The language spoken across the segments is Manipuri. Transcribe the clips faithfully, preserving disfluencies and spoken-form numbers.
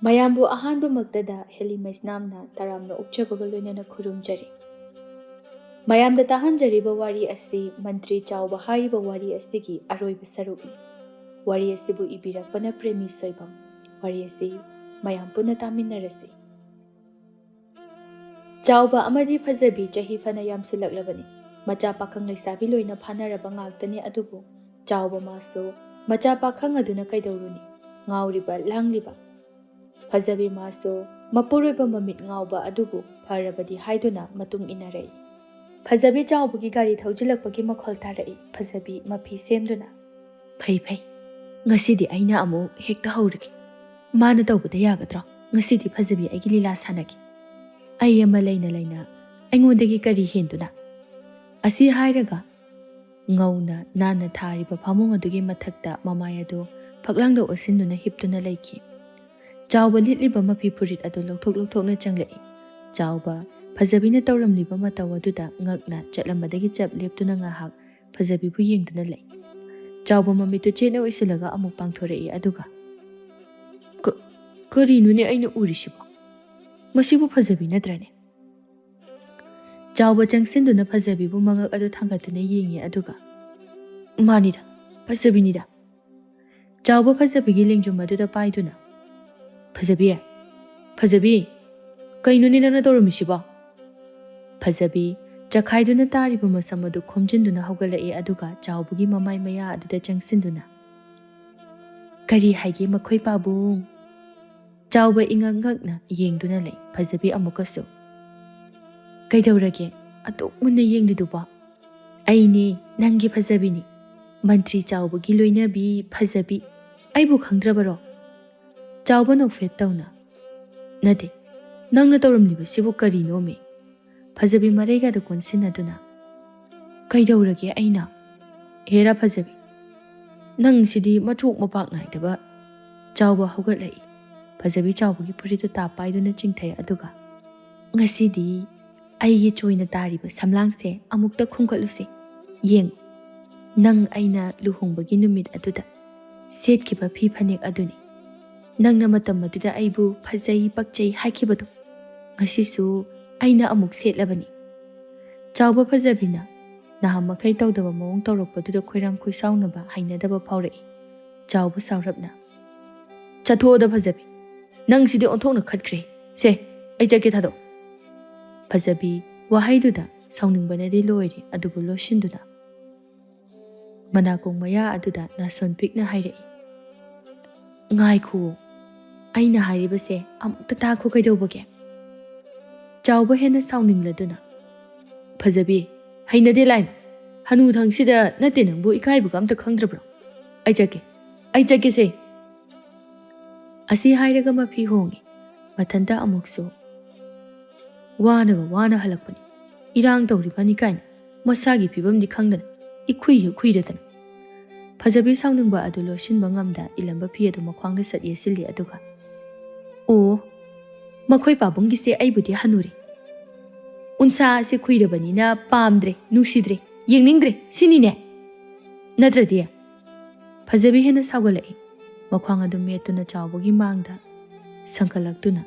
ꯃꯌꯥꯝꯕꯨ ꯑꯍꯥꯟꯕꯃꯛꯇꯗ ꯍꯦꯂꯤ ꯃꯩꯁꯅꯥꯝꯅ ꯇꯔꯥꯝꯅ ꯑꯣꯛꯆꯕꯒ ꯂꯣꯏꯅꯅ ꯈꯨꯔꯨꯝꯖꯔꯤ꯫ ꯃꯌꯥꯝꯗ ꯇꯥꯍꯟꯖꯔꯤꯕ ꯋꯥꯔꯤ ꯑꯁꯤ ꯃꯟꯇ꯭ꯔꯤ ꯆꯥꯎꯕ ꯍꯥꯏꯔꯤꯕ ꯋꯥꯔꯤ ꯑꯁꯤꯒꯤ ꯑꯔꯣꯏꯕ ꯁꯔꯨꯛꯅꯤ꯫ ꯋꯥꯔꯤ ꯑꯁꯤꯕꯨ ꯏꯕꯤꯔꯛꯄꯅ ꯄ꯭ꯔꯦꯃꯤ ꯁꯣꯏꯕꯝ꯫ ꯋꯥꯔꯤ ꯑꯁꯤ ꯃꯌꯥꯝ ꯄꯨꯟꯅ ꯇꯥꯃꯤꯟꯅꯔꯁꯤ꯫ ꯆꯥꯎꯕ ꯑꯃꯗꯤ ꯐꯖꯕꯤ ꯆꯍꯤ ꯐꯅ ꯌꯥꯝꯁꯤꯜꯂꯛꯂꯕꯅꯤ꯫ ꯃꯆꯥ ꯄꯥꯈꯪ ꯂꯩꯁꯥꯕꯤ ꯂꯣꯏꯅ ꯐꯥꯅꯔꯕ ꯉꯥꯛꯇꯅꯤ, ꯑꯗꯨꯕꯨ ꯆꯥꯎꯕ ꯃꯥꯁꯨ ꯃꯆꯥ ꯄꯥꯈꯪ ꯑꯗꯨꯅ ꯀꯩꯗꯧꯔꯨꯅꯤ? ꯉꯥꯎꯔꯤꯕ ꯂꯥꯡꯂꯤꯕ꯫ ꯐꯖꯕꯤ ꯃꯥꯁꯨ ꯃꯄꯨꯔꯣꯏꯕ ꯃꯃꯤꯠ ꯉꯥꯎꯕ ꯑꯗꯨꯕꯨ ꯐꯔꯕꯗꯤ ꯍꯥꯏꯗꯨꯅ ꯃꯇꯨꯡ ꯏꯟꯅꯔꯛꯏ꯫ ꯐꯖꯕꯤ ꯆꯥꯎꯕꯒꯤ ꯒꯥꯔꯤ ꯊꯧꯖꯤꯜꯂꯛꯄꯒꯤ ꯃꯈꯣꯜ ꯇꯥꯔꯛꯏ꯫ ꯐꯖꯕꯤ ꯃꯐꯤ ꯁꯦꯝꯗꯨꯅ, "ꯐꯩ ꯐꯩ, ꯉꯁꯤꯗꯤ ꯑꯩꯅ ꯑꯃꯨꯛ ꯍꯦꯛꯇ ꯍꯧꯔꯒꯦ꯫ ꯃꯥꯅ ꯇꯧꯕꯗ ꯌꯥꯒꯗ꯭ꯔꯣ? ꯉꯁꯤꯗꯤ ꯐꯖꯕꯤ ꯑꯩꯒꯤ ꯂꯤꯂꯥ ꯁꯥꯟꯅꯒꯦ꯫ ꯑꯩ ꯑꯃ ꯂꯩꯅ ꯂꯩꯅ ꯑꯩꯉꯣꯟꯗꯒꯤ ꯀꯔꯤ ꯍꯦꯟꯗꯨꯅ?" ꯑꯁꯤ ꯍꯥꯏꯔꯒ ꯉꯧꯅ ꯅꯥꯟꯅ ꯊꯥꯔꯤꯕ ꯐꯃꯨꯡ ꯑꯗꯨꯒꯤ ꯃꯊꯛꯇ ꯃꯃꯥꯏ ꯑꯗꯨ ꯐꯛꯂꯥꯡꯗ ꯑꯣꯠꯁꯤꯟꯗꯨꯅ ꯍꯤꯞꯇꯨꯅ ꯂꯩꯈꯤ꯫ ꯆꯥꯎꯕ ꯂꯤꯠꯂꯤꯕ ꯃꯐꯤ ꯐꯨꯔꯤꯠ ꯑꯗꯨ ꯂꯧꯊꯣꯛ ꯂꯧꯊꯣꯛꯅ ꯆꯪꯂꯛꯏ꯫ ꯆꯥꯎꯕ ꯐꯖꯕꯤꯅ ꯇꯧꯔꯝꯂꯤꯕ ꯃꯇꯧ ꯑꯗꯨꯗ ꯉꯛꯅ ꯆꯠꯂꯝꯕꯗꯒꯤ ꯆꯞ ꯂꯦꯞꯇꯨꯅ ꯉꯥꯏꯍꯥꯛ ꯐꯖꯕꯤꯕꯨ ꯌꯦꯡꯗꯨꯅ ꯂꯩ꯫ ꯆꯥꯎꯕ ꯃꯃꯤꯠꯇꯨ ꯆꯦꯠꯅ ꯑꯣꯏꯁꯤꯜꯂꯒ ꯑꯃꯨꯛ ꯄꯥꯡꯊꯣꯔꯛꯏ, ꯑꯗꯨꯒ, "ꯀ-, ꯀꯔꯤꯅꯣꯅꯦ ꯑꯩꯅ ꯎꯔꯤꯁꯤꯕꯣ? ꯃꯁꯤꯕꯨ ꯐꯖꯕꯤ ꯅꯠꯇ꯭ꯔꯅꯦ?" ꯆꯥꯎꯕ ꯆꯪꯁꯤꯟꯗꯨꯅ ꯐꯖꯕꯤꯕꯨ ꯃꯉꯛ ꯑꯗꯨ ꯊꯥꯡꯒꯠꯇꯨꯅ ꯌꯦꯡꯉꯤ, ꯑꯗꯨꯒ, "ꯃꯥꯅꯤꯗ, ꯐꯖꯕꯤꯅꯤꯗ꯫" ꯆꯥꯎꯕ ꯐꯖꯕꯤꯒꯤ ꯂꯦꯡꯖꯨꯝ ꯑꯗꯨꯗ ꯄꯥꯏꯗꯨꯅ, "ꯐꯖꯕꯤ, ꯐꯖꯕꯤ, ꯀꯩꯅꯣꯅꯦ ꯅꯪꯅ ꯇꯧꯔꯝꯃꯤꯁꯤꯕꯣ?" ꯐꯖꯕꯤ ꯆꯈꯥꯏꯗꯨꯅ ꯇꯥꯔꯤꯕ ꯃꯁꯝ ꯑꯗꯨ ꯈꯣꯝꯖꯤꯟꯗꯨꯅ ꯍꯧꯒꯠꯂꯛꯏ, ꯑꯗꯨꯒ ꯆꯥꯎꯕꯒꯤ ꯃꯃꯥꯏ ꯃꯌꯥ ꯑꯗꯨꯗ ꯆꯪꯁꯤꯟꯗꯨꯅ, "ꯀꯔꯤ ꯍꯥꯏꯒꯦ ꯃꯈꯣꯏ ꯄꯥꯕꯨꯡ?" ꯆꯥꯎꯕ ꯏꯉꯛ ꯉꯛꯅ ꯌꯦꯡꯗꯨꯅ ꯂꯩ꯫ ꯐꯖꯕꯤ ꯑꯃꯨꯛꯀꯁꯨ, "ꯀꯩꯗꯧꯔꯒꯦ ꯑꯗꯨꯛ ꯃꯨꯟꯅ ꯌꯦꯡꯂꯤꯗꯨꯕꯣ?" "ꯑꯩꯅꯦ, ꯅꯪꯒꯤ ꯐꯖꯕꯤꯅꯤ, ꯃꯟꯇ꯭ꯔꯤ ꯆꯥꯎꯕꯒꯤ ꯂꯣꯏꯅꯕꯤ ꯐꯖꯕꯤ꯫ ꯑꯩꯕꯨ ꯈꯪꯗ꯭ꯔꯕꯔꯣ?" ꯆꯥꯎꯕ ꯅꯣꯛꯐꯦꯠ ꯇꯧꯅ, "ꯅꯠꯇꯦ, ꯅꯪꯅ ꯇꯧꯔꯝꯂꯤꯕꯁꯤꯕꯨ ꯀꯔꯤꯅꯣꯃꯤ?" ꯐꯖꯕꯤ ꯃꯔꯩꯒꯗ ꯀꯣꯟꯁꯤꯟꯅꯗꯨꯅ, "ꯀꯩꯗꯧꯔꯒꯦ ꯑꯩꯅ? ꯍꯦꯔꯥ ꯐꯖꯕꯤ, ꯅꯪꯁꯤꯗꯤ ꯃꯊꯣꯛ ꯃꯄꯥꯛ ꯅꯥꯏꯗꯕ꯫" ꯆꯥꯎꯕ ꯍꯧꯒꯠꯂꯛꯏ꯫ ꯐꯖꯕꯤ ꯆꯥꯎꯕꯒꯤ ꯐꯨꯔꯤꯠꯇꯨ ꯇꯥꯞ ꯄꯥꯏꯗꯨꯅ ꯆꯤꯡꯊꯩ, ꯑꯗꯨꯒ, "ꯉꯁꯤꯗꯤ ꯑꯩꯒꯤ ꯆꯣꯏꯅ ꯇꯥꯔꯤꯕ ꯁꯝꯂꯥꯡꯁꯦ ꯑꯃꯨꯛꯇ ꯈꯨꯝꯒꯠꯂꯨꯁꯦ꯫ ꯌꯦꯡꯉꯨ, ꯅꯪ ꯑꯩꯅ ꯂꯨꯍꯣꯡꯕꯒꯤ ꯅꯨꯃꯤꯠ ꯑꯗꯨꯗ ꯁꯦꯠꯈꯤꯕ ꯐꯤ ꯐꯅꯦꯛ ꯑꯗꯨꯅꯤ꯫" ꯅꯪꯅ ꯃꯇꯝ ꯑꯗꯨꯗ ꯑꯩꯕꯨ ꯐꯖꯩ, ꯄꯛꯆꯩ ꯍꯥꯏꯈꯤꯕꯗꯣ ꯉꯁꯤꯁꯨ ꯑꯩꯅ ꯑꯃꯨꯛ ꯁꯦꯠꯂꯕꯅꯤ꯫ ꯆꯥꯎꯕ ꯐꯖꯕꯤꯅ ꯅꯍꯥꯟ ꯃꯈꯩ ꯇꯧꯗꯕ ꯃꯑꯣꯡ ꯇꯧꯔꯛꯄꯗꯨꯗ ꯈꯣꯏꯔꯥꯡ ꯈꯣꯏꯁꯥꯎꯅꯕ, ꯍꯩꯅꯗꯕ ꯐꯥꯎꯔꯛꯏ꯫ ꯆꯥꯎꯕ ꯁꯥꯎꯔꯞꯅ, "ꯆꯠꯊꯣꯛꯑꯣꯗ ꯐꯖꯕꯤ, ꯅꯪ ꯁꯤꯗꯤ ꯑꯣꯟꯊꯣꯛꯅ ꯈꯠꯈ꯭ꯔꯦ꯫ ꯁꯦ, ꯑꯩ ꯆꯠꯀꯦ, ꯊꯥꯗꯣꯛ꯫" ꯐꯖꯕꯤ ꯋꯥꯍꯩꯗꯨꯗ ꯁꯥꯎꯅꯤꯡꯕꯅꯗꯤ ꯂꯣꯏꯔꯦ, ꯑꯗꯨꯕꯨ ꯂꯣꯠꯁꯤꯟꯗꯨꯅ ꯃꯅꯥꯀꯣꯡ ꯃꯌꯥ ꯑꯗꯨꯗ ꯅꯥꯁꯣꯟ ꯄꯤꯛꯅ ꯍꯥꯏꯔꯛꯏ, "ꯉꯥꯏꯈꯨꯑꯣ, ꯑꯩꯅ ꯍꯥꯏꯔꯤꯕꯁꯦ ꯑꯃꯨꯛꯇ ꯇꯥꯈꯣ, ꯀꯩꯗꯧꯕꯒꯦ?" ꯆꯥꯎꯕ ꯍꯦꯟꯅ ꯁꯥꯎꯅꯤꯡꯂꯗꯨꯅ, "ꯐꯖꯕꯤ, ꯍꯩꯅꯗꯦ ꯂꯥꯏꯃ, ꯍꯅꯨ ꯊꯪꯁꯤꯗ ꯅꯠꯇꯦ ꯅꯪꯕꯨ ꯏꯀꯥꯏꯕꯒ ꯑꯝꯇ ꯈꯪꯗ꯭ꯔꯕ꯭ꯔꯣ? ꯑꯩ ꯆꯠꯀꯦ, ꯑꯩ ꯆꯠꯀꯦꯁꯦ꯫" ꯑꯁꯤ ꯍꯥꯏꯔꯒ ꯃꯐꯤ ꯍꯣꯡꯉꯤ꯫ ꯃꯊꯟꯇ ꯑꯃꯨꯛꯁꯨ ꯋꯥꯅꯒ ꯋꯥꯅ ꯍꯜꯂꯛꯄꯅꯤ, ꯏꯔꯥꯡ ꯇꯧꯔꯤꯕꯅꯤ ꯀꯥꯏꯅ ꯃꯁꯥꯒꯤ ꯐꯤꯕꯝꯗꯤ ꯈꯪꯗꯅ ꯏꯈꯨꯏ ꯍꯦꯛ ꯈꯨꯏꯔꯗꯅ꯫ ꯐꯖꯕꯤ ꯁꯥꯎꯅꯤꯡꯕ ꯑꯗꯨ ꯂꯣꯠꯁꯤꯟꯕ ꯉꯝꯗ ꯏꯂꯝꯕ ꯐꯤ ꯑꯗꯨ ꯃꯈ꯭ꯋꯥꯡꯗ ꯁꯠ ꯌꯦꯠꯁꯤꯜꯂꯤ, ꯑꯗꯨꯒ, "ꯑꯣ, ꯃꯈꯣꯏ ꯄꯥꯕꯨꯡꯒꯤꯁꯦ ꯑꯩꯕꯨꯗꯤ ꯍꯟꯅꯨꯔꯦ, ꯎꯟꯁꯥꯁꯦ ꯈꯨꯏꯔꯕꯅꯤꯅ ꯄꯥꯝꯗ꯭ꯔꯦ, ꯅꯨꯡꯁꯤꯗ꯭ꯔꯦ, ꯌꯦꯡꯅꯤꯡꯗ꯭ꯔꯦ ꯁꯤꯅꯤꯅꯦ? ꯅꯠꯇ꯭ꯔꯗꯤ?" ꯐꯖꯕꯤ ꯍꯦꯟꯅ ꯁꯥꯎꯒꯠꯂꯛꯏ꯫ ꯃꯈ꯭ꯋꯥꯡ ꯑꯗꯨ ꯃꯦꯠꯇꯨꯅ ꯆꯥꯎꯕꯒꯤ ꯃꯥꯡꯗ ꯁꯪꯀꯠꯂꯛꯇꯨꯅ,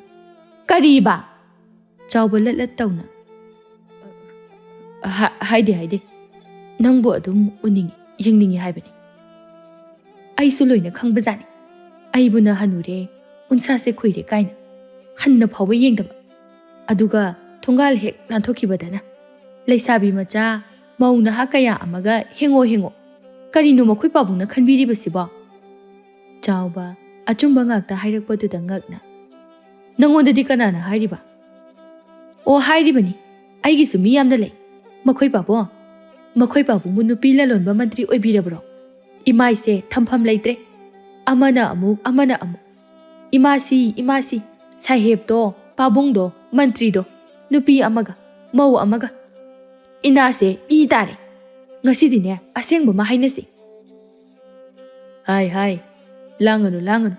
"ꯀꯔꯤꯕ?" ꯆꯥꯎꯕ ꯂꯠ ꯂꯠ ꯇꯧꯅ, "ꯍꯥ-, ꯍꯥꯏꯗꯦ, ꯍꯥꯏꯗꯦ꯫ ꯅꯪꯕꯨ ꯑꯗꯨꯝ ꯎꯅꯤꯡꯉꯤ, ꯌꯦꯡꯅꯤꯡꯉꯤ ꯍꯥꯏꯕꯅꯤ꯫ ꯑꯩꯁꯨ ꯂꯣꯏꯅ ꯈꯪꯕꯖꯥꯠꯅꯤ꯫ ꯑꯩꯕꯨꯅ ꯍꯅꯨꯔꯦ, ꯎꯟꯁꯥꯁꯦ ꯈꯨꯏꯔꯦ ꯀꯥꯏꯅ ꯍꯟꯅ ꯐꯥꯎꯕ ꯌꯦꯡꯗꯕ꯫ ꯑꯗꯨꯒ ꯊꯣꯡꯒꯥꯜ ꯍꯦꯛ ꯂꯥꯟꯊꯣꯛꯈꯤꯕꯗꯅ ꯂꯩꯁꯥꯕꯤ ꯃꯆꯥ, ꯃꯧ ꯅꯍꯥ ꯀꯌꯥ ꯑꯃꯒ ꯍꯦꯡꯉꯣ ꯍꯦꯡꯉꯣ꯫ ꯀꯔꯤꯅꯣ ꯃꯈꯣꯏ ꯄꯥꯕꯨꯡꯅ ꯈꯟꯕꯤꯔꯤꯕꯁꯤꯕꯣ?" ꯆꯥꯎꯕ ꯑꯆꯨꯝꯕ ꯉꯥꯛꯇ ꯍꯥꯏꯔꯛꯄꯗꯨꯗ ꯉꯛꯅ, "ꯅꯪꯉꯣꯟꯗꯗꯤ ꯀꯅꯥꯅ ꯍꯥꯏꯔꯤꯕ?" "ꯑꯣ, ꯍꯥꯏꯔꯤꯕꯅꯤ, ꯑꯩꯒꯤꯁꯨ ꯃꯤ ꯌꯥꯝꯅ ꯂꯩ꯫ ꯃꯈꯣꯏ ꯄꯥꯕꯨꯡ, ꯃꯈꯣꯏ ꯄꯥꯕꯨꯡꯕꯨ ꯅꯨꯄꯤ ꯂꯂꯣꯟꯕ ꯃꯟꯇ꯭ꯔꯤ ꯑꯣꯏꯕꯤꯔꯕ꯭ꯔꯣ? ꯏꯃꯥꯏꯁꯦ ꯊꯝꯐꯝ ꯂꯩꯇ꯭ꯔꯦ꯫ ꯑꯃꯅ ꯑꯃꯨꯛ, ꯑꯃꯅ ꯑꯃꯨꯛ꯫ ꯏꯃꯥꯁꯤ, ꯏꯃꯥꯁꯤ, ꯁꯥꯍꯦꯕꯇꯣ, ꯄꯥꯕꯨꯡꯗꯣ, ꯃꯟꯇ꯭ꯔꯤꯗꯣ, ꯅꯨꯄꯤ ꯑꯃꯒ, ꯃꯧ ꯑꯃꯒ꯫ ꯏꯅꯥꯁꯦ ꯏ ꯇꯥꯔꯦ꯫ ꯉꯁꯤꯗꯤꯅꯦ, ꯑꯁꯦꯡꯕ ꯑꯃ ꯍꯥꯏꯅꯁꯤ꯫" "ꯍꯥꯏ, ꯍꯥꯏ, ꯂꯥꯡꯒꯅꯨ, ꯂꯥꯡꯒꯅꯨ꯫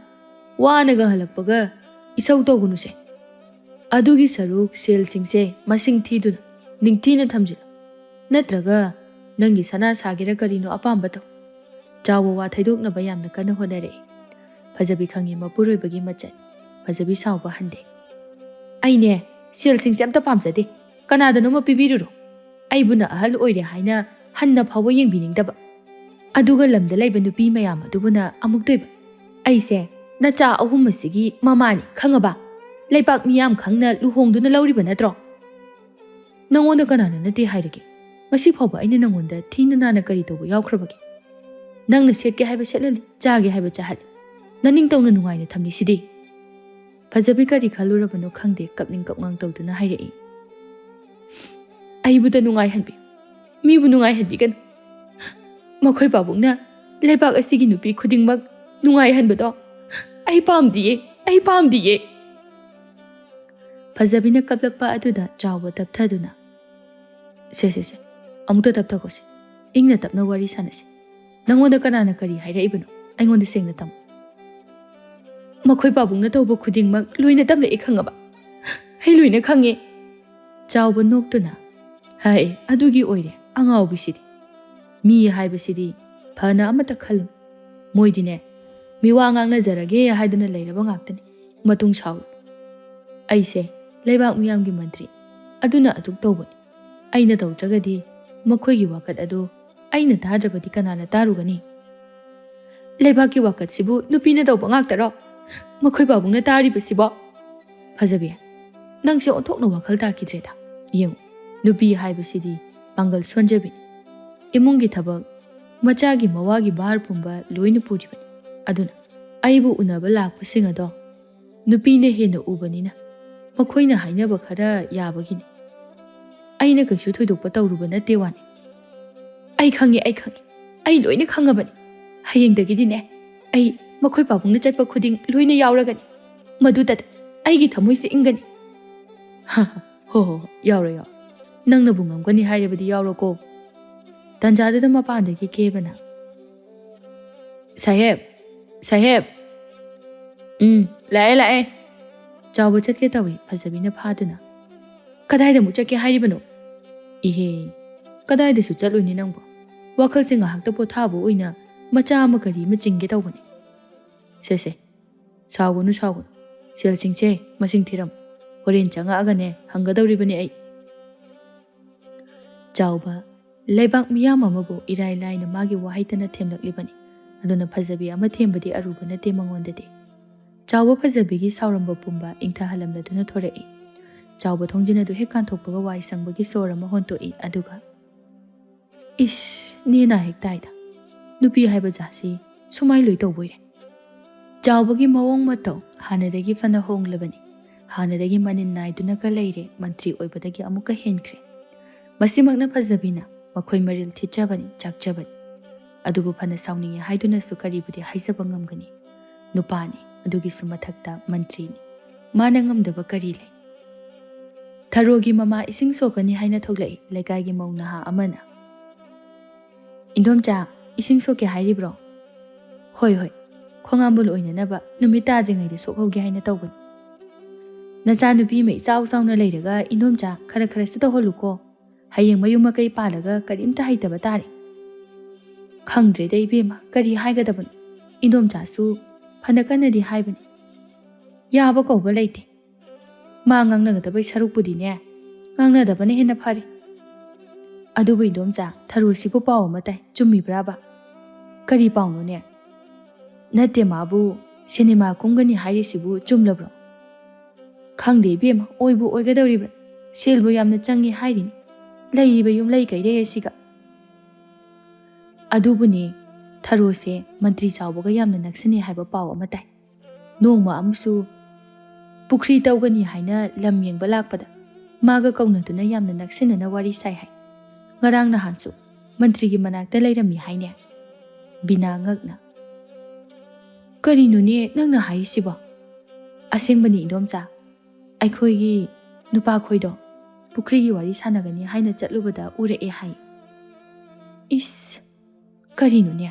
ꯋꯥꯅꯒ ꯍꯜꯂꯛꯄꯒ ꯏꯁꯧ ꯇꯧꯒꯅꯨꯁꯦ꯫ ꯑꯗꯨꯒꯤ ꯁꯔꯨꯛ ꯁꯦꯜꯁꯤꯡꯁꯦ ꯃꯁꯤꯡ ꯊꯤꯗꯨꯅ ꯅꯤꯡꯊꯤꯅ ꯊꯝꯖꯤꯜꯂꯨ꯫ ꯅꯠꯇ꯭ꯔꯒ ꯅꯪꯒꯤ ꯁꯅꯥ ꯁꯥꯒꯦꯔꯥ ꯀꯔꯤꯅꯣ ꯑꯄꯥꯝꯕ ꯇꯧ꯫" ꯆꯥꯎꯕ ꯋꯥ ꯊꯩꯗꯣꯛꯅꯕ ꯌꯥꯝꯅ ꯀꯟꯅ ꯍꯣꯠꯅꯔꯛꯏ꯫ ꯐꯖꯕꯤ ꯈꯪꯉꯤ ꯃꯄꯨꯔꯣꯏꯕꯒꯤ ꯃꯆꯠ꯫ ꯐꯖꯕꯤ ꯁꯥꯎꯕ ꯍꯟꯗꯦ꯫ "ꯑꯩꯅꯦ, ꯁꯦꯜꯁꯤꯡꯁꯦ ꯑꯝꯇ ꯄꯥꯝꯖꯗꯦ꯫ ꯀꯅꯥꯗꯅꯣꯃ ꯄꯤꯕꯤꯔꯨꯔꯣ꯫ ꯑꯩꯕꯨꯅ ꯑꯍꯜ ꯑꯣꯏꯔꯦ ꯍꯥꯏꯅ ꯍꯟꯅ ꯐꯥꯎꯕ ꯌꯦꯡꯕꯤꯅꯤꯡꯗꯕ꯫ ꯑꯗꯨꯒ ꯂꯝꯗ ꯂꯩꯕ ꯅꯨꯄꯤ ꯃꯌꯥꯝ ꯑꯗꯨꯕꯨꯅ ꯑꯃꯨꯛꯇꯣꯏꯕ꯫ ꯑꯩꯁꯦ ꯅꯆꯥ ꯑꯍꯨꯝ ꯑꯁꯤꯒꯤ ꯃꯃꯥꯅꯤ, ꯈꯪꯉꯕ? ꯂꯩꯕꯥꯛ ꯃꯤꯌꯥꯝ ꯈꯪꯅ ꯂꯨꯍꯣꯡꯗꯨꯅ ꯂꯧꯔꯤꯕ ꯅꯠꯇ꯭ꯔꯣ? ꯅꯉꯣꯟꯗ ꯀꯅꯥꯅ ꯅꯠꯇꯦ ꯍꯥꯏꯔꯒꯦ? ꯉꯁꯤ ꯐꯥꯎꯕ ꯑꯩꯅ ꯅꯉꯣꯟꯗ ꯊꯤꯅ ꯅꯥꯟꯅ ꯀꯔꯤ ꯇꯧꯕ ꯌꯥꯎꯈ꯭ꯔꯕꯒꯦ? ꯅꯪꯅ ꯁꯦꯠꯀꯦ ꯍꯥꯏꯕ ꯁꯦꯠꯍꯜꯂꯤ, ꯆꯥꯒꯦ ꯍꯥꯏꯕ ꯆꯥꯍꯜꯂꯤ꯫ ꯅꯅꯤꯡꯇꯧꯅ ꯅꯨꯡꯉꯥꯏꯅ ꯊꯝꯂꯤꯁꯤꯗꯤ?" ꯐꯖꯕꯤ ꯀꯔꯤ ꯈꯜꯂꯨꯔꯕꯅꯣ ꯈꯪꯗꯦ, ꯀꯞꯅꯤꯡ ꯀꯞꯉꯥꯡ ꯇꯧꯗꯨꯅ ꯍꯥꯏꯔꯛꯏ꯫ "ꯑꯩꯕꯨꯗ ꯅꯨꯡꯉꯥꯏꯍꯟꯕꯤ, ꯃꯤꯕꯨ ꯅꯨꯡꯉꯥꯏꯍꯟꯕꯤꯒꯅꯨ꯫ ꯃꯈꯣꯏ ꯄꯥꯕꯨꯡꯅ ꯂꯩꯕꯥꯛ ꯑꯁꯤꯒꯤ ꯅꯨꯄꯤ ꯈꯨꯗꯤꯡꯃꯛ ꯅꯨꯡꯉꯥꯏꯍꯟꯕꯗꯣ ꯑꯩ ꯄꯥꯝꯗꯤꯌꯦ, ꯑꯩ ꯄꯥꯝꯗꯤꯌꯦ꯫" ꯐꯖꯕꯤꯅ ꯀꯞꯂꯛꯄ ꯑꯗꯨꯗ ꯆꯥꯎꯕ ꯇꯞꯊꯗꯨꯅ, "ꯁꯦ, ꯁꯦ, ꯁꯦ, ꯑꯃꯨꯛꯇ ꯇꯞꯊꯈꯣꯁꯦ꯫ ꯏꯪꯅ ꯇꯞꯅ ꯋꯥꯔꯤ ꯁꯥꯟꯅꯁꯤ꯫ ꯅꯪꯉꯣꯟꯗ ꯀꯅꯥꯅ ꯀꯔꯤ ꯍꯥꯏꯔꯛꯏꯕꯅꯣ? ꯑꯩꯉꯣꯟꯗ ꯁꯦꯡꯅ ꯇꯝꯃꯨ꯫" "ꯃꯈꯣꯏ ꯄꯥꯕꯨꯡꯅ ꯇꯧꯕ ꯈꯨꯗꯤꯡꯃꯛ ꯂꯣꯏꯅ ꯇꯝꯂꯛꯑꯦ, ꯈꯪꯉꯕ? ꯑꯩ ꯂꯣꯏꯅ ꯈꯪꯉꯦ꯫" ꯆꯥꯎꯕ ꯅꯣꯛꯇꯨꯅ, "ꯍꯥꯏ, ꯑꯗꯨꯒꯤ ꯑꯣꯏꯔꯦ ꯑꯉꯥꯎꯕꯤꯁꯤꯗꯤ꯫ ꯃꯤ ꯍꯥꯏꯕꯁꯤꯗꯤ ꯐꯅ ꯑꯃꯠꯇ ꯈꯜꯂꯨ꯫ ꯃꯣꯏꯗꯤꯅꯦ, ꯃꯤꯋꯥ ꯉꯥꯡꯅꯖꯔꯒꯦ ꯍꯥꯏꯗꯨꯅ ꯂꯩꯔꯕ ꯉꯥꯛꯇꯅꯤ꯫ ꯃꯇꯨꯡ ꯁꯥꯎꯔꯨ꯫ ꯑꯩꯁꯦ ꯂꯩꯕꯥꯛ ꯃꯤꯌꯥꯝꯒꯤ ꯃꯟꯇ꯭ꯔꯤ, ꯑꯗꯨꯅ ꯑꯗꯨꯛ ꯇꯧꯕꯅꯤ꯫ ꯑꯩꯅ ꯇꯧꯗ꯭ꯔꯒꯗꯤ ꯃꯈꯣꯏꯒꯤ ꯋꯥꯀꯠ ꯑꯗꯨ ꯑꯩꯅ ꯇꯥꯗ꯭ꯔꯕꯗꯤ ꯀꯅꯥꯅ ꯇꯥꯔꯨꯒꯅꯤ? ꯂꯩꯕꯥꯛꯀꯤ ꯋꯥꯀꯠꯁꯤꯕꯨ ꯅꯨꯄꯤꯅ ꯇꯧꯕ ꯉꯥꯛꯇꯔꯣ? ꯃꯈꯣꯏ ꯄꯥꯕꯨꯡꯅ ꯇꯥꯔꯤꯕꯁꯤꯕꯣ?" "ꯐꯖꯕꯤ, ꯅꯪꯁꯦ ꯑꯣꯟꯊꯣꯛꯅ ꯋꯥꯈꯜ ꯇꯥꯈꯤꯗ꯭ꯔꯦꯗ꯫ ꯌꯦꯡꯉꯨ, ꯅꯨꯄꯤ ꯍꯥꯏꯕꯁꯤꯗꯤ ꯄꯥꯡꯒꯜ ꯁꯣꯟꯖꯕꯤꯅꯤ꯫ ꯏꯃꯨꯡꯒꯤ ꯊꯕꯛ, ꯃꯆꯥꯒꯤ ꯃꯋꯥꯒꯤ ꯚꯥꯔ ꯄꯨꯝꯕ ꯂꯣꯏꯅ ꯄꯨꯔꯤꯕꯅꯤ꯫ ꯑꯗꯨꯅ ꯑꯩꯕꯨ ꯎꯅꯕ ꯂꯥꯛꯄꯁꯤꯡ ꯑꯗꯣ ꯅꯨꯄꯤꯅ ꯍꯦꯟꯅ ꯎꯕꯅꯤꯅ ꯃꯈꯣꯏꯅ ꯍꯥꯏꯅꯕ ꯈꯔ ꯌꯥꯕꯒꯤꯅꯤ꯫ ꯑꯩꯅ ꯀꯩꯁꯨ ꯊꯣꯏꯗꯣꯛꯄ ꯇꯧꯔꯨꯕ ꯅꯠꯇꯦ ꯋꯥꯅꯤ꯫" "ꯑꯩ ꯈꯪꯉꯦ, ꯑꯩ ꯈꯪꯉꯦ꯫ ꯑꯩ ꯂꯣꯏꯅ ꯈꯪꯉꯕꯅꯤ꯫ ꯍꯌꯦꯡꯗꯒꯤꯗꯤꯅꯦ, ꯑꯩ ꯃꯈꯣꯏ ꯄꯥꯕꯨꯡꯅ ꯆꯠꯄ ꯈꯨꯗꯤꯡ ꯂꯣꯏꯅ ꯌꯥꯎꯔꯒꯅꯤ꯫ ꯃꯗꯨꯗ ꯑꯩꯒꯤ ꯊꯃꯣꯏꯁꯦ ꯏꯪꯒꯅꯤ꯫" "ꯍꯣ, ꯍꯣ, ꯍꯣ, ꯌꯥꯎꯔꯣ, ꯌꯥꯎꯔꯣ꯫ ꯅꯪꯅꯕꯨ ꯉꯝꯒꯅꯤ ꯍꯥꯏꯔꯕꯗꯤ ꯌꯥꯎꯔꯣꯀꯣ꯫" ꯇꯟꯖꯥꯗꯨꯗ ꯃꯄꯥꯟꯗꯒꯤ ꯀꯦꯕꯅ, "ꯁꯥꯍꯦꯕ, ꯁꯥꯍꯦꯕ!" "ꯎꯝ, ꯂꯥꯛꯑꯦ, ꯂꯥꯛꯑꯦ꯫" ꯆꯥꯎꯕ ꯆꯠꯀꯦ ꯇꯧꯏ, ꯐꯖꯕꯤꯅ ꯐꯥꯗꯨꯅ, "ꯀꯗꯥꯏꯗ ꯑꯃꯨꯛ ꯆꯠꯀꯦ ꯍꯥꯏꯔꯤꯕꯅꯣ?" "ꯏꯍꯦ, ꯀꯗꯥꯏꯗꯁꯨ ꯆꯠꯂꯣꯏꯅꯦ ꯅꯪꯕꯨ꯫ ꯋꯥꯈꯜꯁꯦ ꯉꯥꯏꯍꯥꯛꯇ ꯄꯣꯊꯥꯕ ꯑꯣꯏꯅ ꯃꯆꯥ ꯑꯃ ꯀꯔꯤ ꯑꯃ ꯆꯤꯡꯒꯦ ꯇꯧꯕꯅꯦ꯫" "ꯁꯦ ꯁꯦ, ꯁꯥꯎꯒꯅꯨ ꯁꯥꯎꯒꯅꯨ, ꯁꯦꯜꯁꯤꯡꯁꯦ ꯃꯁꯤꯡ ꯊꯤꯔꯝꯃꯨ, ꯍꯣꯔꯦꯟ ꯆꯪꯉꯛꯑꯒꯅꯦ ꯍꯪꯒꯗꯧꯔꯤꯕꯅꯤ ꯑꯩ꯫" ꯆꯥꯎꯕ ꯂꯩꯕꯥꯛ ꯃꯤꯌꯥꯝ ꯑꯃꯕꯨ ꯏꯔꯥꯏ ꯂꯥꯏꯅ ꯃꯥꯒꯤ ꯋꯥꯍꯩꯇꯅ ꯊꯦꯝꯂꯛꯂꯤꯕꯅꯤ꯫ ꯑꯗꯨꯅ ꯐꯖꯕꯤ ꯑꯃ ꯊꯦꯝꯕꯗꯤ ꯑꯔꯨꯕ ꯅꯠꯇꯦ ꯃꯉꯣꯟꯗꯗꯤ꯫ ꯆꯥꯎꯕ ꯐꯖꯕꯤꯒꯤ ꯁꯥꯎꯔꯝꯕ ꯄꯨꯝꯕ ꯏꯪꯊꯍꯜꯂꯝꯂꯗꯨꯅ ꯊꯣꯔꯛꯏ꯫ ꯆꯥꯎꯕ ꯊꯣꯡꯖꯤꯟ ꯑꯗꯨ ꯍꯦꯛ ꯀꯥꯟꯊꯣꯛꯄꯒ ꯋꯥꯏ ꯁꯪꯕꯒꯤ ꯁꯣꯔ ꯑꯃ ꯍꯣꯟꯇꯣꯛꯏ, ꯑꯗꯨꯒ, "ꯏꯁ, ꯅꯦꯅꯥ ꯍꯦꯛ ꯇꯥꯏꯗ꯫ ꯅꯨꯄꯤ ꯍꯥꯏꯕ ꯖꯥꯠꯁꯤ ꯁꯨꯃꯥꯏ ꯂꯣꯏ ꯇꯧꯕꯣꯏꯔꯦ꯫" ꯆꯥꯎꯕꯒꯤ ꯃꯑꯣꯡ ꯃꯇꯧ ꯍꯥꯟꯅꯗꯒꯤ ꯐꯅ ꯍꯣꯡꯂꯕꯅꯤ꯫ ꯍꯥꯟꯅꯗꯒꯤ ꯃꯅꯤꯟ ꯅꯥꯏꯗꯨꯅꯒ ꯂꯩꯔꯦ, ꯃꯟꯇ꯭ꯔꯤ ꯑꯣꯏꯕꯗꯒꯤ ꯑꯃꯨꯛꯀ ꯍꯦꯟꯈ꯭ꯔꯦ꯫ ꯃꯁꯤꯃꯛꯅ ꯐꯖꯕꯤꯅ ꯃꯈꯣꯏ ꯃꯔꯤꯜ ꯊꯤꯠꯆꯕꯅꯤ, ꯆꯥꯛꯆꯕꯅꯤ꯫ ꯑꯗꯨꯕꯨ ꯐꯅ ꯁꯥꯎꯅꯤꯡꯉꯦ ꯍꯥꯏꯗꯨꯅꯁꯨ ꯀꯔꯤꯕꯨꯗꯤ ꯍꯥꯏꯖꯕ ꯉꯝꯒꯅꯤ? ꯅꯨꯄꯥꯅꯤ, ꯑꯗꯨꯒꯤꯁꯨ ꯃꯊꯛꯇ ꯃꯟꯇ꯭ꯔꯤꯅꯤ꯫ ꯃꯥꯅ ꯉꯝꯗꯕ ꯀꯔꯤ ꯂꯩ? ꯊꯔꯣꯒꯤ ꯃꯃꯥ ꯏꯁꯤꯡ ꯁꯣꯛꯀꯅꯤ ꯍꯥꯏꯅ ꯊꯣꯛꯂꯛꯏ ꯂꯩꯀꯥꯏꯒꯤ ꯃꯧ ꯅꯍꯥ ꯑꯃꯅ꯫ "ꯏꯟꯗꯣꯝꯆꯥ, ꯏꯁꯤꯡ ꯁꯣꯛꯀꯦ ꯍꯥꯏꯔꯤꯕ꯭ꯔꯣ?" "ꯍꯣꯏ, ꯍꯣꯏ, ꯈꯣꯡꯉꯥꯝꯕꯨ ꯑꯣꯏꯅꯅꯕ ꯅꯨꯃꯤꯠ ꯇꯥꯗ꯭ꯔꯤꯉꯩꯗ ꯁꯣꯛꯍꯧꯒꯦ ꯍꯥꯏꯅ ꯇꯧꯕꯅꯤ꯫" "ꯅꯆꯥꯅꯨꯄꯤ ꯑꯃ ꯏꯆꯥꯎ ꯆꯥꯎꯅ ꯂꯩꯔꯒ ꯏꯟꯗꯣꯝꯆꯥ ꯈꯔ ꯈꯔꯁꯨ ꯇꯧꯍꯜꯂꯨꯀꯣ꯫ ꯍꯌꯦꯡ ꯃꯌꯨꯝ ꯃꯀꯩ ꯄꯥꯜꯂꯒ ꯀꯔꯤꯝꯇ ꯍꯩꯇꯕ ꯇꯥꯔꯦ꯫" "ꯈꯪꯗ꯭ꯔꯦꯗ ꯏꯕꯦꯝꯃ, ꯀꯔꯤ ꯍꯥꯏꯒꯗꯕꯅꯣ? ꯏꯟꯗꯣꯝꯆꯥꯁꯨ ꯐꯅ ꯀꯟꯅꯗꯤ ꯍꯥꯏꯕꯅꯤ꯫ ꯌꯥꯕ ꯀꯧꯕ ꯂꯩꯇꯦ꯫ ꯃꯥ ꯉꯥꯡꯅꯒꯗꯕꯩ ꯁꯔꯨꯛꯄꯨꯗꯤꯅꯦ, ꯉꯥꯡꯅꯗꯕꯅ ꯍꯦꯟꯅ ꯐꯔꯦ꯫ ꯑꯗꯨꯕꯨ ꯏꯟꯗꯣꯝꯆꯥ, ꯊꯔꯣꯁꯤꯕꯨ ꯄꯥꯎ ꯑꯃ ꯇꯥꯏ, ꯆꯨꯝꯃꯤꯕ꯭ꯔꯥꯕ?" "ꯀꯔꯤ ꯄꯥꯎꯅꯣꯅꯦ?" "ꯅꯠꯇꯦ, ꯃꯥꯕꯨ ꯁꯤꯅꯦꯃꯥ ꯀꯨꯝꯒꯅꯤ ꯍꯥꯏꯔꯤꯁꯤꯕꯨ ꯆꯨꯝꯂꯕ꯭ꯔꯣ?" "ꯈꯪꯗꯦ ꯏꯕꯦꯝꯃ, ꯑꯣꯏꯕꯨ ꯑꯣꯏꯒꯗꯧꯔꯤꯕ꯭ꯔꯥ? ꯁꯦꯜꯕꯨ ꯌꯥꯝꯅ ꯆꯪꯉꯤ ꯍꯥꯏꯔꯤꯅꯤ, ꯂꯩꯔꯤꯕ ꯌꯨꯝꯂꯩ ꯀꯩꯔꯩ ꯑꯁꯤꯒ꯫" ꯑꯗꯨꯕꯨꯅꯦ, ꯊꯔꯣꯁꯦ ꯃꯟꯇ꯭ꯔꯤ ꯆꯥꯎꯕꯒ ꯌꯥꯝꯅ ꯅꯛꯁꯤꯟꯅꯩ ꯍꯥꯏꯕ ꯄꯥꯎ ꯑꯃ ꯇꯥꯏ꯫ ꯅꯣꯡꯃ ꯑꯃꯁꯨ ꯄꯨꯈ꯭ꯔꯤ ꯇꯧꯒꯅꯤ ꯍꯥꯏꯅ ꯂꯝ ꯌꯦꯡꯕ ꯂꯥꯛꯄꯗ ꯃꯥꯒ ꯀꯧꯅꯗꯨꯅ ꯌꯥꯝꯅ ꯅꯛꯁꯤꯟꯅꯅ ꯋꯥꯔꯤ ꯁꯥꯏ ꯍꯥꯏ꯫ ꯉꯔꯥꯡ ꯅꯍꯥꯟꯁꯨ ꯃꯟꯇ꯭ꯔꯤꯒꯤ ꯃꯅꯥꯛꯇ ꯂꯩꯔꯝꯃꯤ ꯍꯥꯏꯅꯦ꯫ ꯕꯤꯅꯥ ꯉꯛꯅ, "ꯀꯔꯤꯅꯣꯅꯦ ꯅꯪꯅ ꯍꯥꯏꯔꯤꯁꯤꯕꯣ?" "ꯑꯁꯦꯡꯕꯅꯤ ꯏꯟꯗꯣꯝꯆꯥ, ꯑꯩꯈꯣꯏꯒꯤ ꯅꯨꯄꯥꯈꯣꯏꯗꯣ ꯄꯨꯈ꯭ꯔꯤꯒꯤ ꯋꯥꯔꯤ ꯁꯥꯟꯅꯒꯅꯤ ꯍꯥꯏꯅ ꯆꯠꯂꯨꯕꯗ ꯎꯔꯛꯑꯦ ꯍꯥꯏ꯫" "ꯏꯁ, ꯀꯔꯤꯅꯣꯅꯦ?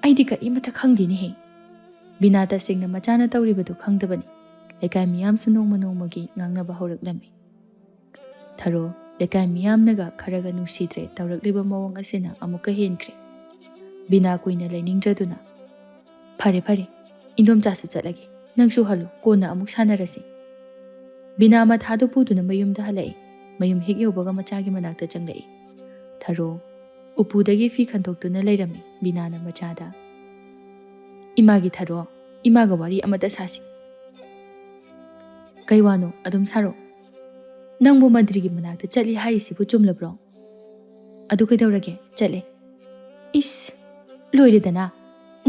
ꯑꯩꯗꯤ ꯀꯔꯤꯃꯠꯇ ꯈꯪꯗꯦꯅꯦꯍꯦ꯫" ꯕꯤꯅꯥ ꯇꯁꯦꯡꯅ ꯃꯆꯥꯅ ꯇꯧꯔꯤꯕꯗꯨ ꯈꯪꯗꯕꯅꯤ꯫ ꯂꯩꯀꯥꯏ ꯃꯤꯌꯥꯝꯁꯨ ꯅꯣꯡꯃ ꯅꯣꯡꯃꯒꯤ ꯉꯥꯡꯅꯕ ꯍꯧꯔꯛꯂꯝꯃꯤ꯫ ꯊꯔꯣ, ꯂꯩꯀꯥꯏ ꯃꯤꯌꯥꯝꯅꯒ ꯈꯔꯒ ꯅꯨꯡꯁꯤꯗ꯭ꯔꯦ ꯇꯧꯔꯛꯂꯤꯕ ꯃꯑꯣꯡ ꯑꯁꯤꯅ ꯑꯃꯨꯛꯀ ꯍꯦꯟꯈ꯭ꯔꯦ꯫ ꯕꯤꯅꯥ ꯀꯨꯏꯅ ꯂꯩꯅꯤꯡꯗ꯭ꯔꯗꯨꯅ, "ꯐꯔꯦ, ꯐꯔꯦ, "ꯏꯟꯗꯣꯝꯆꯥꯁꯨ ꯆꯠꯂꯒꯦ, ꯅꯪꯁꯨ ꯍꯜꯂꯨ, ꯀꯣꯟꯅ ꯑꯃꯨꯛ ꯁꯥꯟꯅꯔꯁꯤ"꯫ ꯕꯤꯅꯥ ꯃꯊꯥꯗꯨ ꯄꯨꯗꯨꯅ ꯃꯌꯨꯝꯗ ꯍꯜꯂꯛꯏ꯫ ꯃꯌꯨꯝ ꯍꯦꯛ ꯌꯧꯕꯒ ꯃꯆꯥꯒꯤ ꯃꯅꯥꯛꯇ ꯆꯪꯂꯛꯏ꯫ ꯊꯔꯣ ꯎꯄꯨꯗꯒꯤ ꯐꯤ ꯈꯟꯗꯣꯛꯇꯨꯅ ꯂꯩꯔꯝꯃꯤ꯫ ꯕꯤꯅꯥꯅ ꯃꯆꯥꯗ, "ꯏꯃꯥꯒꯤ ꯊꯔꯣ, ꯏꯃꯥꯒ ꯋꯥꯔꯤ ꯑꯃꯇ ꯁꯥꯁꯤ"꯫ "ꯀꯩ ꯋꯥꯅꯣ? ꯑꯗꯨꯝ ꯁꯥꯔꯣ"꯫ "ꯅꯪꯕꯨ ꯃꯟꯇ꯭ꯔꯤꯒꯤ ꯃꯅꯥꯛꯇ ꯆꯠꯂꯤ ꯍꯥꯏꯔꯤꯁꯤꯕꯨ ꯆꯨꯝꯂꯕ꯭ꯔꯣ?" "ꯑꯗꯨ ꯀꯩꯗꯧꯔꯒꯦ? ꯆꯠꯂꯦ"꯫ "ꯏꯁ, ꯂꯣꯏꯔꯦꯗꯅ꯫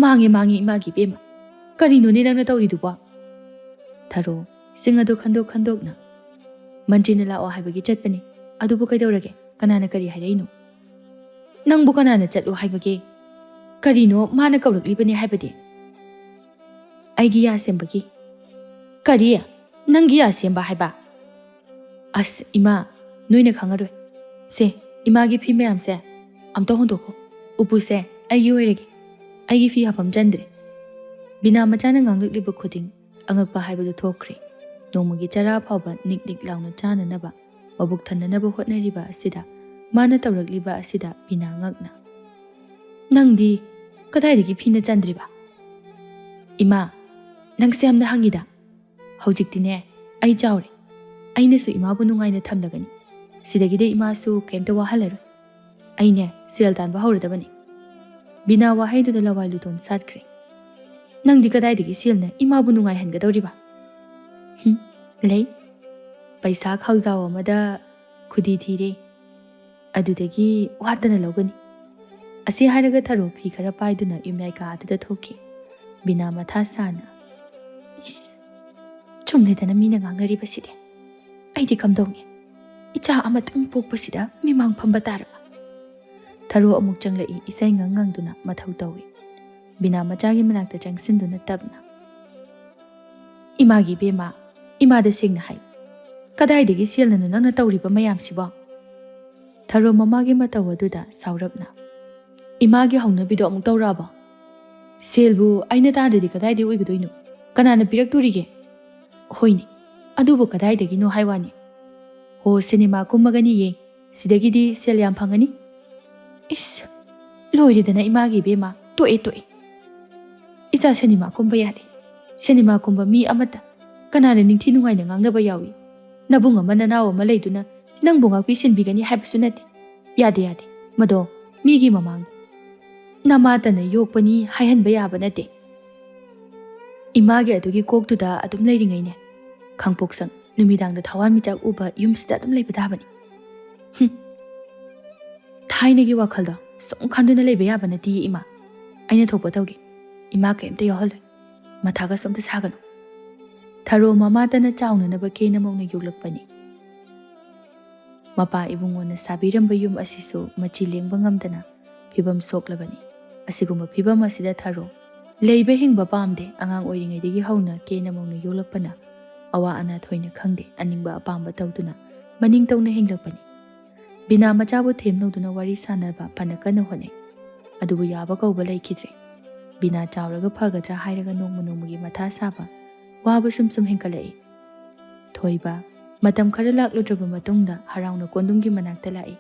ꯃꯥꯡꯉꯦ, ꯃꯥꯡꯉꯦ, ꯏꯃꯥꯒꯤ ꯏꯕꯦꯝꯃ꯫ ꯀꯔꯤꯅꯣꯅꯦ ꯅꯪꯅ ꯇꯧꯔꯤꯗꯨꯕꯣ?" ꯊꯔꯣ ꯁꯤꯡ ꯑꯗꯨ ꯈꯟꯗꯣꯛ ꯈꯟꯗꯣꯛꯅ, "ꯃꯟꯇ꯭ꯔꯤꯅ ꯂꯥꯛꯑꯣ ꯍꯥꯏꯕꯒꯤ ꯆꯠꯄꯅꯤ꯫ ꯑꯗꯨꯕꯨ ꯀꯩꯗꯧꯔꯒꯦ? ꯀꯅꯥꯅ ꯀꯔꯤ ꯍꯥꯏꯔꯛꯏꯅꯣ?" "ꯅꯪꯕꯨ ꯀꯅꯥꯅ ꯆꯠꯂꯣ ꯍꯥꯏꯕꯒꯦ? ꯀꯔꯤꯅꯣ ꯃꯥꯅ ꯀꯧꯔꯛꯂꯤꯕꯅꯤ ꯍꯥꯏꯕꯗꯤ?" "ꯑꯩꯒꯤ ꯌꯥ ꯁꯦꯝꯕꯒꯤ"꯫ "ꯀꯔꯤ? ꯅꯪꯒꯤ ꯌꯥ ꯁꯦꯝꯕ ꯍꯥꯏꯕ?" "ꯑꯁ ꯏꯃꯥ, ꯅꯣꯏꯅ ꯈꯪꯉꯔꯣꯏ꯫ ꯁꯦ, ꯏꯃꯥꯒꯤ ꯐꯤ ꯃꯌꯥꯝꯁꯦ ꯑꯝꯇ ꯍꯣꯟꯗꯣꯛꯈꯣ꯫ ꯎꯄꯨꯁꯦ ꯑꯩꯒꯤ ꯑꯣꯏꯔꯒꯦ꯫ ꯑꯩꯒꯤ ꯐꯤ ꯍꯥꯐꯝ ꯆꯟꯗ꯭ꯔꯦ"꯫ ꯕꯤꯅꯥ ꯃꯆꯥꯅ ꯉꯥꯡꯂꯛꯂꯤꯕ ꯈꯨꯗꯤꯡ ꯑꯉꯛꯄ ꯍꯥꯏꯕꯗꯨ ꯊꯣꯛꯈ꯭ꯔꯦ꯫ ꯅꯣꯡꯃꯒꯤ ꯆꯔꯥ ꯐꯥꯎꯕ ꯅꯤꯛ ꯅꯤꯛ ꯂꯥꯎꯅ ꯆꯥꯅꯅꯕ ꯃꯕꯨꯛ ꯊꯟꯅꯅꯕ ꯍꯣꯠꯅꯔꯤꯕ ꯑꯁꯤꯗ, ꯃꯥꯅ ꯇꯧꯔꯛꯂꯤꯕ ꯑꯁꯤꯗ ꯕꯤꯅꯥ ꯉꯛꯅ, "ꯅꯪꯗꯤ ꯀꯗꯥꯏꯗꯒꯤ ꯐꯤꯅ ꯆꯟꯗ꯭ꯔꯤꯕ?" "ꯏꯃꯥ, ꯅꯪꯁꯦ ꯌꯥꯝꯅ ꯍꯪꯉꯤꯗ꯫ ꯍꯧꯖꯤꯛꯇꯤꯅꯦ, ꯑꯩ ꯆꯥꯎꯔꯦ꯫ ꯑꯩꯅꯁꯨ ꯏꯃꯥꯕꯨ ꯅꯨꯡꯉꯥꯏꯅ ꯊꯝꯂꯒꯅꯤ꯫ ꯁꯤꯗꯒꯤꯗꯤ ꯏꯃꯥꯁꯨ ꯀꯩꯝꯇ ꯋꯥꯍꯜꯂꯔꯣꯏ꯫ ꯑꯩꯅꯦ, ꯁꯦꯜ ꯇꯥꯟꯕ ꯍꯧꯔꯗꯕꯅꯤ"꯫ ꯕꯤꯅꯥ ꯋꯥꯍꯩꯗꯨꯅ ꯂꯋꯥꯏ ꯂꯨꯇꯣꯟ ꯁꯥꯠꯈ꯭ꯔꯦ꯫ "ꯅꯪꯗꯤ ꯀꯗꯥꯏꯗꯒꯤ ꯁꯦꯜꯅ ꯏꯃꯥꯕꯨ ꯅꯨꯡꯉꯥꯏꯍꯟꯒꯗꯧꯔꯤꯕ?" "ꯍꯨꯝ, ꯂꯩ꯫ ꯄꯩꯁꯥ ꯈꯥꯎꯖꯥꯎ ꯑꯃꯗ ꯈꯨꯗꯤ ꯊꯤꯔꯦ꯫ ꯑꯗꯨꯗꯒꯤ ꯋꯥꯠꯇꯅ ꯂꯧꯒꯅꯤ"꯫ ꯑꯁꯤ ꯍꯥꯏꯔꯒ ꯊꯔꯣ ꯐꯤ ꯈꯔ ꯄꯥꯏꯗꯨꯅ ꯌꯨꯝꯌꯥꯏ ꯀꯥ ꯑꯗꯨꯗ ꯊꯣꯛꯈꯤ꯫ ꯕꯤꯅꯥ ꯃꯊꯥ ꯁꯥꯅ, "ꯏꯁ, ꯆꯨꯝꯂꯦꯗꯅ ꯃꯤꯅ ꯉꯥꯡꯅꯔꯤꯕꯁꯤꯗꯤ꯫ ꯑꯩꯗꯤ ꯀꯝꯗꯧꯅꯤ? ꯏꯆꯥ ꯑꯃꯇꯪ ꯄꯣꯛꯄꯁꯤꯗ ꯃꯤꯃꯥꯡ ꯐꯝꯕ ꯇꯥꯔꯕ?" ꯊꯔꯣ ꯑꯃꯨꯛ ꯆꯪꯂꯛꯏ, ꯏꯁꯩ ꯉꯪ ꯉꯪꯗꯨꯅ ꯃꯊꯧ ꯇꯧꯏ꯫ ꯕꯤꯅꯥ ꯃꯆꯥꯒꯤ ꯃꯅꯥꯛꯇ ꯆꯪꯁꯤꯟꯗꯨꯅ ꯇꯞꯅ, "ꯏꯃꯥꯒꯤ ꯏꯕꯦꯝꯃ, ꯏꯃꯥꯗ ꯁꯦꯡꯅ ꯍꯥꯏ꯫ ꯀꯗꯥꯏꯗꯒꯤ ꯁꯦꯜꯅꯅꯣ ꯅꯪꯅ ꯇꯧꯔꯤꯕ ꯃꯌꯥꯝꯁꯤꯕꯣ?" ꯊꯔꯣ ꯃꯃꯥꯒꯤ ꯃꯇꯧ ꯑꯗꯨꯗ ꯁꯥꯎꯔꯞꯅ, "ꯏꯃꯥꯒꯤ ꯍꯧꯅꯕꯤꯗꯣ ꯑꯃꯨꯛ ꯇꯧꯔꯛꯑꯕꯣ? ꯁꯦꯜꯕꯨ ꯑꯩꯅ ꯇꯥꯗ꯭ꯔꯗꯤ ꯀꯗꯥꯏꯗꯒꯤ ꯑꯣꯏꯒꯗꯣꯏꯅꯣ? ꯀꯅꯥꯅ ꯄꯤꯔꯛꯇꯣꯔꯤꯒꯦ? ꯍꯣꯏꯅꯦ, ꯑꯗꯨꯕꯨ ꯀꯗꯥꯏꯗꯒꯤꯅꯣ ꯍꯥꯏ ꯋꯥꯅꯤ꯫ ꯍꯣ, ꯁꯤꯅꯦꯃꯥ ꯀꯨꯝꯃꯒꯅꯤꯌꯦ, ꯁꯤꯗꯒꯤꯗꯤ ꯁꯦꯜ ꯌꯥꯝ ꯐꯪꯉꯅꯤ"꯫ "ꯏꯁ, ꯂꯣꯏꯔꯦꯗꯅ ꯏꯃꯥꯒꯤ ꯏꯕꯦꯝꯃ, ꯇꯣꯛꯑꯦ, ꯇꯣꯛꯑꯦ"꯫ "ꯏꯆꯥ ꯁꯤꯅꯦꯃꯥ ꯀꯨꯝꯕ ꯌꯥꯗꯦ꯫ ꯁꯤꯅꯦꯃꯥ ꯀꯨꯝꯕ ꯃꯤ ꯑꯃꯠꯇ ꯀꯅꯥꯅ ꯅꯤꯡꯊꯤ ꯅꯨꯡꯉꯥꯏꯅ ꯉꯥꯡꯅꯕ ꯌꯥꯎꯏ? ꯅꯕꯨꯡ ꯑꯃ ꯅꯅꯥꯎ ꯑꯃ ꯂꯩꯗꯨꯅ ꯅꯪꯕꯨ ꯉꯥꯛꯄꯤ ꯁꯦꯟꯕꯤꯒꯅꯤ ꯍꯥꯏꯕꯁꯨ ꯅꯠꯇꯦ꯫ ꯌꯥꯗꯦ, ꯌꯥꯗꯦ꯫ ꯃꯗꯣ ꯃꯤꯒꯤ ꯃꯃꯥꯡꯗ ꯅꯃꯥꯇꯅ ꯌꯣꯛꯄꯅꯤ ꯍꯥꯏꯍꯟꯕ ꯌꯥꯕ ꯅꯠꯇꯦ꯫ ꯏꯃꯥꯒꯤ ꯑꯗꯨꯒꯤ ꯀꯣꯛꯇꯨꯗ ꯑꯗꯨꯝ ꯂꯩꯔꯤꯉꯩꯅꯦ, ꯈꯥꯡꯄꯣꯛꯁꯪ ꯅꯨꯃꯤꯗꯥꯡꯗ ꯊꯋꯥꯟꯃꯤꯆꯥꯛ ꯎꯕ ꯌꯨꯝꯁꯤꯗ ꯑꯗꯨꯝ ꯂꯩꯕ ꯇꯥꯕꯅꯤ꯫ ꯍꯨꯝ꯫ ꯊꯥꯏꯅꯒꯤ ꯋꯥꯈꯜꯗꯣ ꯁꯨꯝ ꯈꯟꯗꯨꯅ ꯂꯩꯕ ꯌꯥꯕ ꯅꯠꯇꯦ ꯏꯃꯥ꯫ ꯑꯩꯅ ꯊꯣꯛꯄ ꯇꯧꯒꯦ꯫ ꯏꯃꯥ ꯀꯩꯝꯇ ꯌꯥꯎꯍꯜꯂꯣꯏ꯫ ꯃꯊꯥꯒ ꯁꯣꯝꯇ ꯁꯥꯒꯅꯨ"꯫ ꯊꯔꯣ ꯃꯃꯥꯇꯅ ꯆꯥꯎꯅꯅꯕ ꯀꯦꯅ ꯃꯧꯅ ꯌꯣꯛꯂꯛꯄꯅꯤ꯫ ꯃꯄꯥ ꯏꯕꯨꯡꯉꯣꯅ ꯁꯥꯕꯤꯔꯝꯕ ꯌꯨꯝ ꯑꯁꯤꯁꯨ ꯃꯆꯤ ꯂꯦꯡꯕ ꯉꯝꯗꯅ ꯐꯤꯕꯝ ꯁꯣꯛꯂꯕꯅꯤ꯫ ꯑꯁꯤꯒꯨꯝꯕ ꯐꯤꯕꯝ ꯑꯁꯤꯗ ꯊꯔꯣ ꯂꯩꯕ ꯍꯤꯡꯕ ꯄꯥꯝꯗꯦ꯫ ꯑꯉꯥꯡ ꯑꯣꯏꯔꯤꯉꯩꯗꯒꯤ ꯍꯧꯅ ꯀꯦꯅ ꯃꯧꯅ ꯌꯣꯛꯂꯛꯄꯅ ꯑꯋꯥ ꯑꯅꯥ ꯊꯣꯏꯅ ꯈꯪꯗꯦ꯫ ꯑꯅꯤꯡꯕ ꯑꯄꯥꯝꯕ ꯇꯧꯗꯨꯅ ꯃꯅꯤꯡ ꯇꯧꯅ ꯍꯤꯡꯂꯛꯄꯅꯤ꯫ ꯕꯤꯅꯥ ꯃꯆꯥꯕꯨ ꯊꯦꯝꯅꯧꯗꯨꯅ ꯋꯥꯔꯤ ꯁꯥꯟꯅꯕ ꯐꯅ ꯀꯟꯅ ꯍꯣꯠꯅꯩ꯫ ꯑꯗꯨꯕꯨ ꯌꯥꯕ ꯀꯧꯕ ꯂꯩꯈꯤꯗ꯭ꯔꯦ꯫ ꯕꯤꯅꯥ ꯆꯥꯎꯔꯒ ꯐꯒꯗ꯭ꯔꯥ ꯍꯥꯏꯔꯒ ꯅꯣꯡꯃ ꯅꯣꯡꯃꯒꯤ ꯃꯊꯥ ꯁꯥꯕ, ꯋꯥꯕ ꯁꯨꯝ ꯁꯨꯝ ꯍꯦꯟꯀꯠꯂꯛꯏ꯫ ꯊꯣꯏꯕ ꯃꯇꯝ ꯈꯔ ꯂꯥꯛꯂꯨꯗ꯭ꯔꯕ ꯃꯇꯨꯡꯗ ꯍꯔꯥꯎꯅ ꯀꯣꯟꯗꯨꯝꯒꯤ ꯃꯅꯥꯛꯇ ꯂꯥꯛꯏ꯫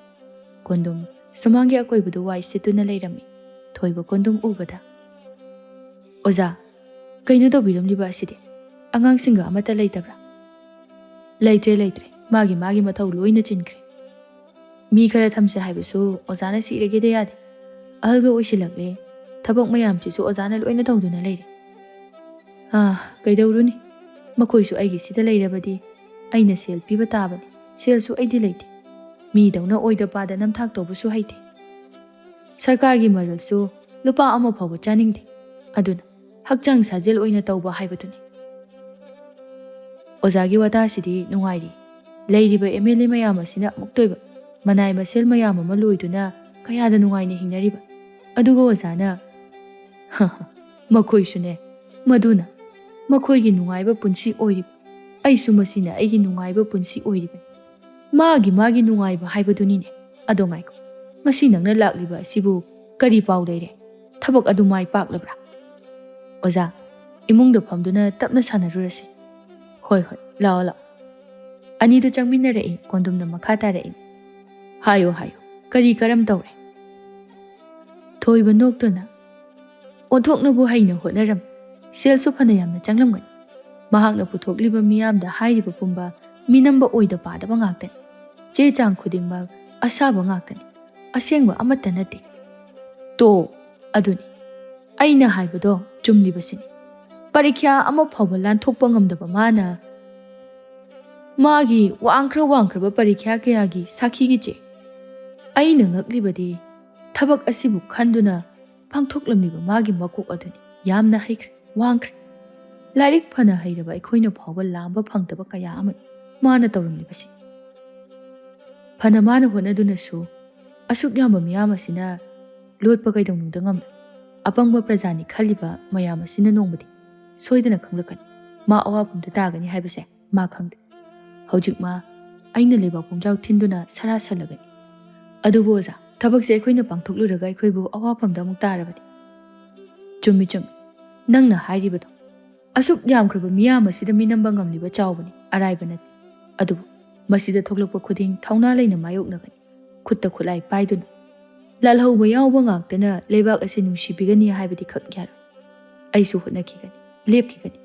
ꯀꯣꯟꯗꯨꯝ ꯁꯨꯃꯥꯡꯒꯤ ꯑꯀꯣꯏꯕꯗꯨ ꯋꯥꯏ ꯁꯤꯠꯇꯨꯅ ꯂꯩꯔꯝꯃꯤ꯫ ꯊꯣꯏꯕ ꯀꯣꯟꯗꯨꯝ ꯎꯕꯗ, "ꯑꯣꯖꯥ, ꯀꯩꯅꯣ ꯇꯧꯕꯤꯔꯝꯂꯤꯕ ꯑꯁꯤꯗꯤ? ꯑꯉꯥꯡꯁꯤꯡꯒ ꯑꯃꯠꯇ ꯂꯩꯇꯕ꯭ꯔꯥ?" "ꯂꯩꯇ꯭ꯔꯦ, ꯂꯩꯇ꯭ꯔꯦ꯫ ꯃꯥꯒꯤ ꯃꯥꯒꯤ ꯃꯊꯧ ꯂꯣꯏꯅ ꯆꯤꯟꯈ꯭ꯔꯦ꯫ ꯃꯤ ꯈꯔ ꯊꯝꯁꯦ ꯍꯥꯏꯕꯁꯨ ꯑꯣꯖꯥꯅ ꯁꯤꯔꯒꯦꯗ ꯌꯥꯗꯦ꯫ ꯑꯍꯜꯒ ꯑꯣꯏꯁꯤꯜꯂꯛꯂꯦ꯫ ꯊꯕꯛ ꯃꯌꯥꯝꯁꯤꯁꯨ ꯑꯣꯖꯥꯅ ꯂꯣꯏꯅ ꯇꯧꯗꯨꯅ ꯂꯩꯔꯦ꯫ ꯑꯥ, ꯀꯩꯗꯧꯔꯨꯅꯤ? ꯃꯈꯣꯏꯁꯨ ꯑꯩꯒꯤꯁꯤꯗ ꯂꯩꯔꯕꯗꯤ ꯑꯩꯅ ꯁꯦꯜ ꯄꯤꯕ ꯇꯥꯕꯅꯤ꯫ ꯁꯦꯜꯁꯨ ꯑꯩꯗꯤ ꯂꯩꯇꯦ꯫ ꯃꯤꯗꯧꯅ ꯑꯣꯏꯗ ꯄꯥꯗ ꯅꯝꯊꯥꯛ ꯇꯧꯕꯁꯨ ꯍꯩꯇꯦ꯫ ꯁꯔꯀꯥꯔꯒꯤ ꯃꯔꯜꯁꯨ ꯂꯨꯄꯥ ꯑꯃ ꯐꯥꯎꯕ ꯆꯥꯅꯤꯡꯗꯦ꯫ ꯑꯗꯨꯅ ꯍꯛꯆꯥꯡ ꯁꯥꯖꯦꯜ ꯑꯣꯏꯅ ꯇꯧꯕ ꯍꯥꯏꯕꯗꯨꯅꯤ"꯫ ꯑꯣꯖꯥꯒꯤ ꯋꯥꯇꯥꯁꯤꯗꯤ ꯅꯨꯡꯉꯥꯏꯔꯤ꯫ ꯂꯩꯔꯤꯕ ꯑꯦꯝ ꯑꯦꯜ ꯑꯦ ꯃꯌꯥꯝ ꯑꯁꯤꯅ ꯑꯃꯨꯛꯇ ꯑꯣꯏꯕ ꯃꯅꯥꯏ ꯃꯁꯦꯜ ꯃꯌꯥꯝ ꯑꯃ ꯂꯣꯏꯗꯨꯅ ꯀꯌꯥꯗ ꯅꯨꯡꯉꯥꯏꯅ ꯍꯤꯡꯅꯔꯤꯕ꯫ ꯑꯗꯨꯒ ꯑꯣꯖꯥꯅ, "ꯃꯈꯣꯏꯁꯨꯅꯦ, ꯃꯗꯨꯅ ꯃꯈꯣꯏꯒꯤ ꯅꯨꯡꯉꯥꯏꯕ ꯄꯨꯟꯁꯤ ꯑꯣꯏꯔꯤꯕ꯫ ꯑꯩꯁꯨ ꯃꯁꯤꯅ ꯑꯩꯒꯤ ꯅꯨꯡꯉꯥꯏꯕ ꯄꯨꯟꯁꯤ ꯑꯣꯏꯔꯤꯕꯅꯤ"꯫ ꯃꯥꯒꯤ ꯃꯥꯒꯤ ꯅꯨꯡꯉꯥꯏꯕ ꯍꯥꯏꯕꯗꯨꯅꯤꯅꯦ꯫ ꯑꯗꯣ ꯉꯥꯏꯈꯣ, ꯉꯁꯤ ꯅꯪꯅ ꯂꯥꯛꯂꯤꯕ ꯑꯁꯤꯕꯨ ꯀꯔꯤ ꯄꯥꯎ ꯂꯩꯔꯦ? ꯊꯕꯛ ꯑꯗꯨ ꯃꯥꯏ ꯄꯥꯛꯂꯕ꯭ꯔꯥ? ꯑꯣꯖꯥ, ꯏꯃꯨꯡꯗ ꯐꯝꯗꯨꯅ ꯇꯞꯅ ꯁꯥꯟꯅꯔꯨꯔꯁꯤ꯫ ꯍꯣꯏ, ꯍꯣꯏ, ꯂꯥꯛꯑꯣ, ꯂꯥꯛꯑꯣ꯫ ꯑꯅꯤꯗꯨ ꯆꯪꯃꯤꯟꯅꯔꯛꯏ꯫ ꯀꯣꯟꯗꯨꯝꯅ ꯃꯈꯥ ꯇꯥꯔꯛꯏ, "ꯍꯥꯏꯌꯨ, ꯍꯥꯏꯌꯨ, ꯀꯔꯤ ꯀꯔꯝ ꯇꯧꯔꯦ?" ꯊꯣꯏꯕ ꯅꯣꯛꯇꯨꯅ, ꯑꯣꯟꯊꯣꯛꯅꯕꯨ ꯍꯩꯅ ꯍꯣꯠꯅꯔꯝꯃꯤ꯫ ꯁꯦꯜꯁꯨ ꯐꯅ ꯌꯥꯝꯅ ꯆꯪꯂꯝꯒꯅꯤ꯫ ꯃꯍꯥꯛꯅ ꯄꯨꯊꯣꯛꯂꯤꯕ ꯃꯤꯌꯥꯝꯗ ꯍꯥꯏꯔꯤꯕ ꯄꯨꯝꯕ ꯃꯤꯅꯝꯕ ꯑꯣꯏꯗ ꯄꯥꯗꯕ ꯉꯥꯛꯇꯅꯤ꯫ ꯆꯦ ꯆꯥꯡ ꯈꯨꯗꯤꯡꯃꯛ ꯑꯁꯥꯕ ꯉꯥꯛꯇꯅꯤ꯫ ꯑꯁꯦꯡꯕ ꯑꯃꯠꯇ ꯅꯠꯇꯦ꯫ ꯇꯣ, ꯑꯗꯨꯅꯤ꯫ ꯑꯩꯅ ꯍꯥꯏꯕꯗꯣ ꯆꯨꯝꯂꯤꯕꯁꯤꯅꯤ꯫ ꯄꯔꯤꯈ꯭ꯌꯥ ꯑꯃ ꯐꯥꯎꯕ ꯂꯥꯟꯊꯣꯛꯄ ꯉꯝꯗꯕ ꯃꯥꯅ ꯃꯥꯒꯤ ꯋꯥꯡꯈ꯭ꯔ ꯋꯥꯡꯈ꯭ꯔꯕ ꯄꯔꯤꯈ꯭ꯌꯥ ꯀꯌꯥꯒꯤ ꯁꯥꯈꯤꯒꯤ ꯆꯦ꯫ ꯑꯩꯅ ꯉꯛꯂꯤꯕꯗꯤ ꯊꯕꯛ ꯑꯁꯤꯕꯨ ꯈꯟꯗꯨꯅ ꯄꯥꯡꯊꯣꯛꯂꯝꯂꯤꯕ ꯃꯥꯒꯤ ꯃꯀꯣꯛ ꯑꯗꯨꯅꯤ꯫ ꯌꯥꯝꯅ ꯍꯩꯈ꯭ꯔꯦ, ꯋꯥꯡꯈ꯭ꯔꯦ꯫ ꯂꯥꯏꯔꯤꯛ ꯐꯅ ꯍꯩꯔꯕ ꯑꯩꯈꯣꯏꯅ ꯐꯥꯎꯕ ꯂꯥꯝꯕ ꯐꯪꯗꯕ ꯀꯌꯥ ꯑꯃꯅꯤ ꯃꯥꯅ ꯇꯧꯔꯝꯂꯤꯕꯁꯤ꯫ ꯐꯅ ꯃꯥꯅ ꯍꯣꯠꯅꯗꯨꯅꯁꯨ ꯑꯁꯨꯛ ꯌꯥꯝꯕ ꯃꯤꯌꯥꯝ ꯑꯁꯤꯅ ꯂꯣꯠꯄ ꯀꯩꯗꯧꯅꯨꯡꯗ ꯉꯝꯂꯣꯏ꯫ ꯑꯄꯪꯕ ꯄ꯭ꯔꯖꯥꯅꯤ ꯈꯜꯂꯤꯕ ꯃꯌꯥꯝ ꯑꯁꯤꯅ ꯅꯣꯡꯃꯗꯤ ꯁꯣꯏꯗꯅ ꯈꯪꯂꯛꯀꯅꯤ꯫ ꯃꯥ ꯑꯋꯥꯐꯝꯗ ꯇꯥꯒꯅꯤ ꯍꯥꯏꯕꯁꯦ ꯃꯥ ꯈꯪꯗꯦ꯫ ꯍꯧꯖꯤꯛ ꯃꯥ ꯑꯩꯅ ꯂꯩꯕꯥꯛ ꯄꯨꯝꯖꯥꯎ ꯊꯤꯟꯗꯨꯅ ꯁꯔꯥ ꯁꯜꯂꯒꯅꯤ꯫ ꯑꯗꯨꯕꯨ ꯑꯣꯖꯥ, ꯊꯕꯛꯁꯦ ꯑꯩꯈꯣꯏꯅ ꯄꯥꯡꯊꯣꯛꯂꯨꯔꯒ ꯑꯩꯈꯣꯏꯕꯨ ꯑꯋꯥꯐꯝꯗ ꯑꯃꯨꯛ ꯇꯥꯔꯕꯗꯤ? ꯆꯨꯝꯃꯤ, ꯆꯨꯝꯃꯤ꯫ ꯅꯪꯅ ꯍꯥꯏꯔꯤꯕꯗꯣ꯫ ꯑꯁꯨꯛ ꯌꯥꯝꯈ꯭ꯔꯕ ꯃꯤꯌꯥꯝ ꯑꯁꯤꯗ ꯃꯤꯅꯝꯕ ꯉꯝꯂꯤꯕ ꯆꯥꯎꯕꯅꯤ, ꯑꯔꯥꯏꯕ ꯅꯠꯇꯦ꯫ ꯑꯗꯨꯕꯨ ꯃꯁꯤꯗ ꯊꯣꯛꯂꯛꯄ ꯈꯨꯗꯤꯡ ꯊꯧꯅꯥ ꯂꯩꯅ ꯃꯥꯌꯣꯛꯅꯒꯅꯤ꯫ ꯈꯨꯠꯇ ꯈꯨꯠꯂꯥꯏ ꯄꯥꯏꯗꯨꯅ꯫ ꯂꯥꯜꯍꯧꯕ ꯌꯥꯎꯕ ꯉꯥꯛꯇꯅ ꯂꯩꯕꯥꯛ ꯑꯁꯤ ꯅꯨꯡꯁꯤꯕꯤꯒꯅꯤ ꯍꯥꯏꯕꯗꯤ ꯈꯛ ꯌꯥꯔꯣꯏ꯫ ꯑꯩꯁꯨ ꯍꯣꯠꯅꯈꯤꯒꯅꯤ, ꯂꯦꯞꯈꯤꯒꯅꯤ꯫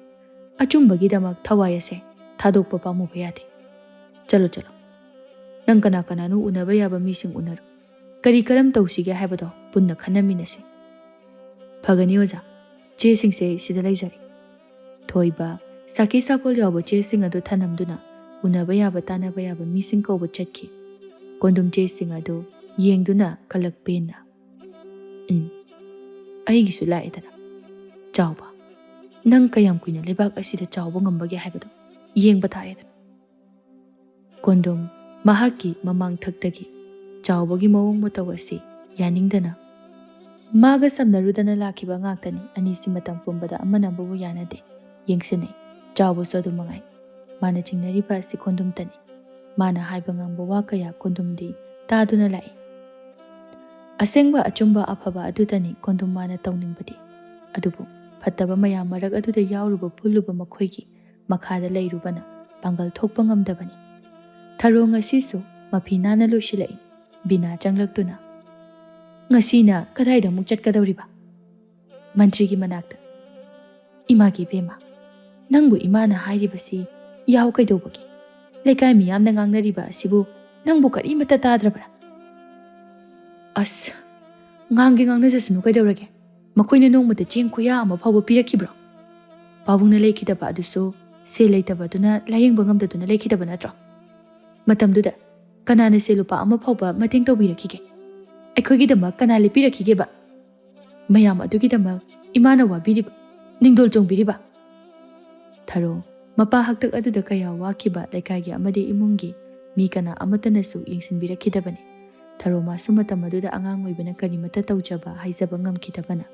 ꯑꯆꯨꯝꯕꯒꯤꯗꯃꯛ ꯊꯋꯥꯏ ꯑꯁꯦ ꯊꯥꯗꯣꯛꯄ ꯄꯥꯝꯃꯨꯕ ꯌꯥꯗꯦ꯫ ꯆꯠꯂꯣ, ꯆꯠꯂꯣ꯫ ꯅꯪ ꯀꯅꯥ ꯀꯅꯥꯅꯣ ꯎꯅꯕ ꯌꯥꯕ ꯃꯤꯁꯤꯡ ꯎꯅꯔꯣ꯫ ꯀꯔꯤ ꯀꯔꯝ ꯇꯧꯁꯤꯒꯦ ꯍꯥꯏꯕꯗꯣ ꯄꯨꯟꯅ ꯈꯟꯅꯃꯤꯟꯅꯁꯤ꯫ ꯐꯒꯅꯤ ꯑꯣꯖꯥ, ꯆꯦꯁꯤꯡꯁꯦ ꯁꯤꯗ ꯂꯩꯖꯔꯦ꯫ ꯊꯣꯏꯕ, ꯁꯥꯈꯤ ꯁꯥꯄꯣꯜ ꯌꯥꯎꯕ ꯆꯦꯁꯤꯡ ꯑꯗꯨ ꯊꯅꯝꯗꯨꯅ ꯎꯅꯕ ꯌꯥꯕ ꯇꯥꯟꯅꯕ ꯌꯥꯕ ꯃꯤꯁꯤꯡ ꯀꯧꯕ ꯆꯠꯈꯤ꯫ ꯀꯣꯟꯗꯨꯝ ꯆꯦꯁꯤꯡ ꯑꯗꯨ ꯌꯦꯡꯗꯨꯅ ꯀꯂꯛ ꯄꯦꯟꯅ, "ꯎꯝ, ꯑꯩꯒꯤꯁꯨ ꯂꯥꯛꯑꯦꯗꯅ꯫ ꯆꯥꯎꯕ, ꯅꯪ ꯀꯌꯥꯝ ꯀꯨꯏꯅ ꯂꯩꯕꯥꯛ ꯑꯁꯤꯗ ꯆꯥꯎꯕ ꯉꯝꯕꯒꯦ ꯍꯥꯏꯕꯗꯣ ꯌꯦꯡꯕ ꯇꯥꯔꯦꯗꯅ"꯫ ꯀꯣꯟꯗꯨꯝ ꯃꯍꯥꯛꯀꯤ ꯃꯃꯥꯡꯊꯛꯇꯒꯤ ꯆꯥꯎꯕꯒꯤ ꯃꯑꯣꯡ ꯃꯇꯧ ꯑꯁꯤ ꯌꯥꯅꯤꯡꯗꯅ, ꯃꯥꯒ ꯁꯝꯅꯔꯨꯗꯅ ꯂꯥꯛꯈꯤꯕ ꯉꯥꯛꯇꯅꯤ꯫ ꯑꯅꯤꯁꯤ ꯃꯇꯝ ꯄꯨꯝꯕꯗ ꯑꯃꯅ ꯑꯃꯕꯨ ꯌꯥꯅꯗꯦ, ꯌꯦꯡꯁꯤꯟꯅꯩ꯫ ꯆꯥꯎꯕꯁꯨ ꯑꯗꯨ ꯃꯉꯥꯏ꯫ ꯃꯥꯅ ꯆꯤꯡꯅꯔꯤꯕ ꯑꯁꯤ ꯀꯣꯟꯗꯨꯝꯇꯅꯤ꯫ ꯃꯥꯅ ꯍꯥꯏꯕ ꯉꯥꯡꯕ ꯋꯥ ꯀꯌꯥ ꯀꯣꯟꯗꯨꯝꯗꯤ ꯇꯥꯗꯨꯅ ꯂꯥꯛꯏ꯫ ꯑꯁꯦꯡꯕ ꯑꯆꯨꯝꯕ ꯑꯐꯕ ꯑꯗꯨꯗꯅꯤ ꯀꯣꯟꯗꯨꯝ ꯃꯥꯅ ꯇꯧꯅꯤꯡꯕꯗꯤ꯫ ꯑꯗꯨꯕꯨ ꯐꯠꯇꯕ ꯃꯌꯥꯝ ꯃꯔꯛ ꯑꯗꯨꯗ ꯌꯥꯎꯔꯨꯕ ꯄꯨꯜꯂꯨꯕ ꯃꯈꯣꯏꯒꯤ ꯃꯈꯥꯗ ꯂꯩꯔꯨꯕꯅ ꯄꯥꯡꯒꯜ ꯊꯣꯛꯄ ꯉꯝꯗꯕꯅꯤ꯫ ꯊꯔꯣ ꯉꯁꯤꯁꯨ ꯃꯐꯤ ꯅꯥꯟꯅ ꯂꯣꯏꯁꯤꯜꯂꯛꯏ꯫ ꯕꯤꯅꯥ ꯆꯪꯂꯛꯇꯨꯅ, "ꯉꯁꯤꯅ ꯀꯗꯥꯏꯗ ꯑꯃꯨꯛ ꯆꯠꯀꯗꯧꯔꯤꯕ?" ꯃꯟꯇ꯭ꯔꯤꯒꯤ ꯃꯅꯥꯛꯇ꯫ "ꯏꯃꯥꯒꯤ ꯏꯕꯦꯝꯃ, ꯅꯪꯕꯨ ꯏꯃꯥꯅ ꯍꯥꯏꯔꯤꯕꯁꯤ ꯌꯥꯎ ꯀꯩꯗꯧꯕꯒꯦ? ꯂꯩꯀꯥꯏ ꯃꯤꯌꯥꯝꯅ ꯉꯥꯡꯅꯔꯤꯕ ꯑꯁꯤꯕꯨ ꯅꯪꯕꯨ ꯀꯔꯤꯃꯠꯇ ꯇꯥꯗ꯭ꯔꯕ꯭ꯔꯥ?" "ꯑꯁ, ꯉꯥꯡꯒꯦ ꯉꯥꯡꯅꯖꯁꯅꯨ ꯀꯩꯗꯧꯔꯒꯦ? ꯃꯈꯣꯏꯅ ꯅꯣꯡꯃꯇ ꯆꯦꯡ ꯈꯨꯌꯥ ꯑꯃ ꯐꯥꯎꯕ ꯄꯤꯔꯛꯈꯤꯕ꯭ꯔꯣ? ꯄꯥꯕꯨꯡꯅ ꯂꯩꯈꯤꯗꯕ ꯑꯗꯨꯁꯨ ꯁꯦꯜ ꯂꯩꯇꯕꯗꯨꯅ ꯂꯥꯌꯦꯡꯕ ꯉꯝꯗꯗꯨꯅ ꯂꯩꯈꯤꯗꯕ ꯅꯠꯇ꯭ꯔꯣ? ꯃꯇꯝꯗꯨꯗ ꯀꯅꯥꯅ ꯁꯦꯜ ꯂꯨꯄꯥ ꯑꯃ ꯐꯥꯎꯕ ꯃꯇꯦꯡ ꯇꯧꯕꯤꯔꯛꯈꯤꯒꯦ? ꯑꯩꯈꯣꯏꯒꯤꯗꯃꯛ ꯀꯅꯥ ꯂꯦꯞꯄꯤꯔꯛꯈꯤꯒꯦꯕ? ꯃꯌꯥꯝ ꯑꯗꯨꯒꯤꯗꯃꯛ ꯏꯃꯥꯅ ꯋꯥꯕꯤꯔꯤꯕ, ꯅꯤꯡꯗꯣꯜ ꯆꯣꯡꯕꯤꯔꯤꯕ?" ꯊꯔꯣ ꯃꯄꯥ ꯍꯥꯛꯇꯛ ꯑꯗꯨꯗ ꯀꯌꯥ ꯋꯥꯈꯤꯕ ꯂꯩꯀꯥꯏꯒꯤ ꯑꯃꯗꯤ ꯏꯃꯨꯡꯒꯤ ꯃꯤ ꯀꯅꯥ ꯑꯃꯠꯇꯅꯁꯨ ꯌꯦꯡꯁꯤꯟꯕꯤꯔꯛꯈꯤꯗꯕꯅꯤ꯫ ꯊꯔꯣ ꯃꯥꯁꯨ ꯃꯇꯝ ꯑꯗꯨꯗ ꯑꯉꯥꯡ ꯑꯣꯏꯕꯅ ꯀꯔꯤꯃꯠꯇ ꯇꯧꯖꯕ ꯍꯥꯏꯖꯕ ꯉꯝꯈꯤꯗꯕꯅ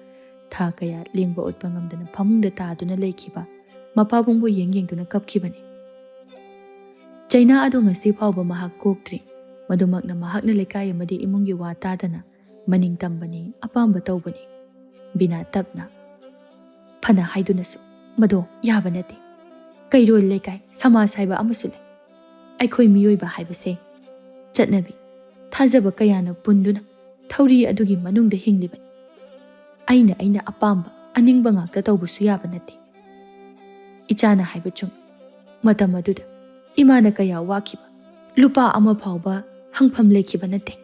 ꯊꯥ ꯀꯌꯥ ꯂꯦꯡꯕ ꯑꯣꯠꯄ ꯉꯝꯗꯅ ꯐꯃꯨꯡꯗ ꯇꯥꯗꯨꯅ ꯂꯩꯈꯤꯕ ꯃꯄꯥꯕꯨꯡꯕꯨ ꯌꯦꯡ ꯌꯦꯡꯗꯨꯅ ꯀꯞꯈꯤꯕꯅꯤ꯫ ꯆꯩꯅꯥ ꯑꯗꯨ ꯉꯁꯤ ꯐꯥꯎꯕ ꯃꯍꯥꯛ ꯀꯣꯛꯇ꯭ꯔꯤ꯫ ꯃꯗꯨꯃꯛꯅ ꯃꯍꯥꯛꯅ ꯂꯩꯀꯥꯏ ꯑꯃꯗꯤ ꯏꯃꯨꯡꯒꯤ ꯋꯥ ꯇꯥꯗꯅ ꯃꯅꯤꯡ ꯇꯝꯕꯅꯤ, ꯑꯄꯥꯝꯕ ꯇꯧꯕꯅꯤ꯫ ꯕꯤꯅꯥ ꯇꯞꯅ, "ꯐꯅ ꯍꯥꯏꯗꯨꯅꯁꯨ ꯃꯗꯣ ꯌꯥꯕ ꯅꯠꯇꯦ꯫ ꯀꯩꯔꯣꯜ ꯂꯩꯀꯥꯏ, ꯁꯃꯥꯖ ꯍꯥꯏꯕ ꯑꯃꯁꯨ ꯂꯩ꯫ ꯑꯩꯈꯣꯏ ꯃꯤꯑꯣꯏꯕ ꯍꯥꯏꯕꯁꯦ ꯆꯠꯅꯕꯤ, ꯊꯥꯖꯕ ꯀꯌꯥꯅ ꯄꯨꯟꯗꯨꯅ ꯊꯧꯔꯤ ꯑꯗꯨꯒꯤ ꯃꯅꯨꯡꯗ ꯍꯤꯡꯂꯤꯕꯅꯤ꯫ ꯑꯩꯅ ꯑꯩꯅ ꯑꯄꯥꯝꯕ, ꯑꯅꯤꯡꯕ ꯉꯥꯛꯇ ꯇꯧꯕꯁꯨ ꯌꯥꯕ ꯅꯠꯇꯦ꯫ ꯏꯆꯥꯅ ꯍꯥꯏꯕ ꯆꯨꯝꯃꯤ꯫ ꯃꯇꯝ ꯑꯗꯨꯗ ꯏꯃꯥꯅ ꯀꯌꯥ ꯋꯥꯈꯤꯕ, ꯂꯨꯄꯥ ꯑꯃ ꯐꯥꯎꯕ ꯍꯪꯐꯝ ꯂꯩꯈꯤꯕ ꯅꯠꯇꯦ꯫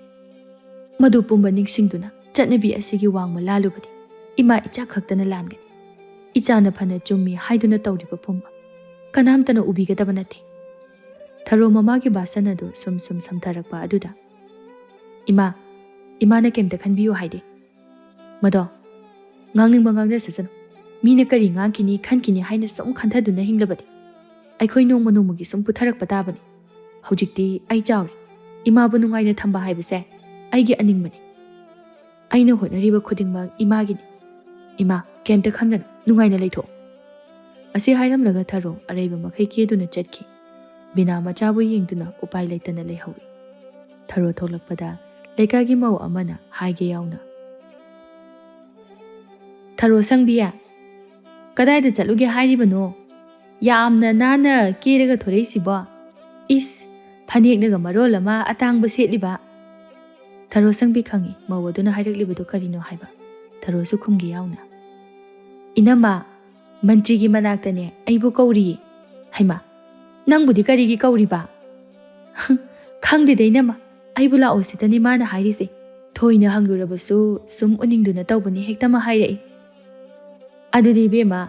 ꯃꯗꯨ ꯄꯨꯝꯕ ꯅꯤꯡꯁꯤꯡꯗꯨꯅ ꯆꯠꯅꯕꯤ ꯑꯁꯤꯒꯤ ꯋꯥꯡꯃ ꯂꯥꯜꯂꯨꯕꯗꯤ ꯏꯃꯥ ꯏꯆꯥ ꯈꯛꯇꯅ ꯂꯥꯟꯒꯅꯤ꯫ ꯏꯆꯥꯅ ꯐꯅ ꯆꯨꯝꯃꯤ ꯍꯥꯏꯗꯨꯅ ꯇꯧꯔꯤꯕ ꯄꯨꯝꯕ ꯀꯅꯥꯝꯇꯅ ꯎꯕꯤꯒꯗꯕ ꯅꯠꯇꯦ꯫" ꯊꯔꯣ ꯃꯃꯥꯒꯤ ꯚꯥꯁꯟ ꯑꯗꯨ ꯁꯨꯝ ꯁꯨꯝ ꯁꯝꯊꯔꯛꯄ ꯑꯗꯨꯗ, "ꯏꯃꯥ, ꯏꯃꯥꯅ ꯀꯩꯝꯇ ꯈꯟꯕꯤꯌꯨ ꯍꯥꯏꯗꯦ꯫ ꯃꯗꯣ ꯉꯥꯡꯅꯤꯡꯕ ꯉꯥꯡꯖꯁꯁꯅꯨ꯫ ꯃꯤꯅ ꯀꯔꯤ ꯉꯥꯡꯈꯤꯅꯤ, ꯈꯟꯈꯤꯅꯤ ꯍꯥꯏꯅ ꯁꯨꯝ ꯈꯟꯊꯗꯨꯅ ꯍꯤꯡꯂꯕꯗꯤ ꯑꯩꯈꯣꯏ ꯅꯣꯡꯃ ꯅꯣꯡꯃꯒꯤ ꯁꯨꯝ ꯄꯨꯊꯔꯛꯄ ꯇꯥꯕꯅꯤ꯫ ꯍꯧꯖꯤꯛꯇꯤ ꯑꯩ ꯆꯥꯎꯔꯦ꯫ ꯏꯃꯥꯕꯨ ꯅꯨꯡꯉꯥꯏꯅ ꯊꯝꯕ ꯍꯥꯏꯕꯁꯦ ꯑꯩꯒꯤ ꯑꯅꯤꯡꯕꯅꯤ꯫ ꯑꯩꯅ ꯍꯣꯠꯅꯔꯤꯕ ꯈꯨꯗꯤꯡꯃꯛ ꯏꯃꯥꯒꯤꯅꯤ꯫ ꯏꯃꯥ, ꯀꯩꯝꯇ ꯈꯟꯒꯅꯨ, ꯅꯨꯡꯉꯥꯏꯅ ꯂꯩꯊꯣꯛꯎ꯫" ꯑꯁꯤ ꯍꯥꯏꯔꯝꯂꯒ ꯊꯔꯣ ꯑꯔꯩꯕ ꯃꯈꯩ ꯀꯦꯗꯨꯅ ꯆꯠꯈꯤ꯫ ꯕꯤꯅꯥ ꯃꯆꯥꯕꯨ ꯌꯦꯡꯗꯨꯅ ꯎꯄꯥꯏ ꯂꯩꯇꯅ ꯂꯩꯍꯧꯏ꯫ ꯊꯔꯣ ꯊꯣꯛꯂꯛꯄꯗ ꯂꯩꯀꯥꯏꯒꯤ ꯃꯧ ꯑꯃꯅ ꯍꯥꯏꯒꯦ ꯌꯥꯎꯅ, "ꯊꯔꯣ ꯁꯪꯕꯤ, ꯀꯗꯥꯏꯗ ꯆꯠꯂꯨꯒꯦ ꯍꯥꯏꯔꯤꯕꯅꯣ? ꯌꯥꯝꯅ ꯅꯥꯟꯅ ꯀꯦꯔꯒ ꯊꯣꯔꯛꯏꯁꯤꯕꯣ? ꯏꯁ, ꯐꯅꯦꯛꯅꯒ ꯃꯔꯣꯜ ꯑꯃ ꯑꯇꯥꯡꯕ ꯁꯦꯠꯂꯤꯕ!" ꯊꯔꯣ ꯁꯪꯕꯤ ꯈꯪꯏ ꯃꯧ ꯑꯗꯨꯅ ꯍꯥꯏꯔꯛꯂꯤꯕꯗꯨ ꯀꯔꯤꯅꯣ ꯍꯥꯏꯕ꯫ ꯊꯔꯣꯁꯨ ꯈꯨꯝꯒꯦ ꯌꯥꯎꯅ, "ꯏꯅꯝꯃ, ꯃꯟꯇ꯭ꯔꯤꯒꯤ ꯃꯅꯥꯛꯇꯅꯦ ꯑꯩꯕꯨ ꯀꯧꯔꯤꯌꯦ꯫" "ꯍꯩꯃꯥ, ꯅꯪꯕꯨꯗꯤ ꯀꯔꯤꯒꯤ ꯀꯧꯔꯤꯕ?" "ꯈꯪꯗꯦꯗ ꯏꯅꯝꯃ, ꯑꯩꯕꯨ ꯂꯥꯛꯑꯣ ꯁꯤꯗꯅꯦ ꯃꯥꯅ ꯍꯥꯏꯔꯤꯁꯦ꯫ ꯊꯣꯏꯅ ꯍꯪꯂꯨꯔꯕꯁꯨ ꯁꯨꯝ ꯎꯅꯤꯡꯗꯨꯅ ꯇꯧꯕꯅꯤ ꯍꯦꯛꯇꯃꯛ ꯍꯥꯏꯔꯛꯏ꯫" "ꯑꯗꯨꯗꯤ ꯏꯕꯦꯝꯃ,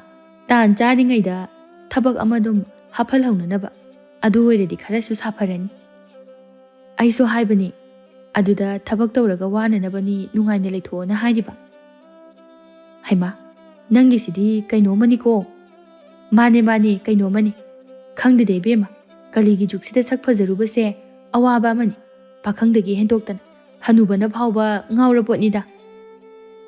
ꯇꯥꯟ ꯆꯥꯔꯤꯉꯩꯗ ꯊꯕꯛ ꯑꯃ ꯑꯗꯨꯝ ꯍꯥꯞꯍꯜꯍꯧꯅꯅꯕ ꯑꯗꯨ ꯑꯣꯏꯔꯗꯤ ꯈꯔꯁꯨ ꯁꯥꯐꯔꯅꯤ꯫" "ꯑꯩꯁꯨ ꯍꯥꯏꯕꯅꯤ, ꯑꯗꯨꯗ ꯊꯕꯛ ꯇꯧꯔꯒ ꯋꯥꯅꯅꯕꯅꯤ ꯅꯨꯡꯉꯥꯏꯅ ꯂꯩꯊꯣꯛꯑꯣꯅ ꯍꯥꯏꯔꯤꯕ꯫" "ꯍꯩꯃꯥ, ꯅꯪꯒꯤꯁꯤꯗꯤ ꯀꯩꯅꯣꯝꯃꯅꯤꯀꯣ꯫" "ꯃꯥꯅꯦ ꯃꯥꯅꯦ, ꯀꯩꯅꯣꯝꯃꯅꯤ꯫ ꯈꯪꯗꯦꯗ ꯏꯕꯦꯝꯃ, ꯀꯂꯤꯒꯤ ꯖꯨꯒꯁꯤꯗ ꯁꯛ ꯐꯖꯔꯨꯕꯁꯦ ꯑꯋꯥꯕ ꯑꯃꯅꯤ꯫ ꯄꯥꯈꯪꯗꯒꯤ ꯍꯦꯟꯗꯣꯛꯇꯅ ꯍꯅꯨꯕꯅ ꯐꯥꯎꯕ ꯉꯥꯎꯔ ꯄꯣꯠꯅꯤꯗ꯫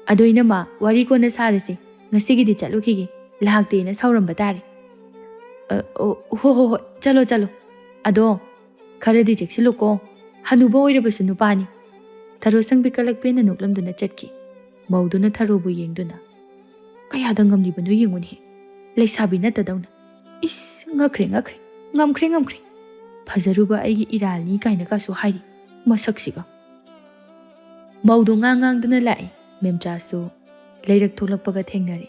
ꯑꯗꯣ ꯏꯅꯝꯃ, ꯋꯥꯔꯤ ꯀꯣꯟꯅ ꯁꯥꯔꯁꯤ, ꯉꯁꯤꯒꯤꯗꯤ ꯆꯠꯂꯨꯈꯤꯒꯦ, ꯂꯥꯛꯇꯦꯅ ꯁꯥꯎꯔꯝꯕ ꯇꯥꯔꯦ꯫" "ꯑ, ꯑꯣ, ꯍꯣ ꯍꯣ ꯍꯣꯏ, ꯆꯠꯂꯣ ꯆꯠꯂꯣ꯫ ꯑꯗꯣ ꯈꯔꯗꯤ ꯆꯦꯛꯁꯤꯜꯂꯨꯀꯣ, ꯍꯅꯨꯕ ꯑꯣꯏꯔꯕꯁꯨ ꯅꯨꯄꯥꯅꯤ꯫" ꯊꯔꯣ ꯁꯪꯕꯤ ꯀꯂꯛ ꯄꯦꯟꯅ ꯅꯣꯛꯂꯝꯗꯨꯅ ꯆꯠꯈꯤ꯫ ꯃꯧꯗꯨꯅ ꯊꯔꯣꯕꯨ ꯌꯦꯡꯗꯨꯅ, "ꯀꯌꯥꯗ ꯉꯝꯂꯤꯕꯅꯣ ꯌꯦꯡꯉꯨꯅꯦ, ꯂꯩꯁꯥꯕꯤ ꯅꯠꯇꯗꯧꯅ꯫ ꯏꯁ, ꯉꯛꯈ꯭ꯔꯦ ꯉꯛꯈ꯭ꯔꯦ, ꯉꯝꯈ꯭ꯔꯦ ꯉꯝꯈ꯭ꯔꯦ꯫ ꯐꯖꯔꯨꯕ ꯑꯩꯒꯤ ꯏꯔꯥꯜꯅꯤ ꯀꯥꯏꯅ ꯀꯥꯁꯨ ꯍꯥꯏꯔꯤ, ꯃꯁꯛꯁꯤꯒ꯫" ꯃꯧꯗꯨ ꯉꯥꯡ ꯉꯥꯡꯗꯨꯅ ꯂꯥꯛꯏ꯫ ꯃꯦꯝꯆꯥꯁꯨ ꯂꯩꯔꯛ ꯊꯣꯛꯂꯛꯄꯒ ꯊꯦꯡꯅꯔꯦ꯫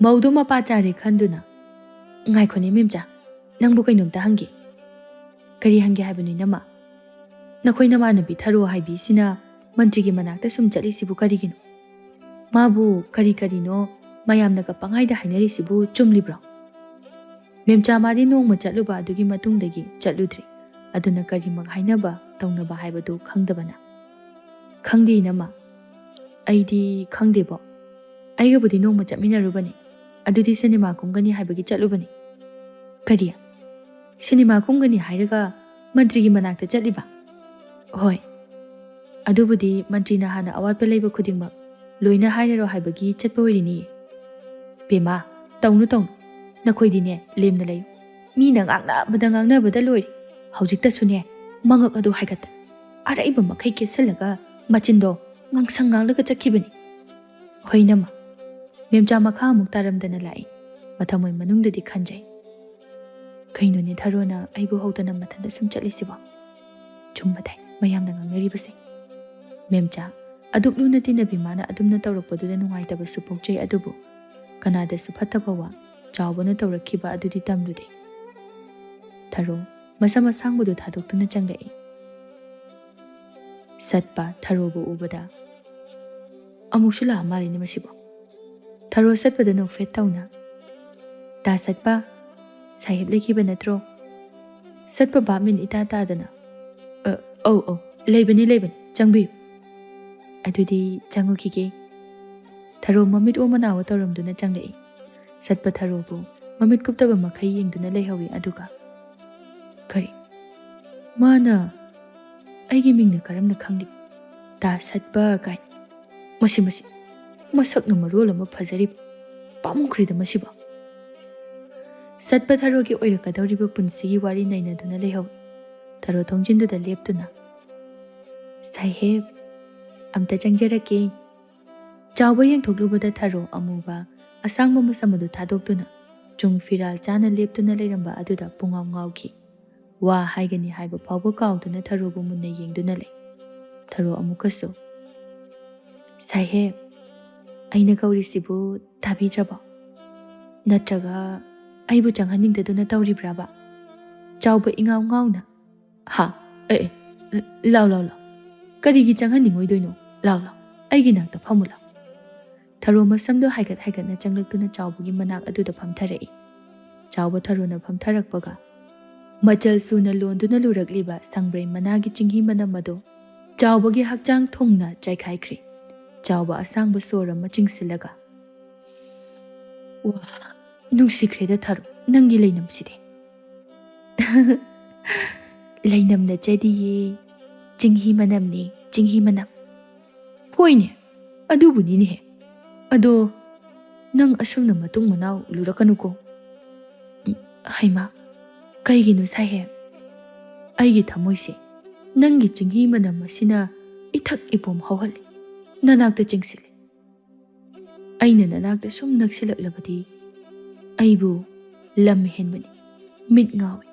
ꯃꯧꯗꯨ ꯃꯄꯥ ꯆꯥꯔꯦ ꯈꯟꯗꯨꯅ, "ꯉꯥꯏꯈꯣꯅꯦ ꯃꯦꯝꯆꯥ, ꯅꯪꯕꯨ ꯀꯩꯅꯣꯝꯇ ꯍꯪꯒꯦ꯫" "ꯀꯔꯤ ꯍꯪꯒꯦ ꯍꯥꯏꯕꯅꯣ ꯏꯅꯝꯃ?" "ꯅꯈꯣꯏ ꯅꯃꯥꯟꯅꯕꯤ ꯊꯔꯣ ꯍꯥꯏꯕꯤꯁꯤꯅ ꯃꯟꯇ꯭ꯔꯤꯒꯤ ꯃꯅꯥꯛꯇ ꯁꯨꯝ ꯆꯠꯂꯤꯁꯤꯕꯨ ꯀꯔꯤꯒꯤꯅꯣ? ꯃꯥꯕꯨ ꯀꯔꯤ ꯀꯔꯤꯅꯣ ꯃꯌꯥꯝꯅꯒ ꯄꯪꯍꯥꯏꯗ ꯍꯥꯏꯅꯔꯤꯁꯤꯕꯨ ꯆꯨꯝꯂꯤꯕ꯭ꯔꯣ?" ꯃꯦꯝꯆꯥ ꯃꯥꯗꯤ ꯅꯣꯡꯃ ꯆꯠꯂꯨꯕ ꯑꯗꯨꯒꯤ ꯃꯇꯨꯡꯗꯒꯤ ꯆꯠꯂꯨꯗ꯭ꯔꯤ꯫ ꯑꯗꯨꯅ ꯀꯔꯤꯃꯛ ꯍꯥꯏꯅꯕ ꯇꯧꯅꯕ ꯍꯥꯏꯕꯗꯨ ꯈꯪꯗꯕꯅ꯫ "ꯈꯪꯗꯦ ꯏꯅꯝꯃ, ꯑꯩꯗꯤ ꯈꯪꯗꯦꯕꯣ꯫ ꯑꯩꯒꯕꯨꯗꯤ ꯅꯣꯡꯃ ꯆꯠꯃꯤꯟꯅꯔꯨꯕꯅꯤ꯫ ꯑꯗꯨꯗꯤ ꯁꯤꯅꯦꯃꯥ ꯀꯨꯝꯒꯅꯤ ꯍꯥꯏꯕꯒꯤ ꯆꯠꯂꯨꯕꯅꯤ꯫" "ꯀꯔꯤ? ꯁꯤꯅꯦꯃꯥ ꯀꯨꯝꯒꯅꯤ ꯍꯥꯏꯔꯒ ꯃꯟꯇ꯭ꯔꯤꯒꯤ ꯃꯅꯥꯛꯇ ꯆꯠꯂꯤꯕ?" "ꯍꯣꯏ꯫ ꯑꯗꯨꯕꯨꯗꯤ ꯃꯟꯇ꯭ꯔꯤꯅ ꯍꯥꯟꯅ ꯑꯋꯥꯠꯄ ꯂꯩꯕ ꯈꯨꯗꯤꯡꯃꯛ ꯂꯣꯏꯅ ꯍꯥꯏꯅꯔꯣ ꯍꯥꯏꯕꯒꯤ ꯆꯠꯄ ꯑꯣꯏꯔꯤꯅꯤꯌꯦ꯫" "ꯕꯦꯝꯃ, ꯇꯧꯅꯨ ꯇꯧꯅꯨ꯫ ꯅꯈꯣꯏꯗꯤꯅꯦ ꯂꯦꯝꯅ ꯂꯩꯌꯨ꯫ ꯃꯤꯅ ꯉꯥꯡꯅꯕꯗ ꯉꯥꯡꯅꯕꯗ ꯂꯣꯏꯔꯦ꯫ ꯍꯧꯖꯤꯛꯇꯁꯨꯅꯦ ꯃꯉꯛ ꯑꯗꯨ ꯍꯥꯏꯒꯠꯇꯅ ꯑꯔꯩꯕ ꯃꯈꯩ ꯀꯦꯠꯁꯜꯂꯒ ꯃꯆꯤꯟꯗꯣ ꯉꯥꯡꯁꯪ ꯉꯥꯡꯂꯒ ꯆꯠꯈꯤꯕꯅꯤ꯫" "ꯍꯣꯏ ꯏꯅꯝꯃ꯫" ꯃꯦꯝꯆꯥ ꯃꯈꯥ ꯑꯃꯨꯛ ꯇꯥꯔꯝꯗꯅ ꯂꯥꯛꯏ꯫ ꯃꯊꯃꯣꯏ ꯃꯅꯨꯡꯗꯗꯤ ꯈꯟꯖꯩ, "ꯀꯩꯅꯣꯅꯦ ꯊꯔꯣꯅ ꯑꯩꯕꯨ ꯍꯧꯗꯅ ꯃꯊꯟꯇ ꯁꯨꯝ ꯆꯠꯂꯤꯁꯤꯕꯣ? ꯆꯨꯝꯕꯗꯥꯏ ꯃꯌꯥꯝꯅ ꯉꯥꯡꯅꯔꯤꯕꯁꯦ꯫" ꯃꯦꯝꯆꯥ ꯑꯗꯨꯛ ꯂꯨꯅ ꯇꯤꯟꯅꯕꯤ ꯃꯥꯅ ꯑꯗꯨꯝꯅ ꯇꯧꯔꯛꯄꯗꯨꯗ ꯅꯨꯡꯉꯥꯏꯇꯕꯁꯨ ꯄꯣꯛꯆꯩ, ꯑꯗꯨꯕꯨ ꯀꯅꯥꯗꯁꯨ ꯐꯠꯇꯕ ꯋꯥ ꯆꯥꯎꯕꯅ ꯇꯧꯔꯛꯈꯤꯕ ꯑꯗꯨꯗꯤ ꯇꯝꯂꯨꯗꯦ꯫ ꯊꯔꯣ ꯃꯁꯝ ꯑꯁꯥꯡꯕꯗꯨ ꯊꯥꯗꯣꯛꯇꯨꯅ ꯆꯪꯂꯛꯏ꯫ ꯁꯠꯄ ꯊꯔꯣꯕꯨ ꯎꯕꯗ, "ꯑꯃꯨꯛꯁꯨ ꯂꯥꯛꯑ ꯃꯥꯜꯂꯤꯅꯦ ꯃꯁꯤꯕꯣ"꯫ ꯊꯔꯣ ꯁꯠꯄꯗ ꯅꯣꯛꯐꯦꯠ ꯇꯧꯅ, "ꯇꯥ ꯁꯠꯄ, ꯁꯥꯍꯦꯕ ꯂꯩꯈꯤꯕ ꯅꯠꯇ꯭ꯔꯣ?" ꯁꯠꯄ ꯚꯥꯞ ꯃꯦꯟ ꯏꯇꯥ ꯇꯥꯗꯅ, "ꯑ, ꯑꯧ, ꯑꯧ, ꯂꯩꯕꯅꯤ, ꯂꯩꯕꯅꯤ, ꯆꯪꯕꯤꯌꯨ"꯫ "ꯑꯗꯨꯗꯤ ꯆꯪꯉꯨꯈꯤꯒꯦ"꯫ ꯊꯔꯣ ꯃꯃꯤꯠ ꯑꯣ ꯃꯅꯥ ꯑꯣ ꯇꯧꯔꯝꯗꯨꯅ ꯆꯪꯂꯛꯏ꯫ ꯁꯠꯄ ꯊꯔꯣꯕꯨ ꯃꯃꯤꯠ ꯀꯨꯞꯇꯕ ꯃꯈꯩ ꯌꯦꯡꯗꯨꯅ ꯂꯩꯍꯧꯏ꯫ ꯑꯗꯨꯒ, "ꯀꯔꯤ? ꯃꯥꯅ ꯑꯩꯒꯤ ꯃꯤꯡꯅ ꯀꯔꯝꯅ ꯈꯪꯂꯤꯕ? ꯇꯥ ꯁꯠꯄ ꯀꯥꯏꯅ꯫ ꯃꯁꯤ, ꯃꯁꯤ, ꯃꯁꯛꯅ ꯃꯔꯣꯜ ꯑꯃ ꯐꯖꯔꯤꯕ꯫ ꯄꯥꯝꯃꯨꯈ꯭ꯔꯦꯗ ꯃꯁꯤꯕꯨ"꯫ ꯁꯠꯄ ꯊꯔꯣꯒꯤ ꯑꯣꯏꯔꯛꯀꯗꯧꯔꯤꯕ ꯄꯨꯟꯁꯤꯒꯤ ꯋꯥꯔꯤ ꯅꯩꯅꯗꯨꯅ ꯂꯩꯍꯧꯏ꯫ ꯊꯔꯣ ꯊꯣꯡꯖꯤꯟꯗꯨꯗ ꯂꯦꯞꯇꯨꯅ, "ꯁꯥꯍꯦꯕ, ꯑꯝꯇ ꯆꯪꯖꯔꯛꯀꯦ"꯫ ꯆꯥꯎꯕ ꯌꯦꯡꯊꯣꯛꯂꯨꯕꯗ ꯊꯔꯣ ꯑꯃꯨꯕ ꯑꯁꯥꯡꯕ ꯃꯁꯝ ꯑꯗꯨ ꯊꯥꯗꯣꯛꯇꯨꯅ ꯆꯨꯡ ꯐꯤꯔꯥꯜ ꯆꯥꯅ ꯂꯦꯞꯇꯨꯅ ꯂꯩꯔꯝꯕ ꯑꯗꯨꯗ ꯄꯨꯡꯉꯥꯎ ꯉꯥꯎꯈꯤ꯫ ꯋꯥ ꯍꯥꯏꯒꯅꯤ ꯍꯥꯏꯕ ꯐꯥꯎꯕ ꯀꯥꯎꯗꯨꯅ ꯊꯔꯣꯕꯨ ꯃꯨꯟꯅ ꯌꯦꯡꯗꯨꯅ ꯂꯩ꯫ ꯊꯔꯣ ꯑꯃꯨꯛꯀꯁꯨ, "ꯁꯥꯍꯦꯕ, ꯑꯩꯅ ꯀꯧꯔꯤꯁꯤꯕꯨ ꯇꯥꯕꯤꯗ꯭ꯔꯕꯣ? ꯅꯠꯇ꯭ꯔꯒ ꯑꯩꯕꯨ ꯆꯪꯍꯟꯅꯤꯡꯗꯗꯨꯅ ꯇꯧꯔꯤꯕ꯭ꯔꯕ?" ꯆꯥꯎꯕ ꯏꯉꯥꯎ ꯉꯥꯎꯅ, "ꯍꯥ? ꯑꯦ, ꯑꯦ, ꯂꯥꯎ, ꯂꯥꯎ, ꯂꯥꯎ꯫ ꯀꯔꯤꯒꯤ ꯆꯪꯍꯟꯅꯤꯡꯉꯣꯏꯗꯣꯏꯅꯣ? ꯂꯥꯎ, ꯂꯥꯎ꯫ ꯑꯩꯒꯤ ꯅꯥꯛꯇ ꯐꯝꯃꯨ ꯂꯥꯎ"꯫ ꯊꯔꯣ ꯃꯁꯝꯗꯣ ꯍꯥꯏꯒꯠ ꯍꯥꯏꯒꯠꯅ ꯆꯪꯂꯛꯇꯨꯅ ꯆꯥꯎꯕꯒꯤ ꯃꯅꯥꯛ ꯑꯗꯨꯗ ꯐꯝꯊꯔꯛꯏ꯫ ꯆꯥꯎꯕ ꯊꯔꯣꯅ ꯐꯝꯊꯔꯛꯄꯒ, ꯃꯆꯜ ꯁꯨꯅ ꯂꯣꯟꯗꯨꯅ ꯂꯨꯔꯛꯂꯤꯕ ꯁꯪꯕ꯭ꯔꯩ ꯃꯅꯥꯒꯤ ꯆꯤꯡꯍꯤ ꯃꯅꯝ ꯑꯗꯨ ꯆꯥꯎꯕꯒꯤ ꯍꯛꯆꯥꯡ ꯊꯨꯡꯅ ꯆꯥꯏꯈꯥꯏꯈ꯭ꯔꯦ꯫ ꯆꯥꯎꯕ ꯑꯁꯥꯡꯕ ꯁꯣꯔ ꯑꯃ ꯆꯤꯡꯁꯤꯜꯂꯒ, "ꯋꯥ, ꯅꯨꯡꯁꯤꯈ꯭ꯔꯦꯗ ꯊꯔꯣ, ꯅꯪꯒꯤ ꯂꯩꯅꯝꯁꯤꯗꯤ"꯫ "ꯂꯩꯅꯝ ꯅꯠꯆꯗꯤꯌꯦ, ꯆꯤꯡꯍꯤ ꯃꯅꯝꯅꯦ, ꯆꯤꯡꯍꯤ ꯃꯅꯝ"꯫ "ꯍꯣꯏꯅꯦ, ꯑꯗꯨꯕꯨꯅꯤꯅꯦꯍꯦ꯫ ꯑꯗꯣ ꯅꯪ ꯑꯁꯨꯝꯅ ꯃꯇꯨꯡ ꯃꯅꯥꯎ ꯂꯨꯔꯛꯀꯅꯨꯀꯣ"꯫ "ꯍꯩꯃꯥ, ꯀꯩꯒꯤꯅꯣ ꯁꯥꯍꯦꯕ? ꯑꯩꯒꯤ ꯊꯃꯣꯏꯁꯦ ꯅꯪꯒꯤ ꯆꯤꯡꯍꯤ ꯃꯅꯝ ꯑꯁꯤꯅ ꯏꯊꯛ ꯏꯄꯣꯝ ꯍꯧꯍꯜꯂꯤ, ꯅꯅꯥꯛꯇ ꯆꯤꯡꯁꯤꯜꯂꯤ꯫ ꯑꯩꯅ ꯅꯅꯥꯛꯇ ꯁꯨꯝ ꯅꯛꯁꯤꯜꯂꯛꯂꯕꯗꯤ ꯑꯩꯕꯨ ꯂꯝ ꯍꯦꯟꯕꯅꯤ, ꯃꯤꯠ ꯉꯥꯎꯏ,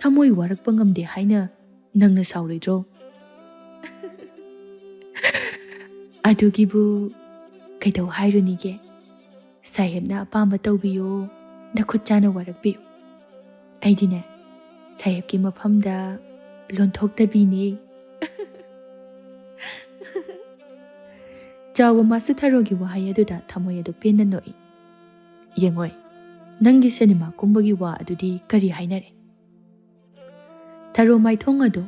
ꯊꯃꯣꯏ ꯋꯥꯔꯛꯄ ꯉꯝꯗꯦ ꯍꯥꯏꯅ ꯅꯪꯅ ꯁꯥꯎꯔꯣꯏꯗ꯭ꯔꯣ?" "ꯑꯗꯨꯒꯤꯕꯨ ꯀꯩꯗꯧ ꯍꯥꯏꯔꯨꯅꯤꯒꯦ? ꯁꯥꯍꯦꯕꯅ ꯑꯄꯥꯝꯕ ꯇꯧꯕꯤꯌꯨ, ꯅꯈꯨꯠ ꯆꯥꯅ ꯋꯥꯔꯛꯄꯤꯌꯨ꯫ ꯑꯩꯗꯤꯅꯦ, ꯁꯥꯍꯦꯕꯀꯤ ꯃꯐꯝꯗ ꯂꯣꯟꯊꯣꯛꯇꯕꯤꯅꯤ꯫ ꯆꯥꯎꯕ ꯃꯥꯁꯨ ꯊꯔꯣꯒꯤ ꯋꯥꯍꯩ ꯑꯗꯨꯗ ꯊꯃꯣꯏ ꯑꯗꯨ ꯄꯦꯟꯅ ꯅꯣꯛꯏ꯫ "ꯌꯦꯡꯉꯣꯏ, ꯅꯪꯒꯤ ꯁꯤꯅꯦꯃꯥ ꯀꯨꯝꯕꯒꯤ ꯋꯥ ꯑꯗꯨꯗꯤ ꯀꯔꯤ ꯍꯥꯏꯅꯔꯦ?" ꯊꯔꯣ ꯃꯥꯏꯊꯣꯡ ꯑꯗꯨ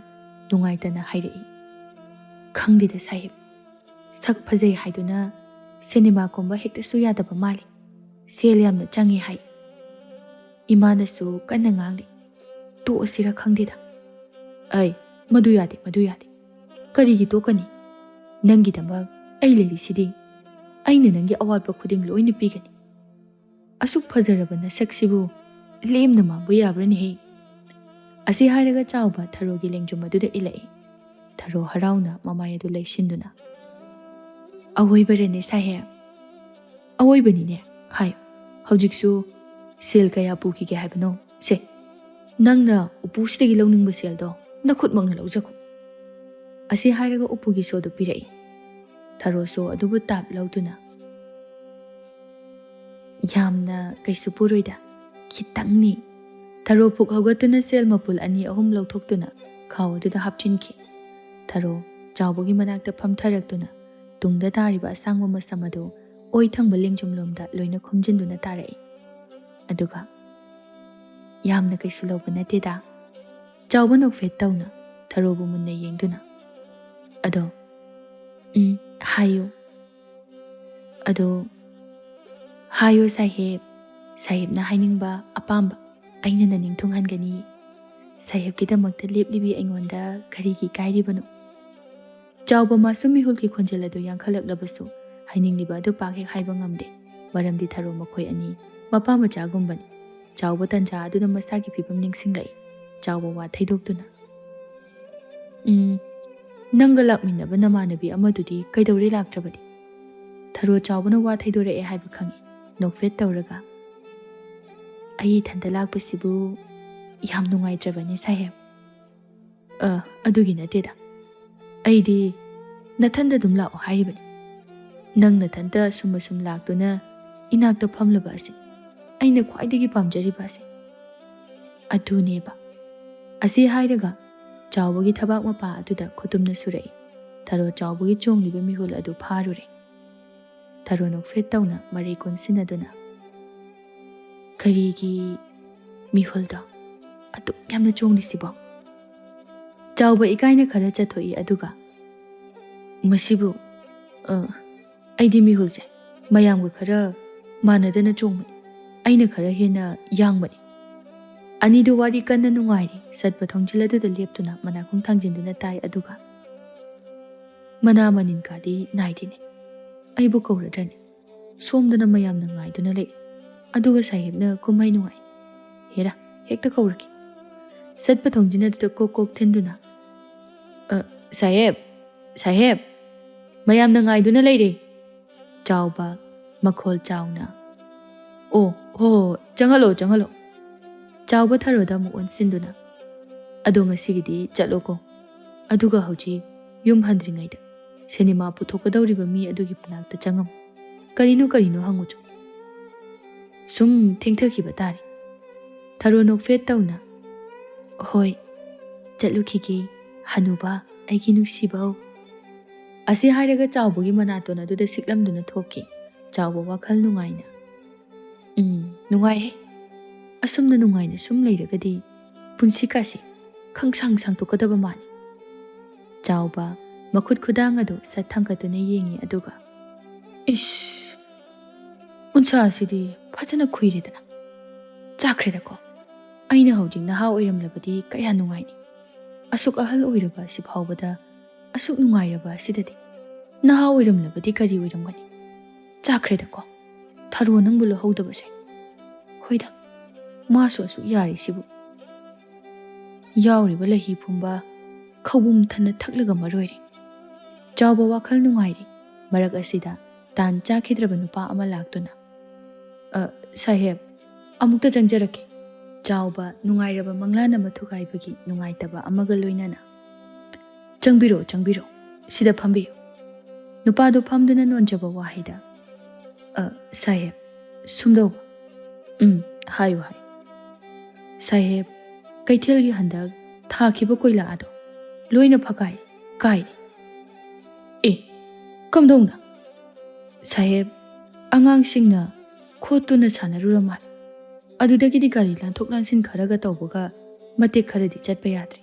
ꯅꯨꯡꯉꯥꯏꯇꯅ ꯍꯥꯏꯔꯛꯏ꯫ "ꯈꯪꯗꯦꯗ ꯁꯥꯍꯦꯕ, ꯁꯛ ꯐꯖꯩ ꯍꯥꯏꯗꯨꯅ ꯁꯤꯅꯦꯃꯥ ꯀꯨꯝꯕ ꯍꯦꯛꯇꯁꯨ ꯌꯥꯗꯕ ꯃꯥꯜꯂꯤ꯫ ꯁꯦꯜ ꯌꯥꯝꯅ ꯆꯪꯉꯤ ꯍꯥꯏ꯫ ꯏꯃꯥꯅꯁꯨ ꯀꯟꯅ ꯉꯥꯡꯂꯤ꯫ ꯇꯣꯛꯑꯁꯤꯔ ꯈꯪꯗꯦꯗ꯫" "ꯑꯩ, ꯃꯗꯨ ꯌꯥꯗꯦ, ꯃꯗꯨ ꯌꯥꯗꯦ꯫ ꯀꯔꯤꯒꯤ ꯇꯣꯛꯀꯅꯤ? ꯅꯪꯒꯤꯗꯃꯛ ꯑꯩ ꯂꯩꯔꯤꯁꯤꯗꯤ꯫ ꯑꯩꯅ ꯅꯪꯒꯤ ꯑꯋꯥꯠꯄ ꯈꯨꯗꯤꯡ ꯂꯣꯏꯅ ꯄꯤꯒꯅꯤ꯫ ꯑꯁꯨꯛ ꯐꯖꯔꯕ ꯅꯁꯛꯁꯤꯕꯨ ꯂꯦꯝꯅ ꯃꯥꯡꯕ ꯌꯥꯕ꯭ꯔꯅꯦꯍꯦ?" ꯑꯁꯤ ꯍꯥꯏꯔꯒ ꯆꯥꯎꯕ ꯊꯔꯣꯒꯤ ꯂꯦꯡꯖꯨꯝ ꯑꯗꯨꯗ ꯏꯜꯂꯛꯏ꯫ ꯊꯔꯣ ꯍꯔꯥꯎꯅ ꯃꯃꯥꯏ ꯑꯗꯨ ꯂꯩꯁꯤꯟꯗꯨꯅ, "ꯑꯋꯣꯏꯕꯔꯅꯦ ꯁꯥꯍꯦꯕ?" "ꯑꯋꯣꯏꯕꯅꯤꯅꯦ꯫ ꯍꯥꯏ, ꯍꯧꯖꯤꯛꯁꯨ ꯁꯦꯜ ꯀꯌꯥ ꯄꯨꯈꯤꯒꯦ ꯍꯥꯏꯕꯅꯣ? ꯁꯦ, ꯅꯪꯅ ꯎꯄꯨꯁꯤꯗꯒꯤ ꯂꯧꯅꯤꯡꯕ ꯁꯦꯜꯗꯣ ꯅꯈꯨꯠꯃꯛꯅ ꯂꯧꯖꯈꯣ꯫" ꯑꯁꯤ ꯍꯥꯏꯔꯒ ꯎꯄꯨꯒꯤ ꯁꯣꯗꯨ ꯄꯤꯔꯛꯏ꯫ ꯊꯔꯣ ꯁꯣ ꯑꯗꯨꯕꯨ ꯇꯥꯞ ꯂꯧꯗꯨꯅ, "ꯌꯥꯝꯅ ꯀꯩꯁꯨ ꯄꯨꯔꯣꯏꯗ, ꯈꯤꯇꯪꯅꯤ꯫" ꯊꯔꯣ ꯐꯨꯛ ꯍꯧꯒꯠꯇꯨꯅ ꯁꯦꯜ ꯃꯄꯨꯜ ꯑꯅꯤ ꯑꯍꯨꯝ ꯂꯧꯊꯣꯛꯇꯨꯅ ꯈꯥꯎ ꯑꯗꯨꯗ ꯍꯥꯞꯆꯤꯟꯈꯤ꯫ ꯊꯔꯣ ꯆꯥꯎꯕꯒꯤ ꯃꯅꯥꯛꯇ ꯐꯝꯊꯔꯛꯇꯨꯅ ꯇꯨꯡꯗ ꯇꯥꯔꯤꯕ ꯑꯁꯥꯡꯕ ꯃꯁꯝ ꯑꯗꯨ ꯑꯣꯏ ꯊꯪꯕ ꯂꯦꯡꯖꯨꯝꯂꯣꯝꯗ ꯂꯣꯏꯅ ꯈꯣꯝꯖꯤꯟꯗꯨꯅ ꯇꯥꯔꯛꯏ꯫ ꯑꯗꯨꯒ, "ꯌꯥꯝꯅ ꯀꯩꯁꯨ ꯂꯧꯕ ꯅꯠꯇꯦꯗ꯫" ꯆꯥꯎꯕ ꯅꯣꯛꯐꯦꯠ ꯇꯧꯅ ꯊꯔꯣꯕꯨ ꯃꯨꯟꯅ ꯌꯦꯡꯗꯨꯅ, "ꯑꯗꯣ, ꯎꯝ, ꯍꯥꯏꯌꯨ꯫ ꯑꯗꯣ, ꯍꯥꯏꯌꯨ ꯁꯥꯍꯦꯕ꯫ ꯁꯥꯍꯦꯕꯅ ꯍꯥꯏꯅꯤꯡꯕ ꯑꯄꯥꯝꯕ ꯑꯩꯅ ꯅꯅꯤꯡ ꯊꯨꯡꯍꯟꯒꯅꯤ꯫ ꯁꯥꯍꯦꯕꯀꯤꯗꯃꯛꯇ ꯂꯦꯞꯂꯤꯕꯤ ꯑꯩꯉꯣꯟꯗ ꯀꯔꯤꯒꯤ ꯏꯀꯥꯏꯔꯤꯕꯅꯣ?" ꯆꯥꯎꯕ ꯃꯥꯁꯨ ꯃꯤꯍꯨꯜꯒꯤ ꯈꯣꯟꯖꯦꯜ ꯑꯗꯨ ꯌꯥꯡꯈꯠꯂꯛꯂꯕꯁꯨ ꯍꯥꯏꯅꯤꯡꯂꯤꯕ ꯑꯗꯨ ꯄꯥꯛ ꯍꯦꯛ ꯍꯥꯏꯕ ꯉꯝꯗꯦ꯫ ꯃꯔꯝꯗꯤ ꯊꯔꯣ ꯃꯈꯣꯏ ꯑꯅꯤ ꯃꯄꯥ ꯃꯆꯥꯒꯨꯝꯕꯅꯤ꯫ ꯆꯥꯎꯕ ꯇꯟꯖꯥ ꯑꯗꯨꯗ ꯃꯁꯥꯒꯤ ꯐꯤꯕꯝ ꯅꯤꯡꯁꯤꯡꯂꯛꯏ꯫ ꯆꯥꯎꯕ ꯋꯥ ꯊꯩꯗꯣꯛꯇꯨꯅ, "ꯎꯝ, ꯅꯪꯒ ꯂꯥꯛꯃꯤꯟꯅꯕ ꯅꯃꯥꯟꯅꯕꯤ ꯑꯃꯗꯨꯗꯤ ꯀꯩꯗꯧꯔꯦ ꯂꯥꯛꯇ꯭ꯔꯕꯗꯤ?" ꯊꯔꯣ ꯆꯥꯎꯕꯅ ꯋꯥ ꯊꯩꯗꯣꯔꯛꯑꯦ ꯍꯥꯏꯕ ꯈꯪꯏ꯫ ꯅꯣꯛꯐꯦꯠ ꯇꯧꯔꯒ, "ꯑꯩ ꯏꯊꯟꯇ ꯂꯥꯛꯄꯁꯤꯕꯨ ꯌꯥꯝ ꯅꯨꯡꯉꯥꯏꯇ꯭ꯔꯕꯅꯤ ꯁꯥꯍꯦꯕ꯫" "ꯑ, ꯑꯗꯨꯒꯤ ꯅꯠꯇꯦꯗ꯫ ꯑꯩꯗꯤ ꯅꯊꯟꯗ ꯑꯗꯨꯝ ꯂꯥꯛꯑꯣ ꯍꯥꯏꯔꯤꯕꯅꯤ꯫ ꯅꯪ ꯅꯊꯟꯇ ꯑꯁꯨꯝ ꯑꯁꯨꯝ ꯂꯥꯛꯇꯨꯅ ꯏꯅꯥꯛꯇ ꯐꯝꯂꯕ ꯑꯁꯤ ꯑꯩꯅ ꯈ꯭ꯋꯥꯏꯗꯒꯤ ꯄꯥꯝꯖꯔꯤꯕ ꯑꯁꯤ ꯑꯗꯨꯅꯦꯕ꯫ ꯑꯁꯤ ꯍꯥꯏꯔꯒ ꯆꯥꯎꯕꯒꯤ ꯊꯕꯥꯛ ꯃꯄꯥ ꯑꯗꯨꯗ ꯈꯨꯇꯨꯝꯅ ꯁꯨꯔꯛꯏ꯫ ꯊꯔꯣ ꯆꯥꯎꯕꯒꯤ ꯆꯣꯡꯂꯤꯕ ꯃꯤꯍꯨꯜ ꯑꯗꯨ ꯐꯥꯔꯨꯔꯦ꯫ ꯊꯔꯣ ꯅꯣꯛꯐꯦꯠ ꯇꯧꯅ ꯃꯔꯩ ꯀꯣꯟꯁꯤꯟꯅꯗꯨꯅ, "ꯀꯔꯤꯒꯤ ꯃꯤꯍꯨꯜꯗꯣ ꯑꯗꯨꯛ ꯌꯥꯝꯅ ꯆꯣꯡꯂꯤꯁꯤꯕꯣ?" ꯆꯥꯎꯕ ꯏꯀꯥꯏꯅ ꯈꯔ ꯆꯠꯊꯣꯛꯏ, ꯑꯗꯨꯒ, "ꯃꯁꯤꯕꯨ, ꯑ, ꯑꯩꯗꯤ ꯃꯤꯍꯨꯜꯁꯦ ꯃꯌꯥꯝꯒ ꯈꯔ ꯃꯥꯟꯅꯗꯅ ꯆꯣꯡꯕꯅꯤ꯫ ꯑꯩꯅ ꯈꯔ ꯍꯦꯟꯅ ꯌꯥꯡꯕꯅꯤ꯫" ꯑꯅꯤꯗꯨ ꯋꯥꯔꯤ ꯀꯟꯅ ꯅꯨꯡꯉꯥꯏꯔꯤ꯫ ꯆꯠꯄ ꯊꯣꯡꯖꯤꯜ ꯑꯗꯨꯗ ꯂꯦꯞꯇꯨꯅ ꯃꯅꯥꯀꯣꯡ ꯊꯥꯡꯖꯤꯟꯗꯨꯅ ꯇꯥꯏ, ꯑꯗꯨꯒ, "ꯃꯅꯥ ꯃꯅꯤꯟ ꯀꯥꯗꯤ ꯅꯥꯏꯗꯦꯅꯦ꯫ ꯑꯩꯕꯨ ꯀꯧꯔꯗ꯭ꯔꯅꯦ? ꯁꯣꯝꯗꯅ ꯃꯌꯥꯝꯅ ꯉꯥꯏꯗꯨꯅ ꯂꯩ, ꯑꯗꯨꯒ ꯁꯥꯍꯦꯕꯅ ꯀꯨꯝꯍꯩ ꯅꯨꯡꯉꯥꯏ꯫ ꯍꯦꯔꯥ, ꯍꯦꯛꯇ ꯀꯧꯔꯒꯦ꯫" ꯆꯠꯄ ꯊꯣꯡꯖꯤꯟ ꯑꯗꯨꯗ ꯀꯣꯛ ꯀꯣꯛ ꯊꯤꯟꯗꯨꯅ, "ꯑ, ꯁꯥꯍꯦꯕ, ꯁꯥꯍꯦꯕ, ꯃꯌꯥꯝꯅ ꯉꯥꯏꯗꯨꯅ ꯂꯩꯔꯦ꯫" ꯆꯥꯎꯕ ꯃꯈꯣꯜ ꯆꯥꯎꯅ, "ꯑꯣ, ꯍꯣ, ꯍꯣ, ꯆꯪꯍꯜꯂꯣ, ꯆꯪꯍꯜꯂꯣ꯫" ꯆꯥꯎꯕ ꯊꯔꯣꯗ ꯑꯃꯨꯛ ꯑꯣꯟꯁꯤꯟꯗꯨꯅ, "ꯑꯗꯣ ꯉꯁꯤꯒꯤꯗꯤ ꯆꯠꯂꯣꯀꯣ꯫ ꯑꯗꯨꯒ ꯍꯧꯖꯤꯛ ꯌꯨꯝ ꯍꯟꯗ꯭ꯔꯤꯉꯩꯗ ꯁꯤꯅꯦꯃꯥ ꯄꯨꯊꯣꯛꯀꯗꯧꯔꯤꯕ ꯃꯤ ꯑꯗꯨꯒꯤ ꯃꯅꯥꯛꯇ ꯆꯪꯉꯝꯃꯨ꯫ ꯀꯔꯤꯅꯣ ꯀꯔꯤꯅꯣ ꯍꯪꯉꯨꯆꯣ꯫ ꯁꯨꯝ ꯊꯦꯡꯊꯈꯤꯕ ꯇꯥꯔꯦ꯫" ꯊꯔꯣ ꯅꯣꯛꯐꯦꯠ ꯇꯧꯅ, "ꯍꯣꯏ, ꯆꯠꯂꯨꯈꯤꯒꯦ, ꯍꯅꯨꯕ, ꯑꯩꯒꯤ ꯅꯨꯡꯁꯤꯕꯧ꯫" ꯑꯁꯤ ꯍꯥꯏꯔꯒ ꯆꯥꯎꯕꯒꯤ ꯃꯅꯥꯇꯣꯟ ꯑꯗꯨꯗ ꯁꯤꯛꯂꯝꯗꯨꯅ ꯊꯣꯛꯈꯤ꯫ ꯆꯥꯎꯕ ꯋꯥꯈꯜ ꯅꯨꯡꯉꯥꯏꯅ, "ꯎꯝ, ꯅꯨꯡꯉꯥꯏꯍꯦ꯫ ꯑꯁꯨꯝꯅ ꯅꯨꯡꯉꯥꯏꯅ ꯁꯨꯝ ꯂꯩꯔꯒꯗꯤ ꯄꯨꯟꯁꯤ ꯀꯥꯁꯦ ꯈꯪꯁꯥꯡ ꯁꯥꯡꯗꯣꯛꯀꯗꯕ ꯃꯥꯜꯂꯤ꯫" ꯆꯥꯎꯕ ꯃꯈꯨꯠ ꯈꯨꯗꯥꯡ ꯑꯗꯨ ꯁꯠ ꯊꯥꯡꯒꯠꯇꯨꯅ ꯌꯦꯡꯉꯤ, ꯑꯗꯨꯒ, "ꯏꯁ, ꯎꯟꯁꯥ ꯑꯁꯤꯗꯤ ꯐꯖꯅ ꯈꯨꯏꯔꯦꯗꯅ꯫ ꯆꯥꯈ꯭ꯔꯦꯗꯀꯣ꯫ ꯑꯩꯅ ꯍꯧꯖꯤꯛ ꯅꯍꯥ ꯑꯣꯏꯔꯝꯂꯕꯗꯤ ꯀꯌꯥ ꯅꯨꯡꯉꯥꯏꯅꯤ꯫ ꯑꯁꯨꯛ ꯑꯍꯜ ꯑꯣꯏꯔꯕ ꯑꯁꯤ ꯐꯥꯎꯕꯗ ꯑꯁꯨꯛ ꯅꯨꯡꯉꯥꯏꯔꯕ ꯑꯁꯤꯗꯗꯤ ꯅꯍꯥ ꯑꯣꯏꯔꯝꯂꯕꯗꯤ ꯀꯔꯤ ꯑꯣꯏꯔꯝꯒꯅꯤ? ꯆꯥꯈ꯭ꯔꯦꯗꯀꯣ꯫ ꯊꯔꯣ ꯅꯪꯕꯨ ꯂꯧꯍꯧꯗꯕꯁꯦ꯫ ꯍꯣꯏꯗ, ꯃꯥꯁꯨ ꯑꯁꯨꯛ ꯌꯥꯔꯤꯁꯤꯕꯨ꯫" ꯌꯥꯎꯔꯤꯕ ꯂꯩꯍꯤ ꯄꯨꯝꯕ ꯈꯧꯕꯨꯝ ꯊꯟꯅ ꯊꯛꯂꯒ ꯃꯔꯣꯏꯔꯦ꯫ ꯆꯥꯎꯕ ꯋꯥꯈꯜ ꯅꯨꯡꯉꯥꯏꯔꯤ꯫ ꯃꯔꯛ ꯑꯁꯤꯗ ꯇꯥꯟ ꯆꯥꯈꯤꯗ꯭ꯔꯕ ꯅꯨꯄꯥ ꯑꯃ ꯂꯥꯛꯇꯨꯅ, "ꯑ, ꯁꯥꯍꯦꯕ, ꯑꯃꯨꯛꯇ ꯆꯪꯖꯔꯛꯀꯦ꯫" ꯆꯥꯎꯕ ꯅꯨꯡꯉꯥꯏꯔꯕ ꯃꯪꯂꯥꯟ ꯑꯃ ꯊꯨꯒꯥꯏꯕꯒꯤ ꯅꯨꯡꯉꯥꯏꯇꯕ ꯑꯃꯒ ꯂꯣꯏꯅꯅ, "ꯆꯪꯕꯤꯔꯣ, ꯆꯪꯕꯤꯔꯣ, ꯁꯤꯗ ꯐꯝꯕꯤꯌꯨ꯫" ꯅꯨꯄꯥꯗꯨ ꯐꯝꯗꯨꯅ ꯅꯣꯟꯖꯕ ꯋꯥꯍꯩꯗ, "ꯑ, ꯁꯥꯍꯦꯕ, ꯁꯨꯝꯗꯧꯕ꯫ ꯎꯝ, ꯍꯥꯏꯌꯨ, ꯍꯥꯏꯌꯨ꯫ ꯁꯥꯍꯦꯕ, ꯀꯩꯊꯦꯜꯒꯤ ꯍꯟꯗꯛ ꯊꯥꯈꯤꯕ ꯀꯣꯏꯂꯥ ꯑꯗꯣ ꯂꯣꯏꯅ ꯐꯀꯥꯏ ꯀꯥꯏꯔꯦ꯫" "ꯑꯦ, ꯀꯝꯗꯧꯅ?" "ꯁꯥꯍꯦꯕ, ꯑꯉꯥꯡꯁꯤꯡꯅ ꯈꯣꯠꯇꯨꯅ ꯁꯥꯟꯅꯔꯨꯔ ꯃꯥꯜꯂꯦ꯫ ꯑꯗꯨꯗꯒꯤꯗꯤ ꯒꯥꯔꯤ ꯂꯥꯟꯊꯣꯛ ꯂꯥꯟꯁꯤꯟ ꯈꯔꯒ ꯇꯧꯕꯒ ꯃꯇꯦꯛ ꯈꯔꯗꯤ ꯆꯠꯄ ꯌꯥꯗ꯭ꯔꯦ꯫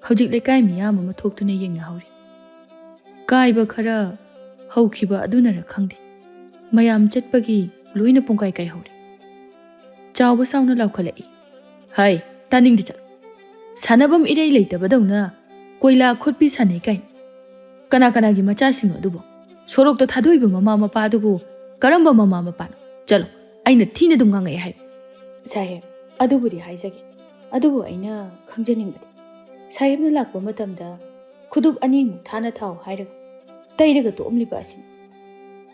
ꯍꯧꯖꯤꯛ ꯂꯩꯀꯥꯏ ꯃꯤꯌꯥꯝ ꯑꯃ ꯊꯣꯛꯇꯨꯅ ꯌꯦꯡꯅꯍꯧꯔꯤ꯫ ꯀꯥꯏꯕ ꯈꯔ ꯍꯧꯈꯤꯕ ꯑꯗꯨꯅꯔ ꯈꯪꯗꯦ, ꯃꯌꯥꯝ ꯆꯠꯄꯒꯤ ꯂꯣꯏꯅ ꯄꯨꯡꯀꯥꯏ ꯀꯥꯏꯍꯧꯔꯦ꯫" ꯆꯥꯎꯕ ꯁꯥꯎꯅ ꯂꯥꯎꯈꯠꯂꯛꯏ꯫ "ꯍꯥꯏ, ꯇꯥꯅꯤꯡꯗꯦ, ꯆꯠꯂꯣ꯫ ꯁꯥꯟꯅꯐꯝ ꯏꯔꯩ ꯂꯩꯇꯕꯗꯧꯅ ꯀꯣꯏꯂꯥ ꯈꯣꯠꯄꯤ ꯁꯥꯟꯅꯩ ꯀꯥꯏꯅ꯫ ꯀꯅꯥ ꯀꯅꯥꯒꯤ ꯃꯆꯥꯁꯤꯡꯅꯣ ꯑꯗꯨꯕꯨ? ꯁꯣꯔꯣꯛꯇ ꯊꯥꯗꯣꯛꯏꯕ ꯃꯃꯥ ꯃꯄꯥ ꯑꯗꯨꯕꯨ ꯀꯔꯝꯕ ꯃꯃꯥ ꯃꯄꯥꯅꯣ? ꯆꯠꯂꯣ, ꯑꯩꯅ ꯊꯤꯅ ꯑꯗꯨꯝ ꯉꯥꯡꯉꯛꯑꯦ ꯍꯥꯏꯌꯨ꯫" "ꯁꯥꯍꯦꯕ, ꯑꯗꯨꯕꯨꯗꯤ ꯍꯥꯏꯖꯒꯦ, ꯑꯗꯨꯕꯨ ꯑꯩꯅ ꯈꯪꯖꯅꯤꯡꯕꯗꯤ, ꯁꯥꯍꯦꯕꯅ ꯂꯥꯛꯄ ꯃꯇꯝꯗ ꯈꯨꯗꯨꯞ ꯑꯅꯤꯃꯨꯛ ꯊꯥꯅ ꯊꯥꯎ ꯍꯥꯏꯔꯒ ꯇꯩꯔꯒ ꯇꯣꯛꯑꯝꯂꯤꯕ ꯑꯁꯤꯅꯤ꯫"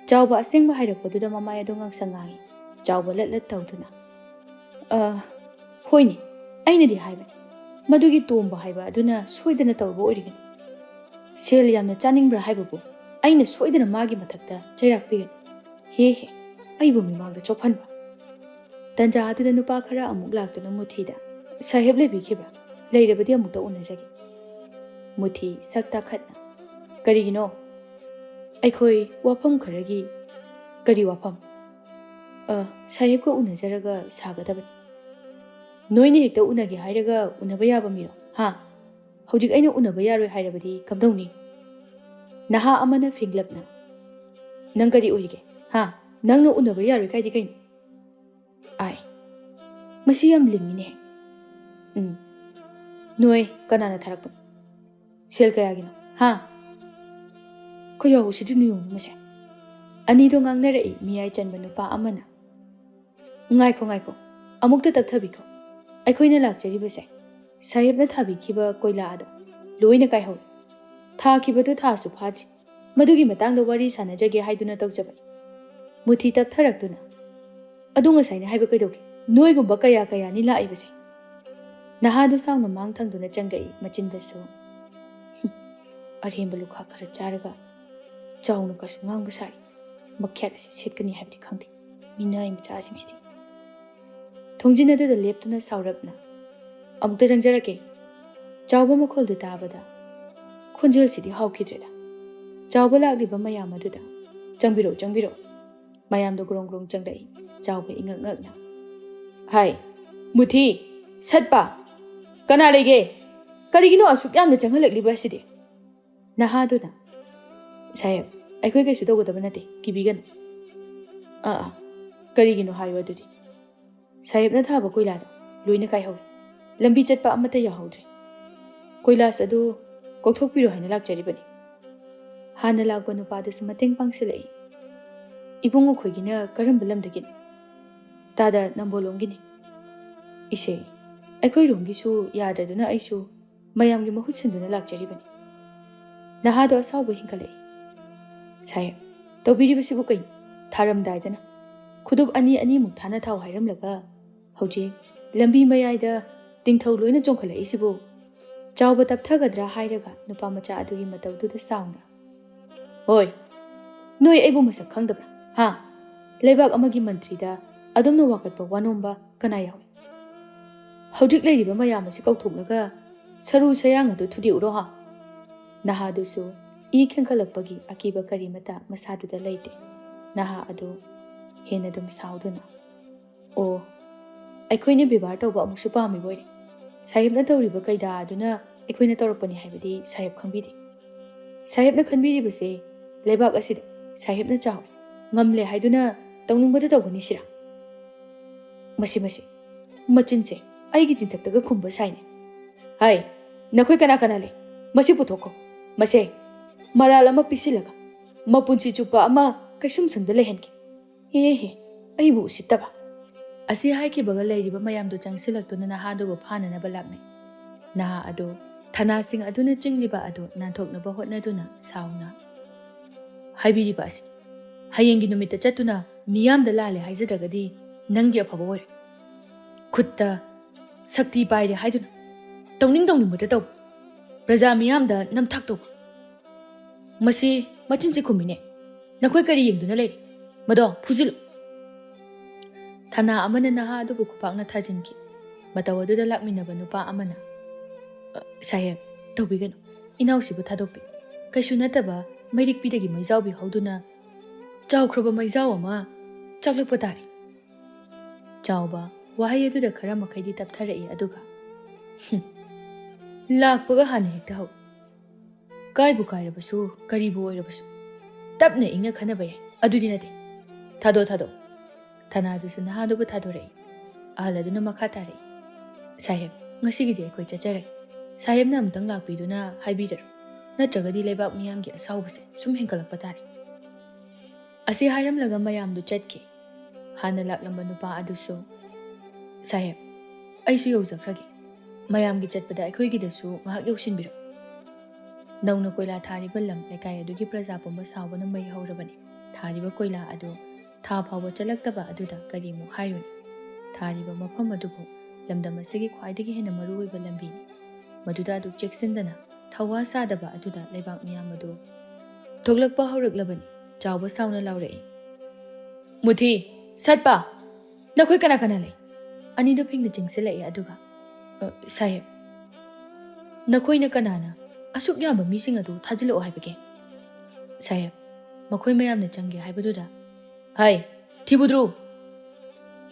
ꯆꯥꯎꯕ ꯑꯁꯦꯡꯕ ꯍꯥꯏꯔꯛꯄꯗꯨꯗ ꯃꯃꯥꯏ ꯑꯗꯨ ꯉꯥꯡꯁꯪ ꯉꯥꯡꯉꯤ, ꯆꯥꯎꯕ ꯂꯠ ꯂꯠ ꯇꯧꯗꯨꯅ꯫ "ꯑ, ꯍꯣꯏꯅꯦ, ꯑꯩꯅꯗꯤ ꯍꯥꯏꯕꯅꯤ, ꯃꯗꯨꯒꯤ ꯇꯣꯝꯕ ꯍꯥꯏꯕ ꯑꯗꯨꯅ ꯁꯣꯏꯗꯅ ꯇꯧꯔꯨꯕ ꯑꯣꯏꯔꯤꯒꯅꯤ꯫ ꯁꯦꯜ ꯌꯥꯝꯅ ꯆꯥꯅꯤꯡꯕ꯭ꯔꯥ ꯍꯥꯏꯕꯕꯨ ꯑꯩꯅ ꯁꯣꯏꯗꯅ ꯃꯥꯒꯤ ꯃꯊꯛꯇ ꯆꯩꯔꯥꯛ ꯄꯤꯒꯅꯤ꯫ ꯍꯦ ꯍꯦ, ꯑꯩꯕꯨ ꯃꯤꯃꯥꯡꯗ ꯆꯣꯞꯍꯟꯕ꯫" ꯇꯟꯖꯥ ꯑꯗꯨꯗ ꯅꯨꯄꯥ ꯈꯔ ꯑꯃꯨꯛ ꯂꯥꯛꯇꯨꯅ ꯃꯨꯊꯤꯗ, "ꯁꯥꯍꯦꯕ ꯂꯩꯕꯤꯈꯤꯕ꯭ꯔꯥ? ꯂꯩꯔꯕꯗꯤ ꯑꯃꯨꯛꯇ ꯎꯅꯖꯒꯦ꯫" ꯃꯨꯊꯤ ꯁꯛ ꯇꯥꯈꯠꯅ, "ꯀꯔꯤꯒꯤꯅꯣ?" "ꯑꯩꯈꯣꯏ ꯋꯥꯐꯝ ꯈꯔꯒꯤ꯫" "ꯀꯔꯤ ꯋꯥꯐꯝ?" "ꯑ, ꯁꯥꯍꯦꯕꯀ ꯎꯅꯖꯔꯒ ꯁꯥꯒꯗꯕꯅꯤ꯫" "ꯅꯣꯏꯅ ꯍꯦꯛꯇ ꯎꯅꯒꯦ ꯍꯥꯏꯔꯒ ꯎꯅꯕ ꯌꯥꯕ ꯃꯤꯔꯣ? ꯍꯥ? ꯍꯧꯖꯤꯛ ꯑꯩꯅ ꯎꯅꯕ ꯌꯥꯔꯣꯏ ꯍꯥꯏꯔꯕꯗꯤ ꯀꯝꯗꯧꯅꯤ?" ꯅꯍꯥ ꯑꯃꯅ ꯐꯤꯡꯂꯞꯅ, "ꯅꯪ ꯀꯔꯤ ꯑꯣꯏꯔꯤꯒꯦ? ꯍꯥ? ꯅꯪꯅ ꯎꯅꯕ ꯌꯥꯔꯣꯏ ꯀꯥꯏꯗꯤ ꯀꯩꯅꯣ?" "ꯑꯥꯏ, ꯃꯁꯤ ꯌꯥꯝ ꯂꯤꯡꯉꯤꯅꯦ꯫" "ꯎꯝ, ꯅꯣꯏ ꯀꯅꯥꯅ ꯊꯥꯔꯛꯄꯅꯣ? ꯁꯦꯜ ꯀꯌꯥꯒꯤꯅꯣ? ꯍꯥ? ꯈꯣꯏꯌꯥꯎ ꯎꯁꯤꯠꯇ꯭ꯔꯤꯅꯣ ꯌꯦꯡꯉꯨ ꯃꯁꯦ꯫" ꯑꯅꯤꯗꯣ ꯉꯥꯡꯅꯔꯛꯏ ꯃꯤꯌꯥꯏ ꯆꯟꯕ ꯅꯨꯄꯥ ꯑꯃꯅ꯫ "ꯉꯥꯏꯈꯣ, ꯉꯥꯏꯈꯣ, ꯑꯃꯨꯛꯇ ꯇꯞꯊꯕꯤꯈꯣ꯫ ꯑꯩꯈꯣꯏꯅ ꯂꯥꯛꯆꯔꯤꯕꯁꯦ ꯁꯥꯍꯦꯕꯅ ꯊꯥꯕꯤꯈꯤꯕ ꯀꯣꯏꯂꯥ ꯑꯗꯣ ꯂꯣꯏꯅ ꯀꯥꯏꯍꯧꯔꯦ꯫ ꯊꯥꯈꯤꯕꯗꯨ ꯊꯥꯁꯨ ꯐꯥꯗ꯭ꯔꯤ꯫ ꯃꯗꯨꯒꯤ ꯃꯇꯥꯡꯗ ꯋꯥꯔꯤ ꯁꯥꯟꯅꯖꯒꯦ ꯍꯥꯏꯗꯨꯅ ꯇꯧꯖꯕꯅꯤ꯫" ꯃꯨꯊꯤ ꯇꯞꯊꯔꯛꯇꯨꯅ, "ꯑꯗꯨ ꯉꯁꯥꯏꯅ ꯍꯥꯏꯕ ꯀꯩꯗꯧꯒꯦ? ꯅꯣꯏꯒꯨꯝꯕ ꯀꯌꯥ ꯀꯌꯥꯅꯤ ꯂꯥꯛꯏꯕꯁꯦ?" ꯅꯍꯥꯗꯨ ꯁꯥꯎꯅ ꯃꯥꯡ ꯊꯪꯗꯨꯅ ꯆꯪꯂꯛꯏ, ꯃꯆꯤꯟꯗꯁꯨ, "ꯍꯨꯝ, ꯑꯔꯦꯝꯕ ꯂꯨꯈꯥꯛ ꯈꯔ ꯆꯥꯔꯒ ꯆꯥꯎꯅ ꯀꯩꯁꯨ ꯉꯥꯡꯕ ꯁꯥꯔꯤ꯫ ꯃꯈꯦꯠ ꯑꯁꯤ ꯁꯦꯠꯀꯅꯤ ꯍꯥꯏꯕꯗꯤ ꯈꯪꯗꯦ꯫ ꯃꯤꯅꯥꯏ ꯃꯆꯥꯁꯤꯡꯁꯤꯗꯤ꯫ ꯊꯣꯡꯖꯤꯟ ꯑꯗꯨꯗ ꯂꯦꯞꯇꯨꯅ ꯁꯥꯎꯔꯞꯅ, "ꯑꯃꯨꯛꯇ ꯆꯪꯖꯔꯛꯀꯦ꯫" ꯆꯥꯎꯕ ꯃꯈꯣꯜꯗꯨ ꯇꯥꯕꯗ ꯈꯣꯟꯖꯦꯜꯁꯤꯗꯤ ꯍꯥꯎꯈꯤꯗ꯭ꯔꯦꯗ꯫ ꯆꯥꯎꯕ ꯂꯥꯛꯂꯤꯕ ꯃꯌꯥꯝ ꯑꯗꯨꯗ, "ꯆꯪꯕꯤꯔꯛꯎ, ꯆꯪꯕꯤꯔꯛꯎ꯫" ꯃꯌꯥꯝꯗꯣ ꯒ꯭ꯔꯣꯡ ꯒ꯭ꯔꯣꯡ ꯆꯪꯂꯛꯏ꯫ ꯆꯥꯎꯕ ꯏꯉꯛ ꯉꯛꯅ, "ꯍꯥꯏ, ꯃꯨꯊꯤ, ꯁꯠꯄ, ꯀꯅꯥ ꯂꯩꯒꯦ? ꯀꯔꯤꯒꯤꯅꯣ ꯑꯁꯨꯛ ꯌꯥꯝꯅ ꯆꯪꯍꯜꯂꯛꯂꯤꯕ ꯑꯁꯤꯗꯤ?" ꯅꯍꯥꯗꯨꯅ, "ꯁꯥꯍꯦꯕ, ꯑꯩꯈꯣꯏ ꯀꯩꯁꯨ ꯇꯧꯒꯗꯕ ꯅꯠꯇꯦ, ꯀꯤꯕꯤꯒꯅꯨ꯫" "ꯑꯥ, ꯑꯥ, ꯀꯔꯤꯒꯤꯅꯣ ꯍꯥꯏꯌꯨ ꯑꯗꯨꯗꯤ꯫" "ꯁꯥꯍꯦꯕꯅ ꯊꯥꯕ ꯀꯣꯏꯂꯥꯗꯣ ꯂꯣꯏꯅ ꯀꯥꯏꯍꯧꯔꯦ꯫ ꯂꯝꯕꯤ ꯆꯠꯄ ꯑꯃꯠꯇ ꯌꯥꯍꯧꯗ꯭ꯔꯦ꯫ ꯀꯣꯏꯂꯥꯁ ꯑꯗꯨ ꯀꯣꯛꯊꯣꯛꯄꯤꯔꯣ ꯍꯥꯏꯅ ꯂꯥꯛꯆꯔꯤꯕꯅꯤ꯫" ꯍꯥꯟꯅ ꯂꯥꯛꯄ ꯅꯨꯄꯥꯗꯨꯁꯨ ꯃꯇꯦꯡ ꯄꯥꯡꯁꯤꯜꯂꯛꯏ꯫ "ꯏꯕꯨꯡꯉꯣ ꯈꯣꯏꯒꯤꯅ ꯀꯔꯝꯕ ꯂꯝꯗꯒꯤꯅꯣ?" "ꯇꯥꯗ ꯅꯝꯕꯣꯜꯂꯣꯝꯒꯤꯅꯤ꯫" "ꯏꯁꯦ, ꯑꯩꯈꯣꯏꯔꯣꯝꯒꯤꯁꯨ ꯌꯥꯗ꯭ꯔꯗꯨꯅ ꯑꯩꯁꯨ ꯃꯌꯥꯝꯒꯤ ꯃꯍꯨꯠ ꯁꯤꯟꯗꯨꯅ ꯂꯥꯛꯆꯔꯤꯕꯅꯤ꯫" ꯅꯍꯥꯗꯣ ꯑꯁꯥꯎꯕ ꯍꯦꯟꯒꯠꯂꯛꯏ꯫ "ꯁꯥꯍꯦꯕ, ꯇꯧꯕꯤꯔꯤꯕꯁꯤꯕꯨ ꯀꯩꯅꯣ? ꯊꯥꯔꯝꯗꯥꯏꯗꯅ ꯈꯨꯗꯨꯞ ꯑꯅꯤ ꯑꯅꯤꯃꯨꯛ ꯊꯥꯅ ꯊꯥꯎ ꯍꯥꯏꯔꯝꯂꯒ ꯍꯧꯖꯤꯛ ꯂꯝꯕꯤ ꯃꯌꯥꯏꯗ ꯇꯤꯡꯊꯧ ꯂꯣꯏꯅ ꯆꯣꯡꯈꯠꯂꯛꯏꯁꯤꯕꯨ?" ꯆꯥꯎꯕ ꯇꯞꯊꯒꯗ꯭ꯔꯥ ꯍꯥꯏꯔꯒ ꯅꯨꯄꯥ ꯃꯆꯥ ꯑꯗꯨꯒꯤ ꯃꯇꯧꯗꯨꯗ ꯁꯥꯎꯅ, "ꯍꯣꯏ, ꯅꯣꯏ ꯑꯩꯕꯨ ꯃꯁꯛ ꯈꯪꯗꯕ꯭ꯔꯥ? ꯍꯥ? ꯂꯩꯕꯥꯛ ꯑꯃꯒꯤ ꯃꯟꯇ꯭ꯔꯤꯗ ꯑꯗꯨꯝꯅ ꯋꯥꯀꯠꯄ ꯋꯥꯅꯣꯝꯕ ꯀꯅꯥ ꯌꯥꯎꯏ? ꯍꯧꯖꯤꯛ ꯂꯩꯔꯤꯕ ꯃꯌꯥꯝ ꯑꯁꯤ ꯀꯧꯊꯣꯛꯂꯒ ꯁꯔꯨ ꯁꯌꯥꯡ ꯑꯗꯨ ꯊꯨꯗꯦꯛꯎꯔꯣ ꯍꯥ?" ꯅꯍꯥꯗꯨꯁꯨ ꯏ ꯈꯦꯡꯒꯠꯂꯛꯄꯒꯤ ꯑꯀꯤꯕ ꯀꯔꯤꯃꯇ ꯃꯁꯥꯗꯨꯗ ꯂꯩꯇꯦ꯫ ꯅꯍꯥ ꯑꯗꯨ ꯍꯦꯟꯅ ꯑꯗꯨꯝ ꯁꯥꯎꯗꯨꯅ, "ꯑꯣ, ꯑꯩꯈꯣꯏꯅ ꯕꯦꯕꯥꯔ ꯇꯧꯕ ꯑꯃꯨꯛꯁꯨ ꯄꯥꯝꯃꯤꯕ ꯑꯣꯏꯔꯦ꯫ ꯁꯥꯍꯦꯕꯅ ꯇꯧꯔꯤꯕ ꯀꯩꯗꯥ ꯑꯗꯨꯅ ꯑꯩꯈꯣꯏꯅ ꯇꯧꯔꯛꯄꯅꯤ ꯍꯥꯏꯕꯗꯤ ꯁꯥꯍꯦꯕ ꯈꯪꯕꯤꯗꯦ꯫ ꯁꯥꯍꯦꯕꯅ ꯈꯟꯕꯤꯔꯤꯕꯁꯦ ꯂꯩꯕꯥꯛ ꯑꯁꯤꯗ ꯁꯥꯍꯦꯕꯅ ꯆꯥꯎꯏ, ꯉꯝꯂꯦ ꯍꯥꯏꯗꯨꯅ ꯇꯧꯅꯤꯡꯕꯗ ꯇꯧꯒꯅꯤ ꯁꯤꯔꯥ? ꯃꯁꯤ, ꯃꯁꯤ, ꯃꯆꯤꯟꯁꯦ ꯑꯩꯒꯤ ꯆꯤꯟꯊꯛꯇꯒ ꯈꯨꯝꯕ ꯁꯥꯏꯅꯦ꯫ ꯍꯥꯏ, ꯅꯈꯣꯏ ꯀꯅꯥ ꯀꯅꯥ ꯂꯩ? ꯃꯁꯤ ꯄꯨꯊꯣꯛꯈꯣ꯫ ꯃꯁꯦ ꯃꯔꯥꯜ ꯑꯃ ꯄꯤꯁꯤꯜꯂꯒ ꯃꯄꯨꯟꯁꯤ ꯆꯨꯞꯄ ꯑꯃ ꯀꯩꯁꯨꯝꯁꯪꯗ ꯂꯩꯍꯟꯒꯦ꯫ ꯍꯦ ꯍꯦ, ꯑꯩꯕꯨ ꯎꯁꯤꯠꯇꯕ꯫" ꯑꯁꯤ ꯍꯥꯏꯈꯤꯕꯒ ꯂꯩꯔꯤꯕ ꯃꯌꯥꯝꯗꯨ ꯆꯪꯁꯤꯜꯂꯛꯇꯨꯅ ꯅꯍꯥꯗꯨꯕꯨ ꯐꯥꯅꯅꯕ ꯂꯥꯛꯅꯩ꯫ ꯅꯍꯥ ꯑꯗꯨ ꯊꯅꯥꯁꯤꯡ ꯑꯗꯨꯅ ꯆꯤꯡꯂꯤꯕ ꯑꯗꯨ ꯅꯥꯟꯊꯣꯛꯅꯕ ꯍꯣꯠꯅꯗꯨꯅ ꯁꯥꯎꯅ, "ꯍꯥꯏꯕꯤꯔꯤꯕ ꯑꯁꯤ ꯍꯌꯦꯡꯒꯤ ꯅꯨꯃꯤꯠꯇ ꯆꯠꯇꯨꯅ ꯃꯤꯌꯥꯝꯗ ꯂꯥꯜꯂꯦ ꯍꯥꯏꯖꯗ꯭ꯔꯒꯗꯤ ꯅꯪꯒꯤ ꯑꯐꯕ ꯑꯣꯏꯔꯦ꯫ ꯈꯨꯠꯇ ꯁꯛꯇꯤ ꯄꯥꯏꯔꯦ ꯍꯥꯏꯗꯨꯅ ꯇꯧꯅꯤꯡ ꯇꯧꯅꯤꯡꯕꯗ ꯇꯧꯕ, ꯄ꯭ꯔꯖꯥ ꯃꯤꯌꯥꯝꯗ ꯅꯝꯊꯥꯛ ꯇꯧꯕ꯫ ꯃꯁꯤ ꯃꯆꯤꯟꯁꯤ ꯈꯨꯝꯃꯤꯅꯦ꯫ ꯅꯈꯣꯏ ꯀꯔꯤ ꯌꯦꯡꯗꯨꯅ ꯂꯩꯔꯤ? ꯃꯗꯣ ꯐꯨꯖꯤꯜꯂꯨ!" ꯊꯅꯥ ꯑꯃꯅ ꯅꯍꯥ ꯑꯗꯨꯕꯨ ꯈꯨꯄꯥꯛꯅ ꯊꯥꯖꯤꯟꯈꯤ꯫ ꯃꯇꯧ ꯑꯗꯨꯗ ꯂꯥꯛꯃꯤꯟꯅꯕ ꯅꯨꯄꯥ ꯑꯃꯅ, "ꯑ, ꯁꯥꯍꯦꯕ, ꯇꯧꯕꯤꯒꯅꯨ꯫ ꯏꯅꯥꯎꯁꯤꯕꯨ ꯊꯥꯗꯣꯛꯄꯤꯌꯨ꯫ ꯀꯩꯁꯨ ꯅꯠꯇꯕ ꯃꯩꯔꯤꯛꯄꯤꯗꯒꯤ ꯃꯩꯖꯥꯎꯕꯤ ꯍꯧꯗꯨꯅ ꯆꯥꯎꯈ꯭ꯔꯕ ꯃꯩꯖꯥꯎ ꯑꯃ ꯆꯥꯛꯂꯛꯄ ꯇꯥꯔꯦ꯫" ꯆꯥꯎꯕ ꯋꯥꯍꯩ ꯑꯗꯨꯗ ꯈꯔ ꯃꯈꯩꯗꯤ ꯇꯞꯊꯔꯛꯏ, ꯑꯗꯨꯒ, "ꯍꯨꯝ, ꯂꯥꯛꯄꯒ ꯍꯥꯟꯅ ꯍꯦꯛꯇ ꯍꯧꯏ꯫ ꯀꯥꯏꯕꯨ ꯀꯥꯏꯔꯕꯁꯨ, ꯀꯔꯤꯕꯨ ꯑꯣꯏꯔꯕꯁꯨ, ꯇꯞꯅ ꯏꯪꯅ ꯈꯟꯅꯕ ꯌꯥꯏ꯫ ꯑꯗꯨꯗꯤ ꯅꯠꯇꯦ꯫ ꯊꯥꯗꯣꯛ, ꯊꯥꯗꯣꯛ꯫" ꯊꯅꯥꯗꯨꯁꯨ ꯅꯍꯥꯗꯨꯕꯨ ꯊꯥꯗꯣꯔꯛꯏ꯫ ꯑꯍꯜ ꯑꯗꯨꯅ ꯃꯈꯥ ꯇꯥꯔꯛꯏ, "ꯁꯥꯍꯦꯕ, ꯉꯁꯤꯒꯤꯗꯤ ꯑꯩꯈꯣꯏ ꯆꯠꯆꯔꯒꯦ꯫ ꯁꯥꯍꯦꯕꯅ ꯑꯃꯨꯛꯇꯪ ꯂꯥꯛꯄꯤꯗꯨꯅ ꯍꯥꯏꯕꯤꯔꯔꯣ꯫ ꯅꯠꯇ꯭ꯔꯒꯗꯤ ꯂꯩꯕꯥꯛ ꯃꯤꯌꯥꯝꯒꯤ ꯑꯁꯥꯎꯕꯁꯦ ꯁꯨꯝ ꯍꯦꯟꯒꯠꯂꯛꯄ ꯇꯥꯔꯦ꯫" ꯑꯁꯤ ꯍꯥꯏꯔꯝꯂꯒ ꯃꯌꯥꯝꯗꯨ ꯆꯠꯈꯤ꯫ ꯍꯥꯟꯅ ꯂꯥꯛꯂꯝꯕ ꯅꯨꯄꯥ ꯑꯗꯨꯁꯨ, "ꯁꯥꯍꯦꯕ, ꯑꯩꯁꯨ ꯌꯧꯖꯈ꯭ꯔꯒꯦ꯫ ꯃꯌꯥꯝꯒꯤ ꯆꯠꯄꯗ ꯑꯩꯈꯣꯏꯒꯤꯗꯁꯨ ꯉꯥꯏꯍꯥꯛ ꯌꯧꯁꯤꯟꯕꯤꯔꯛꯎ꯫" ꯅꯧꯅ ꯀꯣꯏꯂꯥ ꯊꯥꯔꯤꯕ ꯂꯝ ꯂꯩꯀꯥꯏ ꯑꯗꯨꯒꯤ ꯄ꯭ꯔꯖꯥ ꯄꯨꯝꯕ ꯁꯥꯎꯕꯅ ꯃꯩ ꯍꯧꯔꯕꯅꯤ꯫ ꯊꯥꯔꯤꯕ ꯀꯣꯏꯂꯥ ꯑꯗꯨ ꯊꯥ ꯐꯥꯎꯕ ꯆꯠꯂꯛꯇꯕ ꯑꯗꯨꯗ ꯀꯔꯤꯃꯨꯛ ꯍꯥꯏꯔꯨꯅꯤ? ꯊꯥꯔꯤꯕ ꯃꯐꯝ ꯑꯗꯨꯕꯨ ꯂꯝꯗꯝ ꯑꯁꯤꯒꯤ ꯈ꯭ꯋꯥꯏꯗꯒꯤ ꯍꯦꯟꯅ ꯃꯔꯨꯑꯣꯏꯕ ꯂꯝꯕꯤꯅꯤ꯫ ꯃꯗꯨꯗ ꯑꯗꯨꯛ ꯆꯦꯛꯁꯤꯟꯗꯅ ꯊꯧꯋꯥ ꯁꯥꯗꯕ ꯑꯗꯨꯗ ꯂꯩꯕꯥꯛ ꯃꯤꯌꯥꯝ ꯑꯗꯨ ꯊꯣꯛꯂꯛꯄ ꯍꯧꯔꯛꯂꯕꯅꯤ꯫ ꯆꯥꯎꯕ ꯁꯥꯎꯅ ꯂꯥꯎꯔꯛꯏ, "ꯃꯨꯊꯤ, ꯁꯠꯄ, ꯅꯈꯣꯏ ꯀꯅꯥ ꯀꯅꯥ ꯂꯩ?" ꯑꯅꯤꯗꯨ ꯐꯤꯡꯅ ꯆꯦꯡꯁꯤꯜꯂꯛꯏ, ꯑꯗꯨꯒ, "ꯑ, ꯁꯥꯍꯦꯕ, ꯅꯈꯣꯏꯅ ꯀꯅꯥꯅ ꯑꯁꯨꯛ ꯌꯥꯝꯕ ꯃꯤꯁꯤꯡ ꯑꯗꯨ ꯊꯥꯖꯤꯜꯂꯛꯑꯣ ꯍꯥꯏꯕꯒꯦ? ꯁꯥꯍꯦꯕ, ꯃꯈꯣꯏ ꯃꯌꯥꯝꯅ ꯆꯪꯒꯦ ꯍꯥꯏꯕꯗꯨꯗ, ꯍꯥꯏ, ꯊꯤꯕꯨꯗ꯭ꯔꯨ!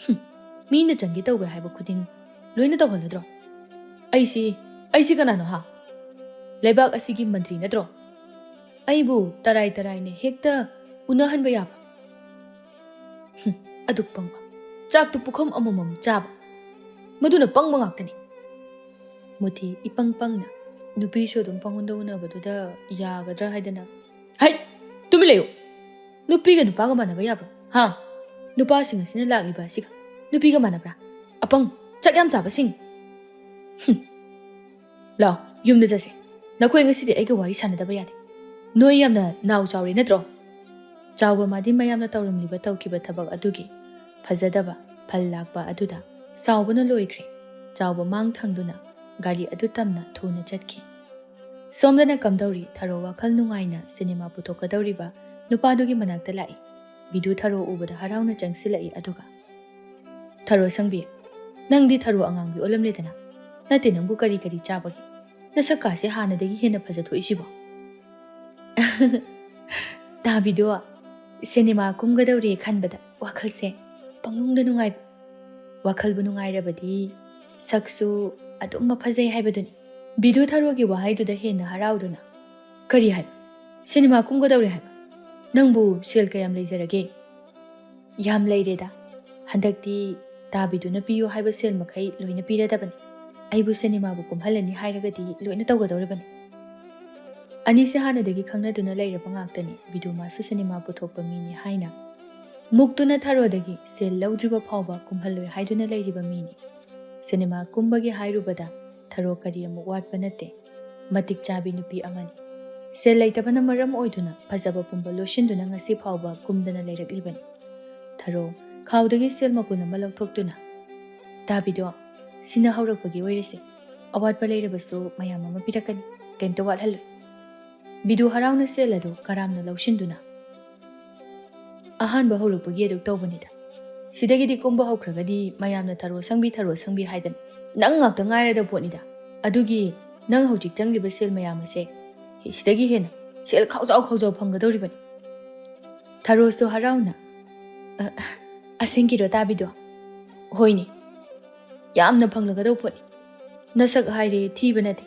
ꯍꯨꯝ, ꯃꯤꯅ ꯆꯪꯒꯦ ꯇꯧꯒꯦ ꯍꯥꯏꯕ ꯈꯨꯗꯤꯡ ꯂꯣꯏꯅ ꯇꯧꯍꯜꯂꯗ꯭ꯔꯣ? ꯑꯩꯁꯤ, ꯑꯩꯁꯤ ꯀꯅꯥꯅꯣ ꯍꯥ? ꯂꯩꯕꯥꯛ ꯑꯁꯤꯒꯤ ꯃꯟꯇ꯭ꯔꯤ ꯅꯠꯇ꯭ꯔꯣ? ꯑꯩꯕꯨ ꯇꯔꯥꯏ ꯇꯔꯥꯏꯅ ꯍꯦꯛꯇ ꯎꯅꯍꯟꯕ ꯌꯥꯕ? ꯍꯨꯝ, ꯑꯗꯨꯛ ꯄꯪꯕ꯫ ꯆꯥꯛꯇꯨ ꯄꯨꯈꯝ ꯑꯃꯃꯝ ꯆꯥꯕ꯫ ꯃꯗꯨꯅ ꯄꯪꯕ ꯉꯥꯛꯇꯅꯤ꯫" ꯃꯨꯊꯤ ꯏꯄꯪ ꯄꯪꯅ ꯅꯨꯄꯤꯁꯨ ꯑꯗꯨꯝ ꯄꯪꯎꯟꯗ ꯎꯅꯕꯗꯨꯗ ꯌꯥꯒꯗ꯭ꯔꯥ ꯍꯥꯏꯗꯅ, "ꯍꯩ! ꯇꯨꯃꯤꯟ ꯂꯩꯌꯨ! ꯅꯨꯄꯤꯒ ꯅꯨꯄꯥꯒ ꯃꯥꯟꯅꯕ ꯌꯥꯕ꯭ꯔꯥ? ꯍꯥ? ꯅꯨꯄꯥꯁꯤꯡ ꯑꯁꯤꯅ ꯂꯥꯛꯂꯤꯕ ꯑꯁꯤꯒ ꯅꯨꯄꯤꯒ ꯃꯥꯟꯅꯕ꯭ꯔꯥ? ꯑꯄꯪ, ꯆꯥꯛ ꯌꯥꯝ ꯆꯥꯕꯁꯤꯡ!" ꯍꯨꯝ꯫ "ꯂꯥꯎ, ꯌꯨꯝꯗ ꯆꯠꯁꯦ꯫ ꯅꯈꯣꯏ ꯉꯁꯤꯗꯤ ꯑꯩꯒ ꯋꯥꯔꯤ ꯁꯥꯟꯅꯗꯕ ꯌꯥꯗꯦ꯫ ꯅꯣꯏ ꯌꯥꯝꯅ ꯅꯥꯎ ꯆꯥꯎꯔꯦ ꯅꯠꯇ꯭ꯔꯣ?" ꯆꯥꯎꯕ ꯃꯥꯗꯤ ꯃꯌꯥꯝꯅ ꯇꯧꯔꯝꯂꯤꯕ ꯇꯧꯈꯤꯕ ꯊꯕꯛ ꯑꯗꯨꯒꯤ ꯐꯖꯗꯕ ꯐꯜ ꯂꯥꯛꯄ ꯑꯗꯨꯗ ꯁꯥꯎꯕꯅ ꯂꯣꯏꯈ꯭ꯔꯦ꯫ ꯆꯥꯎꯕ ꯃꯥꯡ ꯊꯪꯗꯨꯅ ꯒꯥꯔꯤ ꯑꯗꯨ ꯇꯝꯅ ꯊꯨꯅ ꯆꯠꯈꯤ꯫ ꯁꯣꯝꯗꯅ ꯀꯝꯗꯧꯔꯤ? ꯊꯔꯣ ꯋꯥꯈꯜ ꯅꯨꯡꯉꯥꯏꯅ ꯁꯤꯅꯦꯃꯥ ꯄꯨꯊꯣꯛꯀꯗꯧꯔꯤꯕ ꯅꯨꯄꯥꯗꯨꯒꯤ ꯃꯅꯥꯛꯇ ꯂꯥꯛꯏ꯫ ꯕꯤꯗꯨ ꯊꯔꯣ ꯎꯕꯗ ꯍꯔꯥꯎꯅ ꯆꯪꯁꯤꯜꯂꯛꯏ, ꯑꯗꯨꯒ, "ꯊꯔꯣ ꯁꯪꯕꯤ, ꯅꯪꯗꯤ ꯊꯔꯣ ꯑꯉꯥꯡꯕꯤ ꯑꯣꯜꯂꯝꯂꯦꯗꯅ? ꯅꯠꯇꯦ, ꯅꯪꯕꯨ ꯀꯔꯤ ꯀꯔꯤ ꯆꯥꯕꯒꯦ? ꯅꯁꯛꯀꯥꯁꯦ ꯍꯥꯟꯅꯗꯒꯤ ꯍꯦꯟꯅ ꯐꯖꯊꯣꯛꯏꯁꯤꯕꯣ?" ꯇꯥꯕꯤꯗꯣ, ꯁꯤꯅꯦꯃꯥ ꯀꯨꯝꯒꯗꯧꯔꯦ ꯈꯟꯕꯗ ꯋꯥꯈꯜꯁꯦ ꯄꯪꯅꯨꯡꯗ ꯅꯨꯡꯉꯥꯏꯕ꯫ ꯋꯥꯈꯜꯕꯨ ꯅꯨꯡꯉꯥꯏꯔꯕꯗꯤ ꯁꯛꯁꯨ ꯑꯗꯨꯝ ꯃꯐꯖꯩ ꯍꯥꯏꯕꯗꯨꯅꯤ꯫ ꯕꯤꯗꯨ ꯊꯔꯣꯒꯤ ꯋꯥꯍꯩꯗꯨꯗ ꯍꯦꯟꯅ ꯍꯔꯥꯎꯗꯨꯅ, "ꯀꯔꯤ ꯍꯥꯏꯕ? ꯁꯤꯅꯦꯃꯥ ꯀꯨꯝꯒꯗꯧꯔꯦ ꯍꯥꯏꯕ? ꯅꯪꯕꯨ ꯁꯦꯜ ꯀꯌꯥꯝ ꯂꯩꯖꯔꯒꯦ?" "ꯌꯥꯝ ꯂꯩꯔꯦꯗ꯫ ꯍꯟꯗꯛꯇꯤ ꯇꯥꯕꯤꯗꯨꯅ ꯄꯤꯌꯨ ꯍꯥꯏꯕ ꯁꯦꯜ ꯃꯈꯩ ꯂꯣꯏꯅ ꯄꯤꯔꯗꯕꯅꯤ꯫ ꯑꯩꯕꯨ ꯁꯤꯅꯦꯃꯥꯕꯨ ꯀꯨꯝꯍꯜꯂꯅꯤ ꯍꯥꯏꯔꯒꯗꯤ ꯂꯣꯏꯅ ꯇꯧꯒꯗꯧꯔꯤꯕꯅꯤ꯫" ꯑꯅꯤꯁꯦ ꯍꯥꯟꯅꯗꯒꯤ ꯈꯪꯅꯗꯨꯅ ꯂꯩꯔꯕ ꯉꯥꯛꯇꯅꯤ꯫ ꯕꯤꯗꯨ ꯃꯥꯁꯨ ꯁꯤꯅꯦꯃꯥ ꯄꯨꯊꯣꯛꯄ ꯃꯤꯅꯤ ꯍꯥꯏꯅ꯫ ꯃꯨꯛꯇꯨꯅ ꯊꯔꯣꯗꯒꯤ ꯁꯦꯜ ꯂꯧꯗ꯭ꯔꯤꯕ ꯐꯥꯎꯕ ꯀꯨꯝꯍꯜꯂꯣꯏ ꯍꯥꯏꯗꯨꯅ ꯂꯩꯔꯤꯕ ꯃꯤꯅꯤ꯫ ꯁꯤꯅꯦꯃꯥ ꯀꯨꯝꯕꯒꯤ ꯍꯥꯏꯔꯨꯕꯗ ꯊꯔꯣ ꯀꯔꯤ ꯑꯃꯨꯛ ꯋꯥꯠꯄ ꯅꯠꯇꯦ꯫ ꯃꯇꯤꯛ ꯆꯥꯕꯤ ꯅꯨꯄꯤ ꯑꯃꯅꯤ꯫ ꯁꯦꯜ ꯂꯩꯇꯕꯅ ꯃꯔꯝ ꯑꯣꯏꯗꯨꯅ ꯐꯖꯕ ꯄꯨꯝꯕ ꯂꯣꯠꯁꯤꯟꯗꯨꯅ ꯉꯁꯤ ꯐꯥꯎꯕ ꯀꯨꯝꯗꯅ ꯂꯩꯔꯛꯂꯤꯕꯅꯤ꯫ ꯊꯔꯣ ꯈꯥꯎꯗꯒꯤ ꯁꯦꯜ ꯃꯄꯨꯟ ꯑꯃ ꯂꯧꯊꯣꯛꯇꯨꯅ, "ꯇꯥꯕꯤꯗꯣ, ꯁꯤꯅ ꯍꯧꯔꯛꯄꯒꯤ ꯑꯣꯏꯔꯁꯦ꯫ ꯑꯋꯥꯠꯄ ꯂꯩꯔꯕꯁꯨ ꯃꯌꯥꯝ ꯑꯃ ꯄꯤꯔꯛꯀꯅꯤ꯫ ꯀꯩꯝꯇ ꯋꯥꯠꯍꯜꯂꯣꯏ꯫" ꯕꯤꯗꯨ ꯍꯔꯥꯎꯅ ꯁꯦꯜ ꯑꯗꯨ ꯀꯔꯥꯝꯅ ꯂꯧꯁꯤꯟꯗꯨꯅ, "ꯑꯍꯥꯟꯕ ꯍꯧꯔꯛꯄꯒꯤ ꯑꯗꯨ ꯇꯧꯕꯅꯤꯗ꯫ ꯁꯤꯗꯒꯤꯗꯤ ꯀꯨꯝꯕ ꯍꯧꯈ꯭ꯔꯒꯗꯤ ꯃꯌꯥꯝꯅ ꯊꯔꯣ ꯁꯪꯕꯤ, ꯊꯔꯣ ꯁꯪꯕꯤ ꯍꯥꯏꯗꯅ ꯅꯪ ꯉꯥꯛꯇ ꯉꯥꯏꯔꯗꯕ ꯄꯣꯠꯅꯤꯗ꯫ ꯑꯗꯨꯒꯤ ꯅꯪ ꯍꯧꯖꯤꯛ ꯆꯪꯂꯤꯕ ꯁꯦꯜ ꯃꯌꯥꯝ ꯑꯁꯦ ꯁꯤꯗꯒꯤ ꯍꯦꯟꯅ ꯁꯦꯜ ꯈꯥꯎꯖꯥꯎ ꯈꯥꯎꯖꯥꯎ ꯐꯪꯒꯗꯧꯔꯤꯕꯅꯤ꯫" ꯊꯔꯣꯁꯨ ꯍꯔꯥꯎꯅ, "ꯑ, ꯑꯁꯦꯡꯀꯤꯔꯣ ꯇꯥꯕꯤꯗꯣ?" "ꯍꯣꯏꯅꯦ, ꯌꯥꯝꯅ ꯐꯪꯂꯒꯗꯧꯕ ꯄꯣꯠꯅꯤ꯫ ꯅꯁꯛ ꯍꯥꯏꯔꯦ ꯊꯤꯕ ꯅꯠꯇꯦ꯫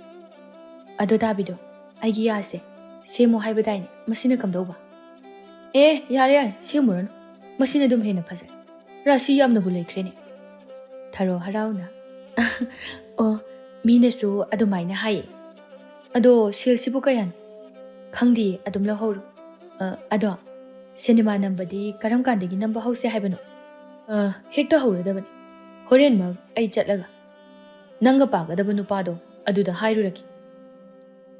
ꯑꯗꯣ ꯇꯥꯕꯤꯗꯣ, ꯑꯩꯒꯤ ꯌꯥꯁꯦ ꯁꯦꯝꯃꯣ ꯍꯥꯏꯕꯗꯥꯏꯅꯦ, ꯃꯁꯤꯅ ꯀꯝꯗꯧꯕ?" "ꯑꯦ, ꯌꯥꯔꯦ ꯌꯥꯔꯦ, ꯁꯦꯝꯃꯨꯔꯅꯨ, ꯃꯁꯤꯅ ꯑꯗꯨꯝ ꯍꯦꯟꯅ ꯐꯖꯩ꯫ ꯔꯥꯁꯤ ꯌꯥꯝꯅꯕꯨ ꯂꯩꯈ꯭ꯔꯦꯅꯦ꯫" ꯊꯔꯣ ꯍꯔꯥꯎꯅ, "ꯑꯣ, ꯃꯤꯅꯁꯨ ꯑꯗꯨꯃꯥꯏꯅ ꯍꯥꯏꯌꯦ꯫ ꯑꯗꯣ ꯁꯦꯜꯁꯤꯕꯨ ꯀꯌꯥꯅꯣ?" "ꯈꯪꯗꯤꯌꯦ, ꯑꯗꯨꯝ ꯂꯧꯍꯧꯔꯣ꯫ ꯑ, ꯑꯗꯣ ꯁꯤꯅꯦꯃꯥ ꯅꯝꯕꯗꯤ ꯀꯔꯝ ꯀꯥꯟꯗꯒꯤ ꯅꯝꯕ ꯍꯧꯁꯦ ꯍꯥꯏꯕꯅꯣ?" "ꯑ, ꯍꯦꯛꯇ ꯍꯧꯔꯗꯕꯅꯤ꯫ ꯍꯣꯔꯦꯟꯃꯛ ꯑꯩ ꯆꯠꯂꯒ ꯅꯪꯒ ꯄꯥꯒꯗꯕ ꯅꯨꯄꯥꯗꯣ ꯑꯗꯨꯗ ꯍꯥꯏꯔꯨꯔꯒꯦ꯫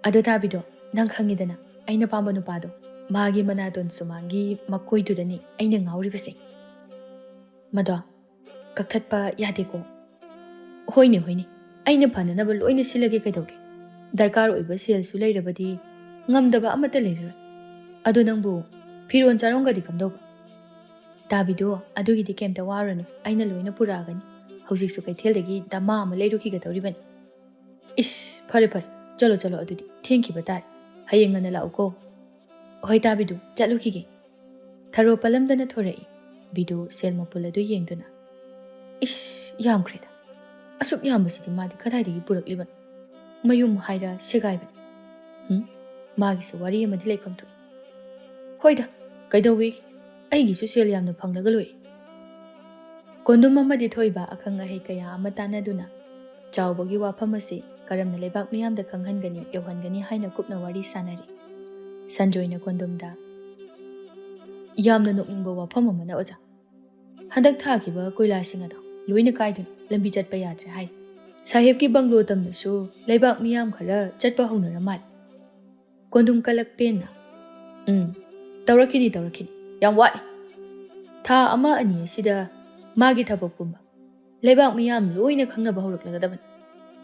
ꯑꯗꯣ ꯇꯥꯕꯤꯗꯣ, ꯅꯪ ꯈꯪꯉꯤꯗꯅ, ꯑꯩꯅ ꯄꯥꯝꯕ ꯅꯨꯄꯥꯗꯣ, ꯃꯥꯒꯤ ꯃꯅꯥꯇꯣꯟ ꯁꯨꯃꯥꯡꯒꯤ ꯃꯀꯣꯏꯗꯨꯗꯅꯤ ꯑꯩꯅ ꯉꯥꯎꯔꯤꯕꯁꯦ꯫ ꯃꯗꯣ ꯀꯛꯊꯠꯄ ꯌꯥꯗꯦꯀꯣ꯫" "ꯍꯣꯏꯅꯦ, ꯍꯣꯏꯅꯦ, ꯑꯩꯅ ꯐꯅꯅꯕ ꯂꯣꯏꯅ ꯁꯤꯜꯂꯒꯦ ꯀꯩꯗꯧꯒꯦ꯫ ꯗꯔꯀꯥꯔ ꯑꯣꯏꯕ ꯁꯦꯜꯁꯨ ꯂꯩꯔꯕꯗꯤ ꯉꯝꯗꯕ ꯑꯃꯠꯇ ꯂꯩꯔꯔꯣꯏ꯫ ꯑꯗꯣ ꯅꯪꯕꯨ ꯐꯤꯔꯣꯜ ꯆꯥꯔꯣꯟꯒꯗꯤ ꯀꯝꯗꯧꯕ? ꯇꯥꯕꯤꯗꯣ, ꯑꯗꯨꯒꯤꯗꯤ ꯀꯩꯝꯇ ꯋꯥꯔꯨꯅꯨ, ꯑꯩꯅ ꯂꯣꯏꯅ ꯄꯨꯔꯛꯑꯒꯅꯤ꯫ ꯍꯧꯖꯤꯛꯁꯨ ꯀꯩꯊꯦꯜꯗꯒꯤ ꯗꯃꯥ ꯑꯃ ꯂꯩꯔꯨꯈꯤꯒꯗꯧꯔꯤꯕꯅꯤ꯫ ꯏꯁ, ꯐꯔꯦ ꯐꯔꯦ, ꯆꯠꯂꯣ ꯆꯠꯂꯣ, ꯑꯗꯨꯗꯤ ꯊꯦꯡꯈꯤꯕ ꯇꯥꯔꯦ꯫ ꯍꯌꯦꯡ ꯉꯟꯅ ꯂꯥꯛꯎꯀꯣ꯫ ꯍꯣꯏ ꯇꯥꯕꯤꯗꯨ, ꯆꯠꯂꯨꯈꯤꯒꯦ꯫ ꯊꯔꯣ ꯄꯜꯂꯝꯗꯅ ꯊꯣꯔꯛꯏ꯫ ꯕꯤꯗꯨ ꯁꯦꯜ ꯃꯄꯨꯜ ꯑꯗꯨ ꯌꯦꯡꯗꯨꯅ, "ꯏꯁ, ꯌꯥꯝꯈ꯭ꯔꯦꯗ꯫ ꯑꯁꯨꯛ ꯌꯥꯝꯕꯁꯤꯗꯤ ꯃꯥꯗꯤ ꯀꯗꯥꯏꯗꯒꯤ ꯄꯨꯔꯛꯂꯤꯕꯅꯣ? ꯃꯌꯨꯝ ꯍꯥꯏꯔ ꯁꯦꯒꯥꯏꯕꯅꯤ꯫ ꯍꯨꯝ, ꯃꯥꯒꯤꯁꯨ ꯋꯥꯔꯤ ꯑꯃꯗꯤ ꯂꯩꯐꯝ ꯊꯣꯛꯏ꯫ ꯍꯣꯏꯗ, ꯀꯩꯗꯧꯋꯦꯒꯦ? ꯑꯩꯒꯤꯁꯨ ꯁꯦꯜ ꯌꯥꯝꯅ ꯐꯪꯂꯒ ꯂꯣꯏꯔꯦ꯫" ꯀꯣꯟꯗꯨꯝ ꯑꯃꯗꯤ ꯊꯣꯏꯕ ꯑꯈꯪ ꯑꯍꯩ ꯀꯌꯥ ꯑꯃ ꯇꯥꯟꯅꯗꯨꯅ ꯆꯥꯎꯕꯒꯤ ꯋꯥꯐꯝ ꯑꯁꯤ ꯀꯔꯝꯅ ꯂꯩꯕꯥꯛ ꯃꯤꯌꯥꯝꯗ ꯈꯪꯍꯟꯒꯅꯤ, ꯌꯧꯍꯟꯒꯅꯤ ꯍꯥꯏꯅ ꯀꯨꯞꯅ ꯋꯥꯔꯤ ꯁꯥꯅꯔꯤ꯫ ꯁꯟꯖꯣꯏꯅ ꯀꯣꯟꯗꯨꯝꯗ, "ꯌꯥꯝꯅ ꯅꯣꯛꯅꯤꯡꯕ ꯋꯥꯐꯝ ꯑꯃꯅ, ꯑꯣꯖꯥ꯫ ꯍꯟꯗꯛ ꯊꯥꯈꯤꯕ ꯀꯣꯏꯂꯥꯁꯤꯡ ꯑꯗꯣ ꯂꯣꯏꯅ ꯀꯥꯏꯗꯨꯅ ꯂꯝꯕꯤ ꯆꯠꯄ ꯌꯥꯗ꯭ꯔꯦ ꯍꯥꯏ꯫ ꯁꯥꯍꯦꯕꯀꯤ ꯕꯪꯒ꯭ꯂꯣ ꯇꯝꯅꯁꯨ ꯂꯩꯕꯥꯛ ꯃꯤꯌꯥꯝ ꯈꯔ ꯆꯠꯄ ꯍꯧꯅꯔ ꯃꯥꯜꯂꯦ꯫" ꯀꯣꯟꯗꯨꯝ ꯀꯂꯛ ꯄꯦꯟꯅ, "ꯎꯝ, ꯇꯧꯔꯛꯈꯤꯅꯤ, ꯇꯧꯔꯛꯈꯤꯅꯤ꯫ ꯌꯥꯝ ꯋꯥꯠꯂꯤ꯫ ꯊꯥ ꯑꯃ ꯑꯅꯤ ꯑꯁꯤꯗ ꯃꯥꯒꯤ ꯊꯕꯛ ꯄꯨꯝꯕ ꯂꯩꯕꯥꯛ ꯃꯤꯌꯥꯝ ꯂꯣꯏꯅ ꯈꯪꯅꯕ ꯍꯧꯔꯛꯂꯒꯗꯕꯅꯤ꯫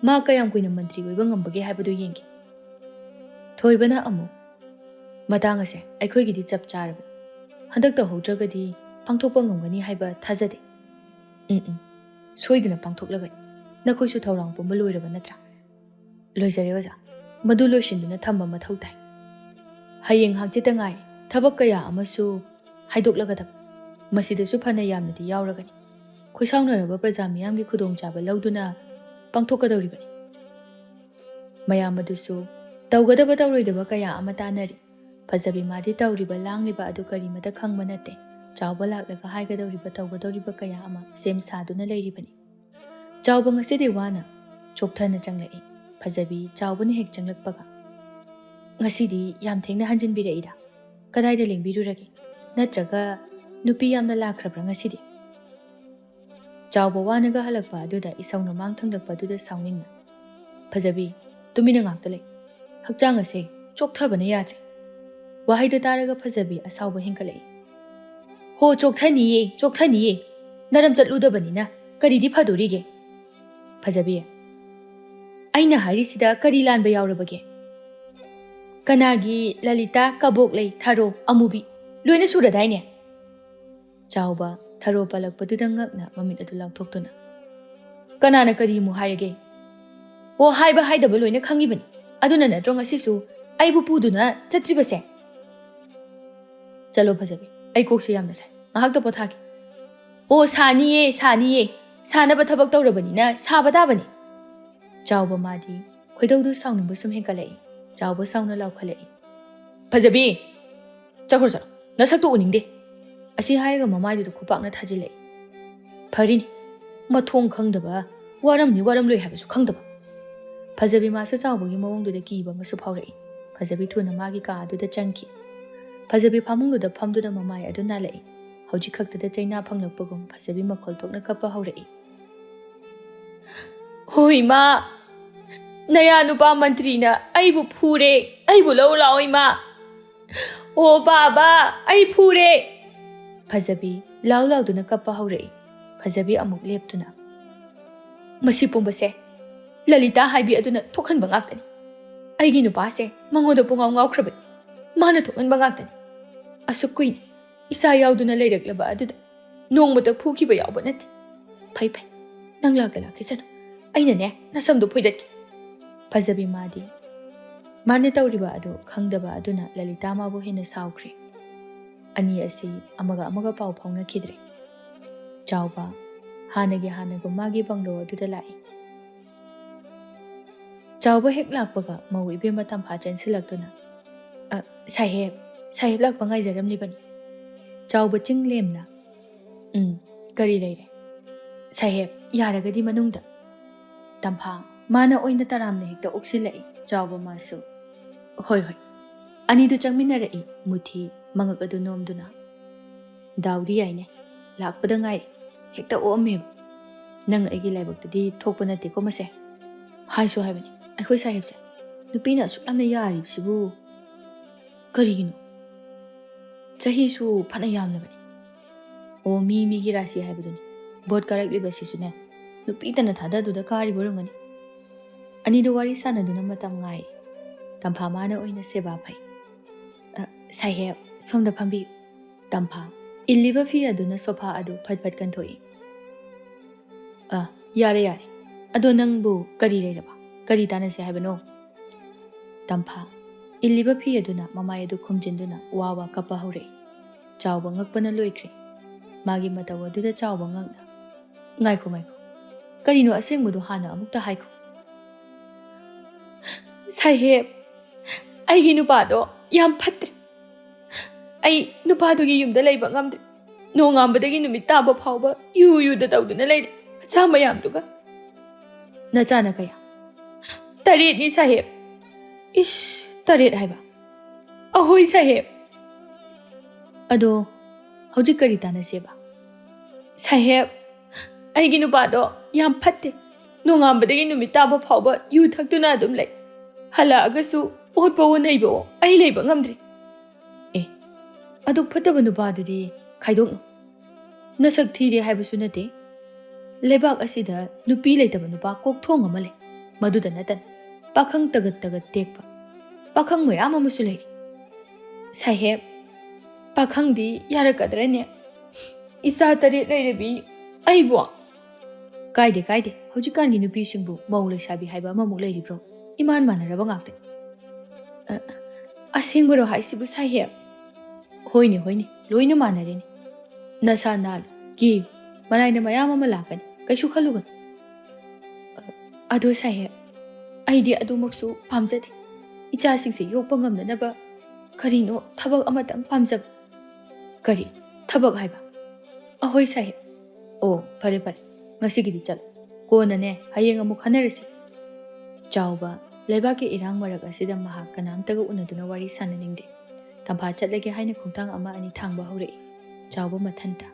ꯃꯥ ꯀꯌꯥꯝ ꯀꯨꯏꯅ ꯃꯟꯇ꯭ꯔꯤ ꯑꯣꯏꯕ ꯉꯝꯕꯒꯦ ꯍꯥꯏꯕꯗꯨ ꯌꯦꯡꯒꯦ꯫" ꯊꯣꯏꯕꯅ ꯑꯃꯨꯛ, "ꯃꯇꯥꯡ ꯑꯁꯦ ꯑꯩꯈꯣꯏꯒꯤꯗꯤ ꯆꯞ ꯆꯥꯔꯕꯅꯤ꯫ ꯍꯟꯗꯛ ꯇꯧꯍꯧꯗ꯭ꯔꯒꯗꯤ ꯄꯥꯡꯊꯣꯛꯄ ꯉꯝꯒꯅꯤ ꯍꯥꯏꯕ ꯊꯥꯖꯗꯦ꯫" "ꯎꯝ, ꯎꯝ, ꯁꯣꯏꯗꯅ ꯄꯥꯡꯊꯣꯛꯂꯒꯅꯤ꯫ ꯅꯈꯣꯏꯁꯨ ꯊꯧꯔꯥꯡ ꯄꯨꯝꯕ ꯂꯣꯏꯔꯕ ꯅꯠꯇ꯭ꯔꯥ?" "ꯂꯣꯏꯖꯔꯦ ꯑꯣꯖꯥ꯫ ꯃꯗꯨ ꯂꯣꯏꯁꯤꯟꯗꯨꯅ ꯊꯝꯕ ꯃꯊꯧ ꯇꯥꯏ꯫ ꯍꯌꯦꯡ ꯍꯪꯆꯤꯠꯇ ꯉꯥꯏ ꯊꯕꯛ ꯀꯌꯥ ꯑꯃꯁꯨ ꯍꯥꯏꯗꯣꯛꯂꯒꯗꯕ꯫ ꯃꯁꯤꯗꯁꯨ ꯐꯅ ꯌꯥꯝꯅꯗꯤ ꯌꯥꯎꯔꯒꯅꯤ꯫ ꯈꯣꯏꯁꯥꯎꯅꯔꯕ ꯄ꯭ꯔꯖꯥ ꯃꯤꯌꯥꯝꯒꯤ ꯈꯨꯗꯣꯡꯆꯥꯕ ꯂꯧꯗꯨꯅ ꯄꯥꯡꯊꯣꯛꯀꯗꯧꯔꯤꯕꯅꯤ꯫" ꯃꯌꯥꯝ ꯑꯗꯨꯁꯨ ꯇꯧꯒꯗꯕ ꯇꯧꯔꯣꯏꯗꯕ ꯀꯌꯥ ꯑꯃ ꯇꯥꯟꯅꯔꯤ꯫ ꯐꯖꯕꯤ ꯃꯥꯗꯤ ꯇꯧꯔꯤꯕ ꯂꯥꯡꯂꯤꯕ ꯑꯗꯨ ꯀꯔꯤꯃꯇ ꯈꯪꯕ ꯅꯠꯇꯦ꯫ ꯆꯥꯎꯕ ꯂꯥꯛꯂꯒ ꯍꯥꯏꯒꯗꯧꯔꯤꯕ ꯇꯧꯒꯗꯧꯔꯤꯕ ꯀꯌꯥ ꯑꯃ ꯁꯦꯝ ꯁꯥꯗꯨꯅ ꯂꯩꯔꯤꯕꯅꯤ꯫ ꯆꯥꯎꯕ ꯉꯁꯤꯗꯤ ꯋꯥꯅ ꯆꯣꯛꯊꯅ ꯆꯪꯂꯛꯏ꯫ ꯐꯖꯕꯤ ꯆꯥꯎꯕꯅ ꯍꯦꯛ ꯆꯪꯂꯛꯄꯒ, "ꯉꯁꯤꯗꯤ ꯌꯥꯝ ꯊꯦꯡꯅ ꯍꯟꯖꯤꯟꯕꯤꯔꯛꯏꯗ꯫ ꯀꯗꯥꯏꯗ ꯂꯦꯡꯕꯤꯔꯨꯔꯒꯦ? ꯅꯠꯇ꯭ꯔꯒ ꯅꯨꯄꯤ ꯌꯥꯝꯅ ꯂꯥꯛꯈ꯭ꯔꯕ꯭ꯔꯥ ꯉꯁꯤꯗꯤ?" ꯆꯥꯎꯕ ꯋꯥꯅꯒ ꯍꯜꯂꯛꯄ ꯑꯗꯨꯗ ꯏꯁꯧꯅ ꯃꯥꯡ ꯊꯪꯂꯛꯄ ꯑꯗꯨꯗ ꯁꯥꯎꯅꯤꯡꯅ, "ꯐꯖꯕꯤ, ꯇꯨꯃꯤꯟꯅ ꯉꯥꯛꯇ ꯂꯩ꯫ ꯍꯛꯆꯥꯡ ꯑꯁꯦ ꯆꯣꯛꯊꯕꯅ ꯌꯥꯗ꯭ꯔꯦ꯫" ꯋꯥꯍꯩꯗꯨ ꯇꯥꯔꯒ ꯐꯖꯕꯤ ꯑꯁꯥꯎꯕ ꯍꯦꯟꯒꯠꯂꯛꯏ꯫ "ꯍꯣ, ꯆꯣꯛꯊꯅꯤꯌꯦ, ꯆꯣꯛꯊꯅꯤꯌꯦ꯫ ꯅꯔꯝ ꯆꯠꯂꯨꯗꯕꯅꯤꯅ ꯀꯔꯤꯗꯤ ꯐꯗꯣꯔꯤꯒꯦ?" ꯐꯖꯕꯤ, "ꯑꯩꯅ ꯍꯥꯏꯔꯤꯁꯤꯗ ꯀꯔꯤ ꯂꯥꯟꯕ ꯌꯥꯎꯔꯕꯒꯦ? ꯀꯅꯥꯒꯤ ꯂꯂꯤꯇꯥ, ꯀꯕꯣꯛꯂꯩ, ꯊꯔꯣ, ꯑꯃꯨꯕꯤ? ꯂꯣꯏꯅ ꯁꯨꯔꯗꯥꯏꯅꯦ?" ꯆꯥꯎꯕ ꯊꯔꯣ ꯄꯜꯂꯛꯄꯗꯨꯗ ꯉꯛꯅ ꯃꯃꯤꯠ ꯑꯗꯨ ꯂꯥꯎꯊꯣꯛꯇꯨꯅ, "ꯀꯅꯥꯅ ꯀꯔꯤ ꯑꯃꯨꯛ ꯍꯥꯏꯔꯒꯦ? ꯑꯣ, ꯍꯥꯏꯕ ꯍꯥꯏꯗꯕ ꯂꯣꯏꯅ ꯈꯪꯉꯤꯕꯅꯤ꯫ ꯑꯗꯨꯅ ꯅꯠꯇ꯭ꯔꯣ ꯉꯁꯤꯁꯨ ꯑꯩꯕꯨ ꯄꯨꯗꯨꯅ ꯆꯠꯇ꯭ꯔꯤꯕꯁꯦ?" "ꯆꯠꯂꯣ ꯐꯖꯕꯤ, ꯑꯩ ꯀꯣꯛꯁꯦ ꯌꯥꯝꯅ ꯁꯥꯏ, ꯉꯥꯏꯍꯥꯛꯇ ꯄꯣꯊꯥꯒꯦ꯫" "ꯑꯣ, ꯁꯥꯅꯤꯌꯦ, ꯁꯥꯅꯤꯌꯦ꯫ ꯁꯥꯅꯕ ꯊꯕꯛ ꯇꯧꯔꯕꯅꯤꯅ ꯁꯥꯕ ꯇꯥꯕꯅꯤ꯫" ꯆꯥꯎꯕ ꯃꯥꯗꯤ ꯈꯣꯏꯗꯧꯗꯨ ꯁꯥꯎꯅꯤꯡꯕ ꯁꯨꯝ ꯍꯦꯟꯒꯠꯂꯛꯏ꯫ ꯆꯥꯎꯕ ꯁꯥꯎꯅ ꯂꯥꯎꯈꯠꯂꯛꯏ, "ꯐꯖꯕꯤ, ꯆꯠꯈ꯭ꯔꯣ ꯆꯠꯂꯣ, ꯅꯁꯛꯇꯨ ꯎꯅꯤꯡꯗꯦ꯫" ꯑꯁꯤ ꯍꯥꯏꯔꯒ ꯃꯃꯥꯏꯗꯨꯗ ꯈꯨꯄꯥꯛꯅ ꯊꯥꯖꯤꯜꯂꯛꯏ꯫ ꯐꯔꯤꯅꯤ, ꯃꯊꯣꯡ ꯈꯪꯗꯕ, ꯋꯥꯔꯝꯅꯤ ꯋꯥꯔꯝꯂꯣꯏ ꯍꯥꯏꯕꯁꯨ ꯈꯪꯗꯕ꯫ ꯐꯖꯕꯤ ꯃꯥꯁꯨ ꯆꯥꯎꯕꯒꯤ ꯃꯑꯣꯡꯗꯨꯗ ꯀꯤꯕ ꯑꯃꯁꯨ ꯐꯥꯎꯔꯛꯏ꯫ ꯐꯖꯕꯤ ꯊꯨꯅ ꯃꯥꯒꯤ ꯀꯥ ꯑꯗꯨꯗ ꯆꯪꯈꯤ꯫ ꯐꯖꯕꯤ ꯐꯃꯨꯡꯗꯨꯗ ꯐꯝꯗꯨꯅ ꯃꯃꯥꯏ ꯑꯗꯨ ꯅꯥꯜꯂꯛꯏ꯫ ꯍꯧꯖꯤꯛ ꯈꯛꯇꯗ ꯆꯩꯅꯥ ꯐꯪꯂꯛꯄꯒꯨꯝ ꯐꯖꯕꯤ ꯃꯈꯣꯜ ꯊꯣꯛꯅ ꯀꯞꯄ ꯍꯧꯔꯛꯏ꯫ "ꯍꯣ ꯏꯃꯥ, ꯅꯌꯥ ꯅꯨꯄꯥ ꯃꯟꯇ꯭ꯔꯤꯅ ꯑꯩꯕꯨ ꯐꯨꯔꯦ, ꯑꯩꯕꯨ ꯂꯧ ꯂꯥꯛꯑꯣ ꯏꯃꯥ꯫ ꯑꯣ ꯕꯥꯕꯥ, ꯑꯩ ꯐꯨꯔꯦ꯫" ꯐꯖꯕꯤ ꯂꯥꯎ ꯂꯥꯎꯗꯨꯅ ꯀꯞꯄ ꯍꯧꯔꯛꯏ꯫ ꯐꯖꯕꯤ ꯑꯃꯨꯛ ꯂꯦꯞꯇꯨꯅ, "ꯃꯁꯤ ꯄꯨꯝꯕꯁꯦ ꯂꯂꯤꯇꯥ ꯍꯥꯏꯕꯤ ꯑꯗꯨꯅ ꯊꯣꯛꯍꯟꯕ ꯉꯥꯛꯇꯅꯤ꯫ ꯑꯩꯒꯤ ꯅꯨꯄꯥꯁꯦ ꯃꯉꯣꯟꯗ ꯄꯨꯡꯉꯥꯎ ꯉꯥꯎꯈ꯭ꯔꯕꯅꯤ꯫ ꯃꯥꯅ ꯊꯣꯛꯍꯟꯕ ꯉꯥꯛꯇꯅꯤ꯫ ꯑꯁꯨꯛ ꯀꯨꯏꯅ ꯏꯆꯥ ꯌꯥꯎꯗꯨꯅ ꯂꯩꯔꯛꯂꯕ ꯑꯗꯨꯗ ꯅꯣꯡꯃꯇ ꯐꯨꯈꯤꯕ ꯌꯥꯎꯕ ꯅꯠꯇꯦ꯫ ꯐꯩ ꯐꯩ, ꯅꯪ ꯂꯥꯛꯇ ꯂꯥꯛꯈꯤꯁꯅꯨ꯫ ꯑꯩꯅꯅꯦ ꯅꯁꯝꯗꯣ ꯐꯣꯏꯗꯠꯀꯦ꯫" ꯐꯖꯕꯤ ꯃꯥꯗꯤ ꯃꯥꯅ ꯇꯧꯔꯤꯕ ꯑꯗꯨ ꯈꯪꯗꯕ ꯑꯗꯨꯅ ꯂꯂꯤꯇꯥ ꯃꯥꯕꯨ ꯍꯦꯟꯅ ꯁꯥꯎꯈ꯭ꯔꯦ꯫ ꯑꯅꯤ ꯑꯁꯤ ꯑꯃꯒ ꯑꯃꯒ ꯄꯥꯎ ꯐꯥꯎꯅꯈꯤꯗ꯭ꯔꯦ꯫ ꯆꯥꯎꯕ ꯍꯥꯟꯅꯒꯤ ꯍꯥꯟꯅꯒꯨꯝ ꯃꯥꯒꯤ ꯕꯪꯂꯣ ꯑꯗꯨꯗ ꯂꯥꯛꯏ꯫ ꯆꯥꯎꯕ ꯍꯦꯛ ꯂꯥꯛꯄꯒ ꯃꯧ ꯏꯕꯦꯝꯃ ꯇꯝꯐꯥ ꯆꯦꯟꯁꯤꯜꯂꯛꯇꯨꯅ, "ꯑ, ꯁꯥꯍꯦꯕ, ꯁꯥꯍꯦꯕ ꯂꯥꯛꯄ ꯉꯥꯏꯖꯔꯝꯂꯤꯕꯅꯤ꯫" ꯆꯥꯎꯕ ꯆꯤꯡ ꯂꯦꯝꯅ, "ꯎꯝ, ꯀꯔꯤ ꯂꯩꯔꯦ?" "ꯁꯥꯍꯦꯕ, ꯌꯥꯔꯒꯗꯤ ꯃꯅꯨꯡꯗ꯫" ꯇꯝꯐꯥ ꯃꯥꯅ ꯑꯣꯏꯅ ꯇꯔꯥꯝꯅ ꯍꯦꯛꯇ ꯑꯣꯛꯁꯤꯜꯂꯛꯏ꯫ ꯆꯥꯎꯕ ꯃꯥꯁꯨ, "ꯍꯣꯏ, ꯍꯣꯏ꯫" ꯑꯅꯤꯗꯨ ꯆꯪꯃꯤꯟꯅꯔꯛꯏ꯫ ꯃꯨꯊꯤ ꯃꯉꯛ ꯑꯗꯨ ꯅꯣꯝꯗꯨꯅ, "ꯗꯥꯎꯗꯤ ꯌꯥꯏꯅꯦ, ꯂꯥꯛꯄꯗ ꯉꯥꯏꯔꯤ, ꯍꯦꯛꯇ ꯑꯣꯛꯑꯝꯃꯦꯕ꯫ ꯅꯪ ꯑꯩꯒꯤ ꯂꯥꯏꯕꯛꯇꯗꯤ ꯊꯣꯛꯄ ꯅꯠꯇꯦꯀꯣ ꯃꯁꯦ꯫ ꯍꯥꯏꯁꯨ ꯍꯥꯏꯕꯅꯤ ꯑꯩꯈꯣꯏ ꯁꯥꯍꯦꯕꯁꯦ, ꯅꯨꯄꯤꯅ ꯑꯁꯨꯛ ꯌꯥꯝꯅ ꯌꯥꯔꯤꯕꯁꯤꯕꯨ ꯀꯔꯤꯒꯤꯅꯣ? ꯆꯍꯤꯁꯨ ꯐꯅ ꯌꯥꯝꯂꯕꯅꯤ꯫ ꯑꯣ, ꯃꯤ ꯃꯤꯒꯤ ꯔꯥꯁꯤ ꯍꯥꯏꯕꯗꯨꯅꯤ꯫ ꯚꯣꯠ ꯀꯥꯔꯛꯂꯤꯕꯁꯤꯁꯨꯅꯦ, ꯅꯨꯄꯤꯇꯅ ꯊꯥꯗꯗꯨꯗ ꯀꯥꯔꯤꯕ ꯑꯣꯏꯔꯝꯒꯅꯤ꯫" ꯑꯅꯤꯗꯨ ꯋꯥꯔꯤ ꯁꯥꯟꯅꯗꯨꯅ ꯃꯇꯝ ꯉꯥꯏ꯫ ꯇꯝꯐꯥ ꯃꯥꯅ ꯑꯣꯏꯅ ꯁꯦꯕꯥ ꯐꯩ꯫ "ꯑ, ꯁꯥꯍꯦꯕ, "ꯁꯣꯝꯗ ꯐꯝꯕꯤꯌꯨ꯫" ꯇꯝꯐꯥ ꯏꯜꯂꯤꯕ ꯐꯤ ꯑꯗꯨꯅ ꯁꯣꯐꯥ ꯑꯗꯨ ꯐꯠ ꯐꯠ ꯀꯟꯊꯣꯛꯏ꯫ "ꯑ, ꯌꯥꯔꯦ, ꯌꯥꯔꯦ꯫ ꯑꯗꯣ ꯅꯪꯕꯨ ꯀꯔꯤ ꯂꯩꯔꯕ? ꯀꯔꯤ ꯇꯥꯟꯅꯁꯦ ꯍꯥꯏꯕꯅꯣ?" ꯇꯝꯐꯥ ꯏꯜꯂꯤꯕ ꯐꯤ ꯑꯗꯨꯅ ꯃꯃꯥꯏ ꯑꯗꯨ ꯈꯨꯝꯖꯤꯟꯗꯨꯅ ꯋꯥ ꯋꯥ ꯀꯞꯄ ꯍꯧꯔꯛꯏ꯫ ꯆꯥꯎꯕ ꯉꯛꯄꯅ ꯂꯣꯏꯈ꯭ꯔꯦ꯫ ꯃꯥꯒꯤ ꯃꯇꯧ ꯑꯗꯨꯗ ꯆꯥꯎꯕ ꯉꯛꯅ, "ꯉꯥꯏꯈꯣ, ꯉꯥꯏꯈꯣ꯫ ꯀꯔꯤꯅꯣ ꯑꯁꯦꯡꯕꯗꯣ ꯍꯥꯟꯅ ꯑꯃꯨꯛꯇ ꯍꯥꯏꯈꯣ꯫" "ꯁꯥꯍꯦꯕ, ꯑꯩꯒꯤ ꯅꯨꯄꯥꯗꯣ ꯌꯥꯝ ꯐꯠꯇ꯭ꯔꯦ꯫ ꯑꯩ ꯅꯨꯄꯥꯗꯨꯒꯤ ꯌꯨꯝꯗ ꯂꯩꯕ ꯉꯝꯗ꯭ꯔꯦ꯫ ꯅꯣꯡꯉꯥꯟꯕꯗꯒꯤ ꯅꯨꯃꯤꯠ ꯇꯥꯕ ꯐꯥꯎꯕ ꯌꯨ ꯌꯨꯗ ꯇꯧꯗꯨꯅ ꯂꯩꯔꯦ, ꯃꯆꯥ ꯃꯌꯥꯝꯗꯨꯒ꯫" "ꯅꯆꯥꯅ ꯀꯌꯥ?" "ꯇꯔꯦꯠꯅꯤ ꯁꯥꯍꯦꯕ꯫" "ꯏꯁ, ꯇꯔꯦꯠ ꯍꯥꯏꯕ?" "ꯑꯍꯣꯏ ꯁꯥꯍꯦꯕ꯫" "ꯑꯗꯣ ꯍꯧꯖꯤꯛ ꯀꯔꯤ ꯇꯥꯟꯅꯁꯦꯕ?" "ꯁꯥꯍꯦꯕ, ꯑꯩꯒꯤ ꯅꯨꯄꯥꯗꯣ ꯌꯥꯝ ꯐꯠꯇꯦ꯫ ꯅꯣꯡꯉꯥꯟꯕꯗꯒꯤ ꯅꯨꯃꯤꯠ ꯇꯥꯕ ꯐꯥꯎꯕ ꯌꯨ ꯊꯛꯇꯨꯅ ꯑꯗꯨꯝ ꯂꯩ꯫ ꯍꯜꯂꯛꯑꯒꯁꯨ ꯑꯣꯠꯄꯋꯣ ꯅꯩꯕꯋꯣ ꯑꯩ ꯂꯩꯕ ꯉꯝꯗ꯭ꯔꯦ꯫" "ꯑꯦ, ꯑꯗꯨꯛ ꯐꯠꯇꯕ ꯅꯨꯄꯥꯗꯨꯗꯤ ꯈꯥꯏꯗꯣꯛꯅꯧ꯫ ꯅꯁꯛ ꯊꯤꯔꯦ ꯍꯥꯏꯕꯁꯨ ꯅꯠꯇꯦ꯫ ꯂꯩꯕꯥꯛ ꯑꯁꯤꯗ ꯅꯨꯄꯤ ꯂꯩꯇꯕ ꯅꯨꯄꯥ ꯀꯣꯛꯊꯣꯡ ꯑꯃ ꯂꯩ꯫ ꯃꯗꯨꯗ ꯅꯠꯇꯅ ꯄꯥꯈꯪ ꯇꯒꯠ ꯇꯒꯠ ꯇꯦꯛꯄ ꯄꯥꯈꯪ ꯃꯌꯥꯝ ꯑꯃꯁꯨ ꯂꯩꯔꯤ꯫" "ꯁꯥꯍꯦꯕ, ꯄꯥꯈꯪꯗꯤ ꯌꯥꯔꯛꯀꯗ꯭ꯔꯅꯦ? ꯏꯆꯥ ꯇꯔꯦꯠ ꯂꯩꯔꯕꯤ ꯑꯩꯕꯨ?" "ꯀꯥꯏꯗꯦ, ꯀꯥꯏꯗꯦ꯫ ꯍꯧꯖꯤꯛꯀꯥꯟꯒꯤ ꯅꯨꯄꯤꯁꯤꯡꯕꯨ ꯃꯧ ꯂꯩꯁꯥꯕꯤ ꯍꯥꯏꯕ ꯑꯃꯃꯨꯛ ꯂꯩꯔꯤꯕ꯭ꯔꯣ? ꯏꯃꯥꯟ ꯃꯥꯟꯅꯔꯕ ꯉꯥꯛꯇꯅꯤ꯫" "ꯑ, ꯑꯁꯦꯡꯕꯔꯣ ꯍꯥꯏꯁꯤꯕꯨ ꯁꯥꯍꯦꯕ?" "ꯍꯣꯏꯅꯦ, ꯍꯣꯏꯅꯦ, ꯂꯣꯏꯅ ꯃꯥꯟꯅꯔꯦꯅꯦ꯫ ꯅꯁꯥ ꯅꯥꯜꯂꯨ, ꯀꯦꯌꯨ, ꯃꯔꯥꯏꯅ ꯃꯌꯥꯝ ꯑꯃ ꯂꯥꯛꯀꯅꯤ, ꯀꯩꯁꯨ ꯈꯜꯂꯨꯒꯅꯨ꯫" "ꯑ, ꯑꯗꯣ ꯁꯥꯍꯦꯕ, ꯑꯩꯗꯤ ꯑꯗꯨꯃꯛꯁꯨ ꯄꯥꯝꯖꯗꯦ꯫ ꯏꯆꯥꯁꯤꯡꯁꯦ ꯌꯣꯛꯄ ꯉꯝꯅꯅꯕ ꯀꯔꯤꯅꯣ ꯊꯕꯛ ꯑꯃꯇꯪ ꯄꯥꯝꯖꯕ꯫" "ꯀꯔꯤ ꯊꯕꯛ ꯍꯥꯏꯕ?" "ꯑꯍꯣꯏ ꯁꯥꯍꯦꯕ꯫" "ꯑꯣ, ꯐꯔꯦ ꯐꯔꯦ, ꯉꯁꯤꯒꯤꯗꯤ ꯆꯠꯂꯣ꯫ ꯀꯣꯟꯅꯅꯦ, ꯍꯌꯦꯡ ꯑꯃꯨꯛ ꯈꯟꯅꯔꯁꯤ꯫" ꯆꯥꯎꯕ ꯂꯩꯕꯥꯛꯀꯤ ꯏꯔꯥꯡ ꯃꯔꯛ ꯑꯁꯤꯗ ꯃꯍꯥꯛ ꯀꯅꯥꯝꯇꯒ ꯎꯅꯗꯨꯅ ꯋꯥꯔꯤ ꯁꯥꯟꯅꯅꯤꯡꯗꯦ꯫ ꯇꯝꯐꯥ ꯆꯠꯂꯒꯦ ꯍꯥꯏꯅ ꯈꯣꯡꯊꯥꯡ ꯑꯃ ꯑꯅꯤ ꯊꯥꯡꯕ ꯍꯧꯔꯛꯏ꯫ ꯆꯥꯎꯕ ꯃꯊꯟꯇ,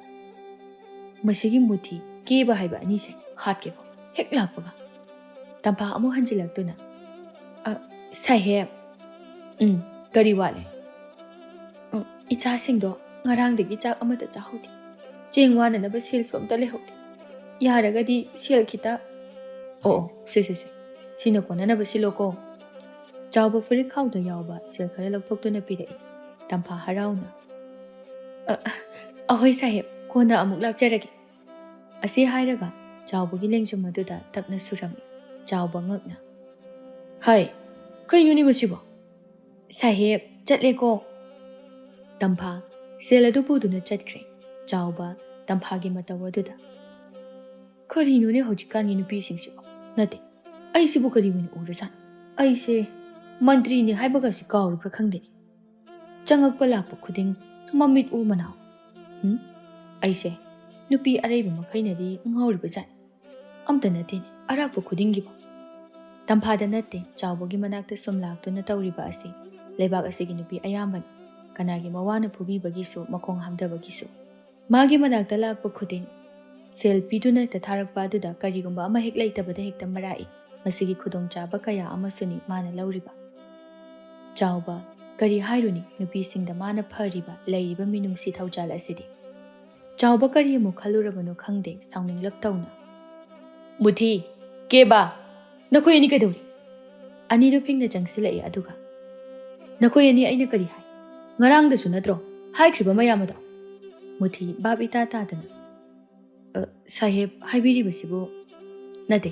"ꯃꯁꯤꯒꯤ ꯃꯨꯊꯤ ꯀꯦꯕ ꯍꯥꯏꯕ ꯑꯅꯤꯁꯦ ꯍꯥꯠꯀꯦꯀꯣ, ꯍꯦꯛ ꯂꯥꯛꯄꯒ꯫" ꯇꯝꯐꯥ ꯑꯃꯨꯛ ꯍꯟꯖꯤꯜꯂꯛꯇꯨꯅ, "ꯑ, ꯁꯥꯍꯦꯕ꯫" "ꯎꯝ, ꯀꯔꯤ ꯋꯥꯠꯂꯤ?" "ꯎꯝ, ꯏꯆꯥꯁꯤꯡꯗꯣ ꯉꯔꯥꯡꯗꯒꯤ ꯆꯥꯛ ꯑꯃꯠꯇ ꯆꯥꯍꯧꯗꯦ꯫ ꯆꯦꯡ ꯋꯥꯅꯅꯕ ꯁꯦꯜꯁꯨ ꯑꯝꯇ ꯂꯩꯍꯧꯗꯦ꯫ ꯌꯥꯔꯒꯗꯤ ꯁꯦꯜ ꯈꯤꯇ꯫" "ꯑꯣ, ꯑꯣ, ꯁꯦ, ꯁꯦ, ꯁꯦ꯫ ꯁꯤꯅ ꯀꯣꯟꯅꯅꯕ ꯁꯤꯜꯂꯣꯀꯣ꯫" ꯆꯥꯎꯕ ꯐꯨꯔꯤꯠ ꯈꯥꯎꯗ ꯌꯥꯎꯕ ꯁꯦꯜ ꯈꯔ ꯂꯧꯊꯣꯛꯇꯨꯅ ꯄꯤꯔꯛꯏ꯫ ꯇꯝꯐꯥ ꯍꯔꯥꯎꯅ, "ꯑ, ꯑ, ꯑꯍꯣꯏ ꯁꯥꯍꯦꯕ, ꯀꯣꯟꯅ ꯑꯃꯨꯛ ꯂꯥꯛꯆꯔꯒꯦ"꯫ ꯑꯁꯤ ꯍꯥꯏꯔꯒ ꯆꯥꯎꯕꯒꯤ ꯂꯦꯡꯖꯨꯝ ꯑꯗꯨꯗ ꯇꯞꯅ ꯁꯨꯔꯝꯃꯤ꯫ ꯆꯥꯎꯕ ꯉꯛꯅ, "ꯍꯥꯏ, ꯀꯩꯅꯣꯅꯦ ꯃꯁꯤꯕꯣ?" "ꯁꯥꯍꯦꯕ, ꯆꯠꯂꯦꯀꯣ"꯫ ꯇꯝꯐꯥ ꯁꯦꯜ ꯑꯗꯨ ꯄꯨꯗꯨꯅ ꯆꯠꯈ꯭ꯔꯦ꯫ ꯆꯥꯎꯕ ꯇꯝꯐꯥꯒꯤ ꯃꯇꯧ ꯑꯗꯨꯗ, "ꯀꯔꯤꯅꯣꯅꯦ ꯍꯧꯖꯤꯛꯀꯥꯟꯒꯤ ꯅꯨꯄꯤꯁꯤꯡꯁꯤꯕꯣ? ꯅꯠꯇꯦ, ꯑꯩꯁꯤꯕꯨ ꯀꯔꯤ ꯑꯣꯏꯅ ꯎꯔꯖꯥꯠꯅꯣ? ꯑꯩꯁꯦ ꯃꯟꯇ꯭ꯔꯤꯅꯤ ꯍꯥꯏꯕꯒꯁꯤ ꯀꯥꯎꯔꯕ꯭ꯔꯥ ꯈꯪꯗꯦꯅꯦ꯫ ꯆꯪꯉꯛꯄ ꯂꯥꯛꯄ ꯈꯨꯗꯤꯡ ꯃꯃꯤꯠ ꯎ ꯃꯅꯥꯎ꯫ ꯎꯝ? ꯑꯩꯁꯦ ꯅꯨꯄꯤ ꯑꯔꯩꯕ ꯃꯈꯩꯅꯗꯤ ꯉꯥꯎꯔꯤꯕ ꯖꯥꯠꯅꯤ꯫ ꯑꯝꯇ ꯅꯠꯇꯦꯅꯦ, ꯑꯔꯥꯛꯄ ꯈꯨꯗꯤꯡꯒꯤꯕꯣ"꯫ ꯇꯝꯐꯥꯗ ꯅꯠꯇꯦ, ꯆꯥꯎꯕꯒꯤ ꯃꯅꯥꯛꯇ ꯁꯨꯝ ꯂꯥꯛꯇꯨꯅ ꯇꯧꯔꯤꯕ ꯑꯁꯤ ꯂꯩꯕꯥꯛ ꯑꯁꯤꯒꯤ ꯅꯨꯄꯤ ꯑꯌꯥꯝꯕꯅꯤ꯫ ꯀꯅꯥꯒꯤ ꯃꯋꯥꯅ ꯐꯨꯕꯤꯕꯒꯤꯁꯨ, ꯃꯈꯣꯡ ꯍꯥꯝꯗꯕꯒꯤꯁꯨ꯫ ꯃꯥꯒꯤ ꯃꯅꯥꯛꯇ ꯂꯥꯛꯄ ꯈꯨꯗꯤꯡ ꯁꯦꯜ ꯄꯤꯗꯨꯅ ꯍꯦꯛꯇ ꯊꯥꯔꯛꯄ ꯑꯗꯨꯗ ꯀꯔꯤꯒꯨꯝꯕ ꯑꯃ ꯍꯦꯛ ꯂꯩꯇꯕꯗ ꯍꯦꯛꯇ ꯃꯔꯥꯛꯏ꯫ ꯃꯁꯤꯒꯤ ꯈꯨꯗꯣꯡꯆꯥꯕ ꯀꯌꯥ ꯑꯃꯁꯨꯅꯤ ꯃꯥꯅ ꯂꯧꯔꯤꯕ꯫ ꯆꯥꯎꯕ, ꯀꯔꯤ ꯍꯥꯏꯔꯨꯅꯤ, ꯅꯨꯄꯤꯁꯤꯡꯗ ꯃꯥꯅ ꯐꯔꯤꯕ, ꯂꯩꯔꯤꯕ ꯃꯤꯅꯨꯡꯁꯤ ꯊꯧꯖꯥꯜ ꯑꯁꯤꯗꯤ꯫ ꯆꯥꯎꯕ ꯀꯔꯤ ꯑꯃꯨꯛ ꯈꯜꯂꯨꯔꯕꯅꯣ ꯈꯪꯗꯦ, ꯁꯥꯎꯅꯤꯡꯂꯞ ꯇꯧꯅ, "ꯃꯨꯊꯤ, ꯀꯦꯕꯥ, ꯅꯈꯣꯏ ꯑꯅꯤ ꯀꯩꯗꯧꯔꯤ?" ꯑꯅꯤꯗꯨ ꯐꯤꯡꯅ ꯆꯪꯁꯤꯜꯂꯛꯏ, ꯑꯗꯨꯒ, "ꯅꯈꯣꯏ ꯑꯅꯤ ꯑꯩꯅ ꯀꯔꯤ ꯍꯥꯏ? ꯉꯔꯥꯡꯗꯁꯨ ꯅꯠꯇ꯭ꯔꯣ ꯍꯥꯏꯈ꯭ꯔꯤꯕ ꯃꯌꯥꯝ ꯑꯗꯣ?" ꯃꯨꯊꯤ ꯚꯥꯞ ꯏꯇꯥ ꯇꯥꯗꯅ, "ꯑ, ꯁꯥꯍꯦꯕ, ꯍꯥꯏꯕꯤꯔꯤꯕꯁꯤꯕꯨ?" "ꯅꯠꯇꯦ,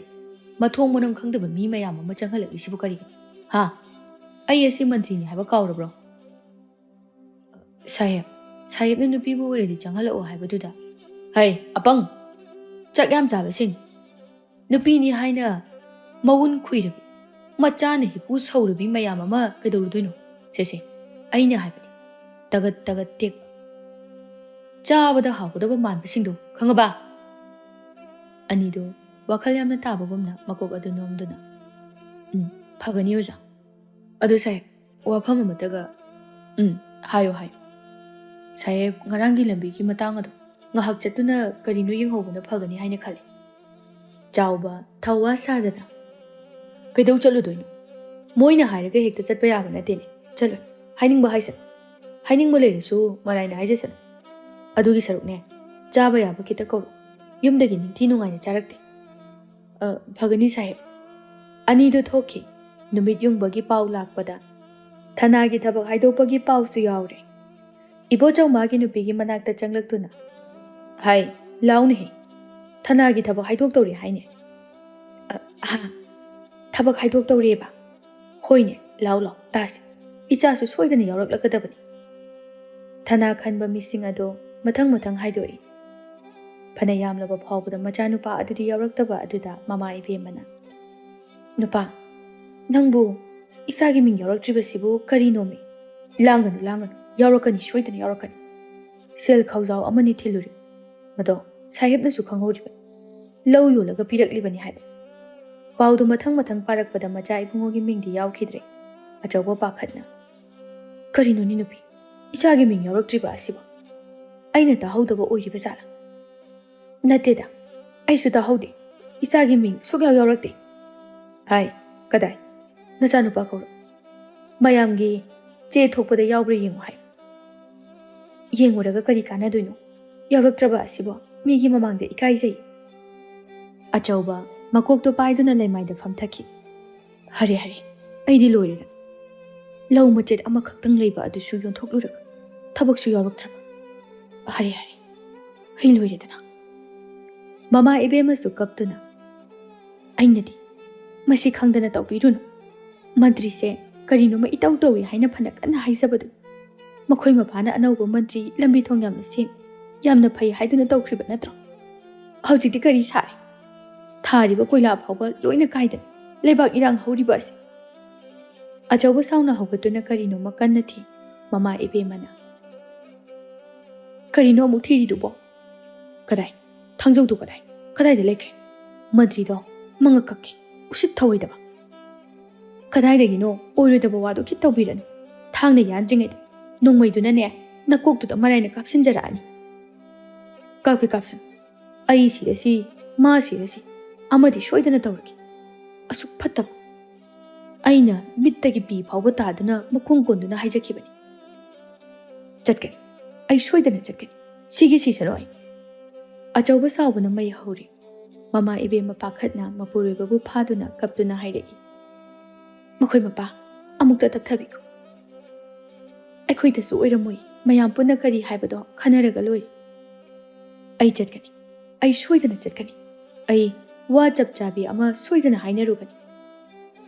ꯃꯊꯣꯡ ꯃꯔꯝ ꯈꯪꯗꯕ ꯃꯤ ꯃꯌꯥꯝ ꯑꯃ ꯆꯪꯍꯜꯂꯛꯂꯤꯁꯤꯕꯨ ꯀꯔꯤꯒꯤꯅꯣ? ꯍꯥ? ꯑꯩ ꯑꯁꯤ ꯃꯟꯇ꯭ꯔꯤꯅꯤ ꯍꯥꯏꯕ ꯀꯥꯎꯔꯕ꯭ꯔꯣ?" "ꯁꯥꯍꯦꯕ, ꯁꯥꯍꯦꯕꯅ ꯅꯨꯄꯤꯕꯨ ꯑꯣꯏꯔꯗꯤ ꯆꯪꯍꯜꯂꯛꯑꯣ ꯍꯥꯏꯕꯗꯨꯗ"꯫ "ꯍꯩ, ꯑꯄꯪ! ꯆꯥꯛ ꯌꯥꯝ ꯆꯥꯕꯁꯤꯡ! ꯅꯨꯄꯤꯅꯤ ꯍꯥꯏꯅ ꯃꯒꯨꯟ ꯈꯨꯏꯔꯕꯤ, ꯃꯆꯥꯅ ꯍꯤꯀꯨ ꯁꯧꯔꯕꯤ ꯃꯌꯥꯝ ꯑꯃ ꯀꯩꯗꯧꯔꯨꯗꯣꯏꯅꯣ? ꯁꯦ, ꯁꯦ, ꯑꯩꯅ ꯍꯥꯏꯕꯗꯤ ꯇꯒꯠ ꯇꯒꯠ ꯇꯦꯛꯄ, ꯆꯥꯕꯗ ꯍꯥꯎꯒꯗꯕ ꯃꯥꯟꯕꯁꯤꯡꯗꯣ, ꯈꯪꯉꯕ?" ꯑꯅꯤꯗꯨ ꯋꯥꯈꯜ ꯌꯥꯝꯅ ꯇꯥꯕꯒꯨꯝꯅ ꯃꯀꯣꯛ ꯑꯗꯨ ꯅꯣꯝꯗꯨꯅ, "ꯎꯝ, ꯐꯒꯅꯤ ꯑꯣꯖꯥ꯫ ꯑꯗꯨ ꯁꯥꯍꯦꯕ, ꯋꯥꯐꯝ ꯑꯃꯠꯇꯒ"꯫ "ꯎꯝ, ꯍꯥꯏꯌꯨ, ꯍꯥꯏꯌꯨ"꯫ "ꯁꯥꯍꯦꯕ, ꯉꯔꯥꯡꯒꯤ ꯂꯝꯕꯤꯒꯤ ꯃꯇꯥꯡ ꯑꯗꯣ ꯉꯥꯏꯍꯥꯛ ꯆꯠꯇꯨꯅ ꯀꯔꯤꯅꯣ ꯌꯦꯡꯍꯧꯕꯅ ꯐꯒꯅꯤ ꯍꯥꯏꯅ ꯈꯜꯂꯤ"꯫ ꯆꯥꯎꯕ, ꯊꯧꯋꯥ ꯁꯥꯗꯅ, "ꯀꯩꯗꯧ ꯆꯠꯂꯨꯗꯣꯏꯅꯣ? ꯃꯣꯏꯅ ꯍꯥꯏꯔꯒ ꯍꯦꯛꯇ ꯆꯠꯄ ꯌꯥꯕ ꯅꯠꯇꯦꯅꯦ꯫ ꯆꯠꯂꯣ, ꯍꯥꯏꯅꯤꯡꯕ ꯍꯥꯏꯁꯠ, ꯍꯥꯏꯅꯤꯡꯕ ꯂꯩꯔꯁꯨ ꯃꯔꯥꯏꯅ ꯍꯥꯏꯖꯁꯅꯨ꯫ ꯑꯗꯨꯒꯤ ꯁꯔꯨꯛꯅꯦ, ꯆꯥꯕ ꯌꯥꯕ ꯈꯤꯇ ꯀꯧꯔꯣ꯫ ꯌꯨꯝꯗꯒꯤ ꯅꯤꯡꯊꯤ ꯅꯨꯡꯉꯥꯏꯅ ꯆꯥꯔꯛꯇꯦ"꯫ "ꯑ, ꯐꯒꯅꯤ ꯁꯥꯍꯦꯕ"꯫ ꯑꯅꯤꯗꯨ ꯊꯣꯛꯈꯤ꯫ ꯅꯨꯃꯤꯠ ꯌꯨꯡꯕꯒꯤ ꯄꯥꯎ ꯂꯥꯛꯄꯗ ꯊꯅꯥꯒꯤ ꯊꯕꯛ ꯍꯥꯏꯗꯣꯛꯄꯒꯤ ꯄꯥꯎꯁꯨ ꯌꯥꯎꯔꯦ꯫ ꯏꯕꯣꯆꯧ ꯃꯥꯒꯤ ꯅꯨꯄꯤꯒꯤ ꯃꯅꯥꯛꯇ ꯆꯪꯂꯛꯇꯨꯅ, "ꯍꯥꯏ, ꯂꯥꯎꯅꯦꯍꯦ, ꯊꯅꯥꯒꯤ ꯊꯕꯛ ꯍꯥꯏꯗꯣꯛꯇꯧꯔꯦ ꯍꯥꯏꯅꯦ?" "ꯑ, ꯑꯍꯥ, ꯊꯕꯛ ꯍꯥꯏꯗꯣꯛꯇꯧꯔꯦꯕ?" "ꯍꯣꯏꯅꯦ, ꯂꯥꯎ ꯂꯥꯎ, ꯇꯥꯁꯤ꯫ ꯏꯆꯥꯁꯨ ꯁꯣꯏꯗꯅ ꯌꯥꯎꯔꯛꯂꯒꯗꯕꯅꯤ꯫" ꯊꯅꯥ ꯈꯟꯕ ꯃꯤꯁꯤꯡ ꯑꯗꯣ ꯃꯊꯪ ꯃꯊꯪ ꯍꯥꯏꯗꯣꯛꯏ꯫ ꯐꯅ ꯌꯥꯝꯂꯕ ꯐꯥꯎꯕꯗ ꯃꯆꯥꯅꯨꯄꯥ ꯑꯗꯨꯗꯤ ꯌꯥꯎꯔꯛꯇꯕ ꯑꯗꯨꯗ ꯃꯃꯥ ꯏꯕꯦꯝꯃꯅ, "ꯅꯨꯄꯥ, ꯅꯪꯕꯨ ꯏꯆꯥꯒꯤ ꯃꯤꯡ ꯌꯥꯎꯔꯛꯇ꯭ꯔꯤꯕꯁꯤꯕꯨ ꯀꯔꯤꯅꯣꯃꯤ? ꯂꯥꯡꯒꯅꯨ, ꯂꯥꯡꯒꯅꯨ, ꯌꯥꯎꯔꯛꯀꯅꯤ, ꯁꯣꯏꯗꯅ ꯌꯥꯎꯔꯛꯀꯅꯤ꯫ ꯁꯦꯜ ꯈꯧꯖꯥꯎ ꯑꯃꯅꯤ ꯊꯤꯜꯂꯨꯔꯤ, ꯃꯗꯣ ꯁꯥꯍꯦꯕꯅꯁꯨ ꯈꯪꯍꯧꯔꯤꯕꯅꯤ꯫ ꯂꯧ ꯌꯣꯜꯂꯒ ꯄꯤꯔꯛꯂꯤꯕꯅꯤ ꯍꯥꯏꯕ꯫" ꯄꯥꯎꯗꯨ ꯃꯊꯪ ꯃꯊꯪ ꯄꯥꯔꯛꯄꯗ ꯃꯆꯥ ꯏꯕꯨꯡꯉꯣꯒꯤ ꯃꯤꯡꯗꯤ ꯌꯥꯎꯈꯤꯗ꯭ꯔꯦ꯫ ꯑꯆꯧꯕ ꯄꯥꯈꯠꯅ, "ꯀꯔꯤꯅꯣꯅꯦ ꯅꯨꯄꯤ, ꯏꯆꯥꯒꯤ ꯃꯤꯡ ꯌꯥꯎꯔꯛꯇ꯭ꯔꯤꯕ ꯑꯁꯤꯕꯣ? ꯑꯩꯅ ꯇꯥꯍꯧꯗꯕ ꯑꯣꯏꯔꯤꯕ ꯖꯥꯠꯂꯥ?" "ꯅꯠꯇꯦꯗ, ꯑꯩꯁꯨ ꯇꯥꯍꯧꯗꯦ꯫ ꯏꯆꯥꯒꯤ ꯃꯤꯡ ꯁꯨꯛꯌꯥꯎ ꯌꯥꯎꯔꯛꯇꯦ꯫" "ꯍꯥꯏ, ꯀꯗꯥꯏ? ꯅꯆꯥꯅꯨꯄꯥ ꯀꯧꯔꯣ꯫ ꯃꯌꯥꯝꯒꯤ ꯆꯦ ꯊꯣꯛꯄꯗ ꯌꯥꯎꯕ꯭ꯔꯥ ꯌꯦꯡꯉꯨ ꯍꯥꯏ꯫" "ꯌꯦꯡꯉꯨꯔꯒ ꯀꯔꯤ ꯀꯥꯟꯅꯗꯣꯏꯅꯣ? ꯌꯥꯎꯔꯛꯇ꯭ꯔꯕ ꯑꯁꯤꯕꯣ ꯃꯤꯒꯤ ꯃꯃꯥꯡꯗ ꯏꯀꯥꯏꯖꯩ꯫" ꯑꯆꯧꯕ ꯃꯀꯣꯛꯇꯣ ꯄꯥꯏꯗꯨꯅ ꯂꯩꯃꯥꯏꯗ ꯐꯝꯊꯈꯤ꯫ "ꯍꯔꯦ ꯍꯔꯦ, ꯑꯩꯗꯤ ꯂꯣꯏꯔꯦꯗ꯫ ꯂꯧ ꯃꯆꯦꯠ ꯑꯃꯈꯛꯇꯪ ꯂꯩꯕ ꯑꯗꯨꯁꯨ ꯌꯣꯟꯊꯣꯛꯂꯨꯔꯒ ꯊꯕꯛꯁꯨ ꯌꯥꯎꯔꯛꯇ꯭ꯔꯕ꯫ ꯍꯔꯦ ꯍꯔꯦ, ꯑꯩ ꯂꯣꯏꯔꯦꯗꯅ꯫" ꯃꯃꯥ ꯏꯕꯦꯝꯃꯁꯨ ꯀꯞꯇꯨꯅ, "ꯑꯩꯅꯗꯤ ꯃꯁꯤ ꯈꯪꯗꯅ ꯇꯧꯕꯤꯔꯨꯅꯨ꯫ ꯃꯟꯇ꯭ꯔꯤꯁꯦ ꯀꯔꯤꯅꯣꯃ ꯏꯇꯧ ꯇꯧꯏ ꯍꯥꯏꯅ ꯐꯅ ꯀꯟꯅ ꯍꯥꯏꯖꯕꯗꯨ꯫ ꯃꯈꯣꯏ ꯃꯄꯥꯅ ꯑꯅꯧꯕ ꯃꯟꯇ꯭ꯔꯤ ꯂꯝꯕꯤ ꯊꯣꯡ ꯌꯥꯝꯅ ꯁꯦꯝꯃꯤ, ꯌꯥꯝꯅ ꯐꯩ ꯍꯥꯏꯗꯨꯅ ꯇꯧꯈ꯭ꯔꯤꯕ ꯅꯠꯇ꯭ꯔꯣ? ꯍꯧꯖꯤꯛꯇꯤ ꯀꯔꯤ ꯁꯥꯔꯦ? ꯊꯥꯔꯤꯕ ꯀꯣꯏꯂꯥ ꯐꯥꯎꯕ ꯂꯣꯏꯅ ꯀꯥꯏꯗꯅ ꯂꯩꯕꯥꯛ ꯏꯔꯥꯡ ꯍꯧꯔꯤꯕ ꯑꯁꯤ꯫" ꯑꯆꯧꯕ ꯁꯥꯎꯅ ꯍꯧꯒꯠꯇꯨꯅ ꯀꯔꯤꯅꯣꯃ ꯀꯟꯅ ꯊꯤ꯫ ꯃꯃꯥ ꯏꯕꯦꯝꯃꯅ, "ꯀꯔꯤꯅꯣ ꯑꯃꯨꯛ ꯊꯤꯔꯤꯗꯨꯕꯣ? ꯀꯗꯥꯏ? ꯊꯥꯡꯖꯧꯗꯨ ꯀꯗꯥꯏ? ꯀꯗꯥꯏꯗ ꯂꯩꯈ꯭ꯔꯦ? ꯃꯟꯇ꯭ꯔꯤꯗꯣ ꯃꯉꯛ ꯀꯛꯀꯦ, ꯎꯁꯤꯠ ꯊꯧꯑꯣꯏꯗꯕ꯫ ꯀꯗꯥꯏꯗꯒꯤꯅꯣ? ꯑꯣꯏꯔꯣꯏꯗꯕ ꯋꯥꯗꯣ ꯈꯤꯠ ꯇꯧꯕꯤꯔꯅꯨ꯫ ꯊꯥꯡꯅ ꯌꯥꯟꯗ꯭ꯔꯤꯉꯩꯗ ꯅꯣꯡꯃꯩꯗꯨꯅꯅꯦ, ꯅꯀꯣꯛꯇꯨꯗ ꯃꯔꯥꯏꯅ ꯀꯥꯞꯁꯤꯟꯖꯔꯛꯑꯅꯤ꯫" "ꯀꯥꯞꯀꯦ ꯀꯥꯞꯁꯤꯟ꯫ ꯑꯩ ꯁꯤꯔꯁꯤ, ꯃꯥ ꯁꯤꯔꯁꯤ, ꯑꯃꯗꯤ ꯁꯣꯏꯗꯅ ꯇꯧꯔꯒꯦ꯫ ꯑꯁꯨꯛ ꯐꯠꯇꯕ꯫ ꯑꯩꯅ ꯃꯤꯠꯇꯒꯤ ꯄꯤ ꯐꯥꯎꯕ ꯇꯥꯗꯨꯅ ꯃꯈꯣꯡ ꯀꯣꯟꯗꯨꯅ ꯍꯥꯏꯖꯈꯤꯕꯅꯤ꯫ ꯆꯠꯀꯅꯤ꯫ ꯑꯩ ꯁꯣꯏꯗꯅ ꯆꯠꯀꯅꯤ꯫ ꯁꯤꯒꯦ ꯁꯤꯁꯅꯨ ꯑꯩ꯫" ꯑꯆꯧꯕ ꯁꯥꯎꯕꯅ ꯃꯩ ꯍꯧꯔꯤ꯫ ꯃꯃꯥ ꯏꯕꯦꯝꯃ ꯄꯥꯈꯠꯅ ꯃꯄꯨꯔꯣꯏꯕꯕꯨ ꯐꯥꯗꯨꯅ ꯀꯞꯇꯨꯅ ꯍꯥꯏꯔꯛꯏ, "ꯃꯈꯣꯏ ꯃꯄꯥ, ꯑꯃꯨꯛꯇ ꯇꯞꯊꯕꯤꯈꯣ꯫ ꯑꯩꯈꯣꯏꯗꯁꯨ ꯑꯣꯏꯔꯝꯃꯣꯏ꯫ ꯃꯌꯥꯝ ꯄꯨꯟꯅ ꯀꯔꯤ ꯍꯥꯏꯕꯗꯣ ꯈꯟꯅꯔꯒ ꯂꯣꯏꯔꯦ꯫ ꯑꯩ ꯆꯠꯀꯅꯤ꯫ ꯑꯩ ꯁꯣꯏꯗꯅ ꯆꯠꯀꯅꯤ꯫ ꯑꯩ ꯋꯥ ꯆꯞ ꯆꯥꯕꯤ ꯑꯃ ꯁꯣꯏꯗꯅ ꯍꯥꯏꯅꯔꯨꯒꯅꯤ꯫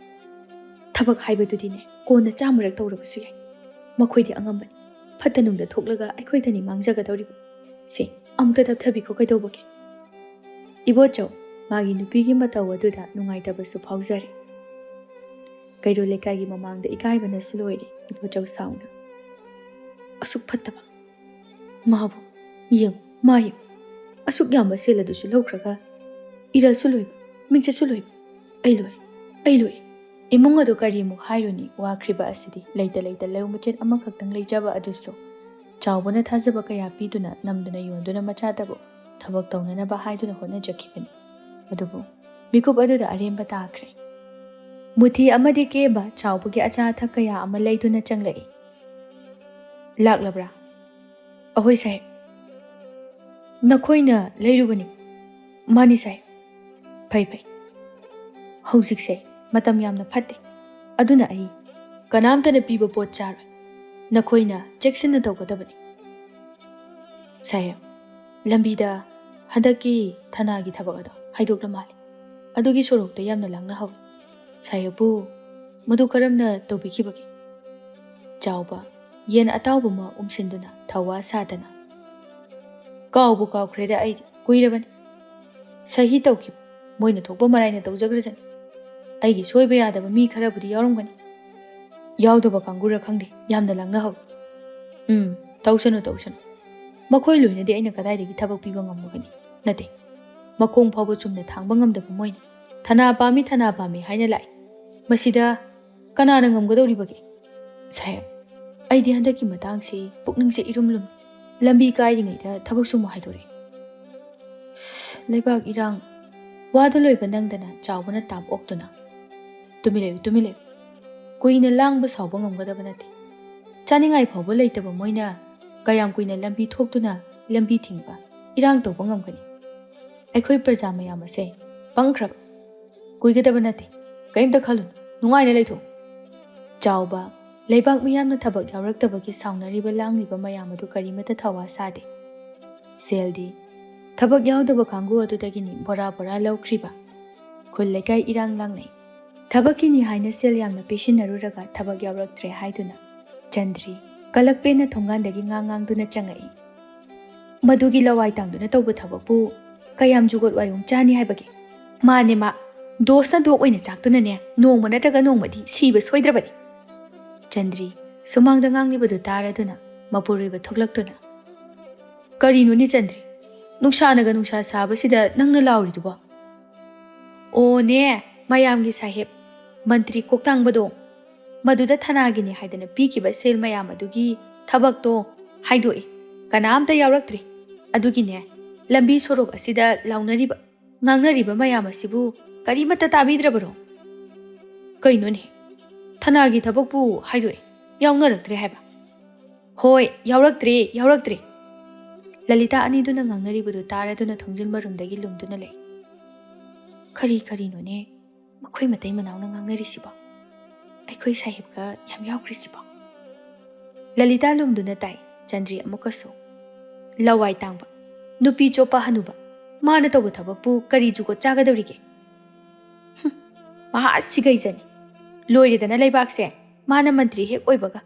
ꯊꯕꯛ ꯍꯥꯏꯕꯗꯨꯗꯤꯅꯦ, ꯀꯣꯟꯅ ꯆꯥꯝꯃꯔꯛ ꯇꯧꯔꯕꯁꯨ ꯌꯥꯏ꯫ ꯃꯈꯣꯏꯗꯤ ꯑꯉꯝꯕꯅꯤ꯫ ꯐꯠꯇ ꯅꯨꯡꯗ ꯊꯣꯛꯂꯒ ꯑꯩꯈꯣꯏꯗꯅꯤ ꯃꯥꯡꯖꯒꯗꯧꯔꯤꯕ꯫ ꯁꯦ, ꯑꯃꯨꯛꯇ ꯇꯞꯊꯕꯤꯈꯣ, ꯀꯩꯗꯧꯕꯒꯦ? ꯏꯕꯣꯆꯧ, ꯃꯥꯒꯤ ꯅꯨꯄꯤꯒꯤ ꯃꯇꯧ ꯑꯗꯨꯗ ꯅꯨꯡꯉꯥꯏꯇꯕꯁꯨ ꯐꯥꯎꯖꯔꯦ꯫ ꯀꯩꯔꯣꯜ ꯂꯩꯀꯥꯏꯒꯤ ꯃꯃꯥꯡꯗ ꯏꯀꯥꯏꯕꯅꯁꯨ ꯂꯣꯏꯔꯦ ꯏꯕꯣꯆꯧ ꯁꯥꯎꯅ꯫ ꯑꯁꯨꯛ ꯐꯠꯇꯕ ꯃꯥꯕꯨ ꯌꯦꯡꯉꯨ, ꯃꯥ ꯌꯦꯡꯉꯨ꯫ ꯑꯁꯨꯛ ꯌꯥꯝꯕ ꯁꯦꯜ ꯑꯗꯨꯁꯨ ꯂꯧꯈ꯭ꯔꯒ ꯏꯔꯜꯁꯨ ꯂꯣꯏꯕ, ꯃꯤꯡꯆꯠꯁꯨ ꯂꯣꯏꯕ꯫ ꯑꯩ ꯂꯣꯏꯔꯦ, ꯑꯩ ꯂꯣꯏꯔꯦ꯫ ꯏꯃꯨꯡ ꯑꯗꯨ ꯀꯔꯤꯃꯨꯛ ꯍꯥꯏꯔꯨꯅꯤ, ꯋꯥꯈ꯭ꯔꯤꯕ ꯑꯁꯤꯗꯤ꯫ ꯂꯩꯇ ꯂꯩꯇ ꯂꯧ ꯃꯆꯦꯠ ꯑꯃꯈꯛꯇꯪ ꯂꯩꯖꯕ ꯑꯗꯨꯁꯨ ꯆꯥꯎꯕꯅ ꯊꯥꯖꯕ ꯀꯌꯥ ꯄꯤꯗꯨꯅ ꯅꯝꯗꯨꯅ ꯌꯣꯟꯗꯨꯅ ꯃꯆꯥꯇꯕꯨ ꯊꯕꯛ ꯇꯧꯅꯅꯕ ꯍꯥꯏꯗꯨꯅ ꯍꯣꯠꯅꯖꯈꯤꯕꯅꯤ꯫ ꯑꯗꯨꯕꯨ ꯃꯤꯀꯨꯞ ꯑꯗꯨꯗ ꯑꯔꯦꯝꯕ ꯇꯥꯈ꯭ꯔꯦ꯫ ꯃꯨꯊꯤ ꯑꯃꯗꯤ ꯀꯦꯕ ꯆꯥꯎꯕꯒꯤ ꯑꯆꯥ ꯑꯊꯛ ꯀꯌꯥ ꯑꯃ ꯂꯩꯗꯨꯅ ꯆꯪꯂꯛꯏ꯫ ꯂꯥꯛꯂꯕ꯭ꯔꯥ? ꯑꯍꯣꯏ ꯁꯥꯍꯦꯕ꯫ ꯅꯈꯣꯏꯅ ꯂꯩꯔꯨꯕꯅꯤ? ꯃꯥꯅꯤ ꯁꯥꯍꯦꯕ꯫ ꯐꯩ ꯐꯩ꯫ ꯍꯧꯖꯤꯛꯁꯦ ꯃꯇꯝ ꯌꯥꯝꯅ ꯐꯠꯇꯦ꯫ ꯑꯗꯨꯅ ꯑꯩ ꯀꯅꯥꯝꯇꯅ ꯄꯤꯕ ꯄꯣꯠ ꯆꯥꯔꯣꯏ꯫ ꯅꯈꯣꯏꯅ ꯆꯦꯛꯁꯤꯟꯅ ꯇꯧꯒꯗꯕꯅꯤ꯫ ꯁꯥꯍꯦꯕ, ꯂꯝꯕꯤꯗ ꯍꯟꯗꯛꯀꯤ ꯊꯅꯥꯒꯤ ꯊꯕꯛ ꯑꯗꯣ ꯍꯥꯏꯗꯣꯛꯂ ꯃꯥꯜꯂꯦ꯫ ꯑꯗꯨꯒꯤ ꯁꯣꯔꯣꯛꯇ ꯌꯥꯝꯅ ꯂꯥꯡꯅꯍꯧꯋꯤ꯫ ꯁꯥꯍꯦꯕꯄꯨ ꯃꯗꯨ ꯀꯔꯝꯅ ꯇꯧꯕꯤꯈꯤꯕꯒꯦ? ꯆꯥꯎꯕ, ꯌꯦꯟ ꯑꯇꯥꯎꯕ ꯑꯃ ꯎꯝꯁꯤꯟꯗꯨꯅ ꯊꯧꯋꯥ ꯁꯥꯗꯅ꯫ ꯀꯥꯎꯕꯨ ꯀꯥꯎꯈ꯭ꯔꯦꯗ ꯑꯩꯗꯤ, ꯀꯨꯏꯔꯕꯅꯤ꯫ ꯁꯍꯤ ꯇꯧꯈꯤꯕ, ꯃꯣꯏꯅ ꯊꯣꯛꯄ ꯃꯔꯥꯏꯅ ꯇꯧꯖꯈ꯭ꯔꯖꯅꯤ꯫ ꯑꯩꯒꯤ ꯁꯣꯏꯕ ꯌꯥꯗꯕ ꯃꯤ ꯈꯔꯕꯨꯗꯤ ꯌꯥꯎꯔꯝꯒꯅꯤ꯫ ꯌꯥꯎꯗꯕ ꯀꯥꯡꯒꯨꯔ ꯈꯪꯗꯦ, ꯌꯥꯝꯅ ꯂꯥꯡꯅꯍꯧꯋꯤ꯫ ꯎꯝ, ꯇꯧꯁꯅꯨ, ꯇꯧꯁꯅꯨ꯫ ꯃꯈꯣꯏ ꯂꯣꯏꯅꯗꯤ ꯑꯩꯅ ꯀꯗꯥꯏꯗꯒꯤ ꯊꯕꯛ ꯄꯤꯕ ꯉꯝꯂꯨꯒꯅꯤ? ꯅꯠꯇꯦ, ꯃꯈꯣꯡ ꯐꯥꯎꯕ ꯆꯨꯝꯅ ꯊꯥꯡꯕ ꯉꯝꯗꯕ ꯃꯣꯏꯅ ꯊꯅꯥ ꯄꯥꯝꯃꯤ, ꯊꯅꯥ ꯄꯥꯝꯃꯤ ꯍꯥꯏꯅ ꯂꯥꯛꯏ꯫ ꯃꯁꯤꯗ ꯀꯅꯥꯅ ꯉꯝꯒꯗꯧꯔꯤꯕꯒꯦ? ꯁꯥꯍꯦꯕ, ꯑꯩꯗꯤ ꯍꯟꯗꯛꯀꯤ ꯃꯇꯥꯡꯁꯤ ꯄꯨꯛꯅꯤꯡꯁꯦ ꯏꯔꯨꯝ ꯂꯨꯝ꯫ ꯂꯝꯕꯤ ꯀꯥꯏꯔꯤꯉꯩꯗ ꯊꯕꯛꯁꯨ ꯑꯃꯨꯛ ꯍꯥꯏꯗꯣꯔꯛꯏ꯫ ꯁ, ꯂꯩꯕꯥꯛ ꯏꯔꯥꯡ꯫ ꯋꯥꯗꯨ ꯂꯣꯏꯕ ꯅꯪꯗꯅ ꯆꯥꯎꯕꯅ ꯇꯥꯞ ꯑꯣꯛꯇꯨꯅ꯫ ꯇꯨꯃꯤꯟ ꯂꯩꯌꯨ, ꯇꯨꯃꯤꯟ ꯂꯩꯌꯨ꯫ ꯀꯨꯏꯅ ꯂꯥꯡꯕ ꯁꯥꯎꯕ ꯉꯝꯒꯗꯕ ꯅꯠꯇꯦ꯫ ꯆꯥꯅꯤꯡꯉꯥꯏ ꯐꯥꯎꯕ ꯂꯩꯇꯕ ꯃꯣꯏꯅ ꯀꯌꯥꯝ ꯀꯨꯏꯅ ꯂꯝꯕꯤ ꯊꯣꯛꯇꯨꯅ ꯂꯝꯕꯤ ꯊꯤꯡꯕ, ꯏꯔꯥꯡ ꯇꯧꯕ ꯉꯝꯒꯅꯤ? ꯑꯩꯈꯣꯏ ꯄ꯭ꯔꯖꯥ ꯃꯌꯥꯝ ꯑꯁꯦ ꯄꯪꯈ꯭ꯔꯕ? ꯀꯨꯏꯒꯗꯕ ꯅꯠꯇꯦ꯫ ꯀꯔꯤꯝꯇ ꯈꯜꯂꯨꯅꯨ꯫ ꯅꯨꯡꯉꯥꯏꯅ ꯂꯩꯊꯣꯛꯎ꯫ ꯆꯥꯎꯕ ꯂꯩꯕꯥꯛ ꯃꯤꯌꯥꯝꯅ ꯊꯕꯛ ꯌꯥꯎꯔꯛꯇꯕꯒꯤ ꯁꯥꯎꯅꯔꯤꯕ ꯂꯥꯡꯂꯤꯕ ꯃꯌꯥꯝ ꯑꯗꯨ ꯀꯔꯤꯃꯠꯇ ꯊꯧꯋꯥ ꯁꯥꯗꯦ꯫ ꯁꯦꯜꯗꯤ ꯊꯕꯛ ꯌꯥꯎꯗꯕ ꯀꯥꯡꯕꯨ ꯑꯗꯨꯗꯒꯤꯅꯤ ꯕꯣꯔꯥ ꯕꯣꯔꯥ ꯂꯧꯈ꯭ꯔꯤꯕ꯫ ꯈꯨꯜ ꯂꯩꯀꯥꯏ ꯏꯔꯥꯡ ꯂꯥꯡꯅꯩ꯫ ꯊꯕꯛꯀꯤꯅꯤ ꯍꯥꯏꯅ ꯁꯦꯜ ꯌꯥꯝꯅ ꯄꯤꯁꯤꯟꯅꯔꯨꯔꯒ ꯊꯕꯛ ꯌꯥꯎꯔꯛꯇ꯭ꯔꯦ ꯍꯥꯏꯗꯨꯅ ꯆꯟꯗ꯭ꯔꯤ ꯀꯂꯛꯄꯦꯟꯅ ꯊꯣꯡꯒꯥꯟꯗꯒꯤ ꯉꯥꯡ ꯉꯥꯡꯗꯨꯅ ꯆꯪꯉꯛꯏ꯫ "ꯃꯗꯨꯒꯤ ꯂꯋꯥꯏ ꯇꯥꯡꯗꯨꯅ ꯇꯧꯕ ꯊꯕꯛꯄꯨ ꯀꯌꯥꯝ ꯖꯨꯒꯣꯠ ꯋꯥꯌꯣꯡ ꯆꯥꯅꯤ ꯍꯥꯏꯕꯒꯦ? ꯃꯥꯅꯦ ꯃꯥ, ꯗꯣꯁꯅ ꯗꯣꯛ ꯑꯣꯏꯅ ꯆꯥꯛꯇꯨꯅꯅꯦ ꯅꯣꯡꯃ ꯅꯠꯇ꯭ꯔꯒ ꯅꯣꯡꯃꯗꯤ ꯁꯤꯕ ꯁꯣꯏꯗ꯭ꯔꯕꯅꯤ꯫" ꯆꯟꯗ꯭ꯔꯤ ꯁꯨꯃꯥꯡꯗ ꯉꯥꯡꯂꯤꯕꯗꯨ ꯇꯥꯔꯗꯨꯅ ꯃꯄꯨꯔꯣꯏꯕ ꯊꯣꯛꯂꯛꯇꯨꯅ, "ꯀꯔꯤꯅꯣꯅꯦ ꯆꯟꯗ꯭ꯔꯤ? ꯅꯨꯡꯁꯥꯅꯒ ꯅꯨꯡꯁꯥ ꯁꯥꯕꯁꯤꯗ ꯅꯪꯅ ꯂꯥꯎꯔꯤꯗꯨꯕꯣ?" "ꯑꯣꯅꯦ, ꯃꯌꯥꯝꯒꯤ ꯁꯥꯍꯦꯕ, ꯃꯟꯇ꯭ꯔꯤ ꯀꯣꯛꯇꯥꯡꯕꯗꯣ, ꯃꯗꯨꯗ ꯊꯅꯥꯒꯤꯅꯤ ꯍꯥꯏꯗꯅ ꯄꯤꯈꯤꯕ ꯁꯦꯜ ꯃꯌꯥꯝ ꯑꯗꯨꯒꯤ ꯊꯕꯛꯇꯣ ꯍꯥꯏꯗꯣꯛꯏ꯫ ꯀꯅꯥꯝꯇ ꯌꯥꯎꯔꯛꯇ꯭ꯔꯤ꯫ ꯑꯗꯨꯒꯤꯅꯦ, ꯂꯝꯕꯤ ꯁꯣꯔꯣꯛ ꯑꯁꯤꯗ ꯂꯥꯎꯅꯔꯤꯕ, ꯉꯥꯡꯅꯔꯤꯕ ꯃꯌꯥꯝ ꯑꯁꯤꯕꯨ ꯀꯔꯤꯃꯠꯇ ꯇꯥꯕꯤꯗ꯭ꯔꯕꯔꯣ?" "ꯀꯩꯅꯣꯅꯦ? ꯊꯅꯥꯒꯤ ꯊꯕꯛꯄꯨ ꯍꯥꯏꯗꯣꯛꯏ, ꯌꯥꯎꯅꯔꯛꯇ꯭ꯔꯦ ꯍꯥꯏꯕ?" "ꯍꯣꯏ, ꯌꯥꯎꯔꯛꯇ꯭ꯔꯦ, ꯌꯥꯎꯔꯛꯇ꯭ꯔꯦ꯫" ꯂꯂꯤꯇꯥ ꯑꯅꯤꯗꯨꯅ ꯉꯥꯡꯅꯔꯤꯕꯗꯨ ꯇꯥꯔꯗꯨꯅ ꯊꯣꯡꯖꯤꯟ ꯃꯔꯨꯝꯗꯒꯤ ꯂꯨꯝꯗꯨꯅ ꯂꯩ꯫ "ꯀꯔꯤ ꯀꯔꯤꯅꯣꯅꯦ ꯃꯈꯣꯏ ꯃꯇꯩ ꯃꯅꯥꯎꯅ ꯉꯥꯡꯅꯔꯤꯁꯤꯕꯣ? ꯑꯩꯈꯣꯏ ꯁꯥꯍꯦꯕꯀ ꯌꯥꯝ ꯌꯥꯎꯈ꯭ꯔꯤꯁꯤꯕꯣ?" ꯂꯂꯤꯇꯥ ꯂꯨꯝꯗꯨꯅ ꯇꯥꯏ꯫ ꯆꯟꯗ꯭ꯔꯤ ꯑꯃꯨꯛꯀꯁꯨ, "ꯂꯋꯥꯏ ꯇꯥꯡꯕ, ꯅꯨꯄꯤ ꯆꯣꯞꯄ ꯍꯅꯨꯕ, ꯃꯥꯅ ꯇꯧꯕ ꯊꯕꯛꯄꯨ ꯀꯔꯤ ꯖꯨꯒꯣꯠ ꯆꯥꯒꯗꯧꯔꯤꯒꯦ? ꯍꯨꯝ, ꯃꯍꯥ ꯁꯤꯒꯩꯖꯅꯤ꯫ ꯂꯣꯏꯔꯦꯗꯅ ꯂꯩꯕꯥꯛꯁꯦ, ꯃꯥꯅ ꯃꯟꯇ꯭ꯔꯤ ꯍꯦꯛ ꯑꯣꯏꯕꯒ꯫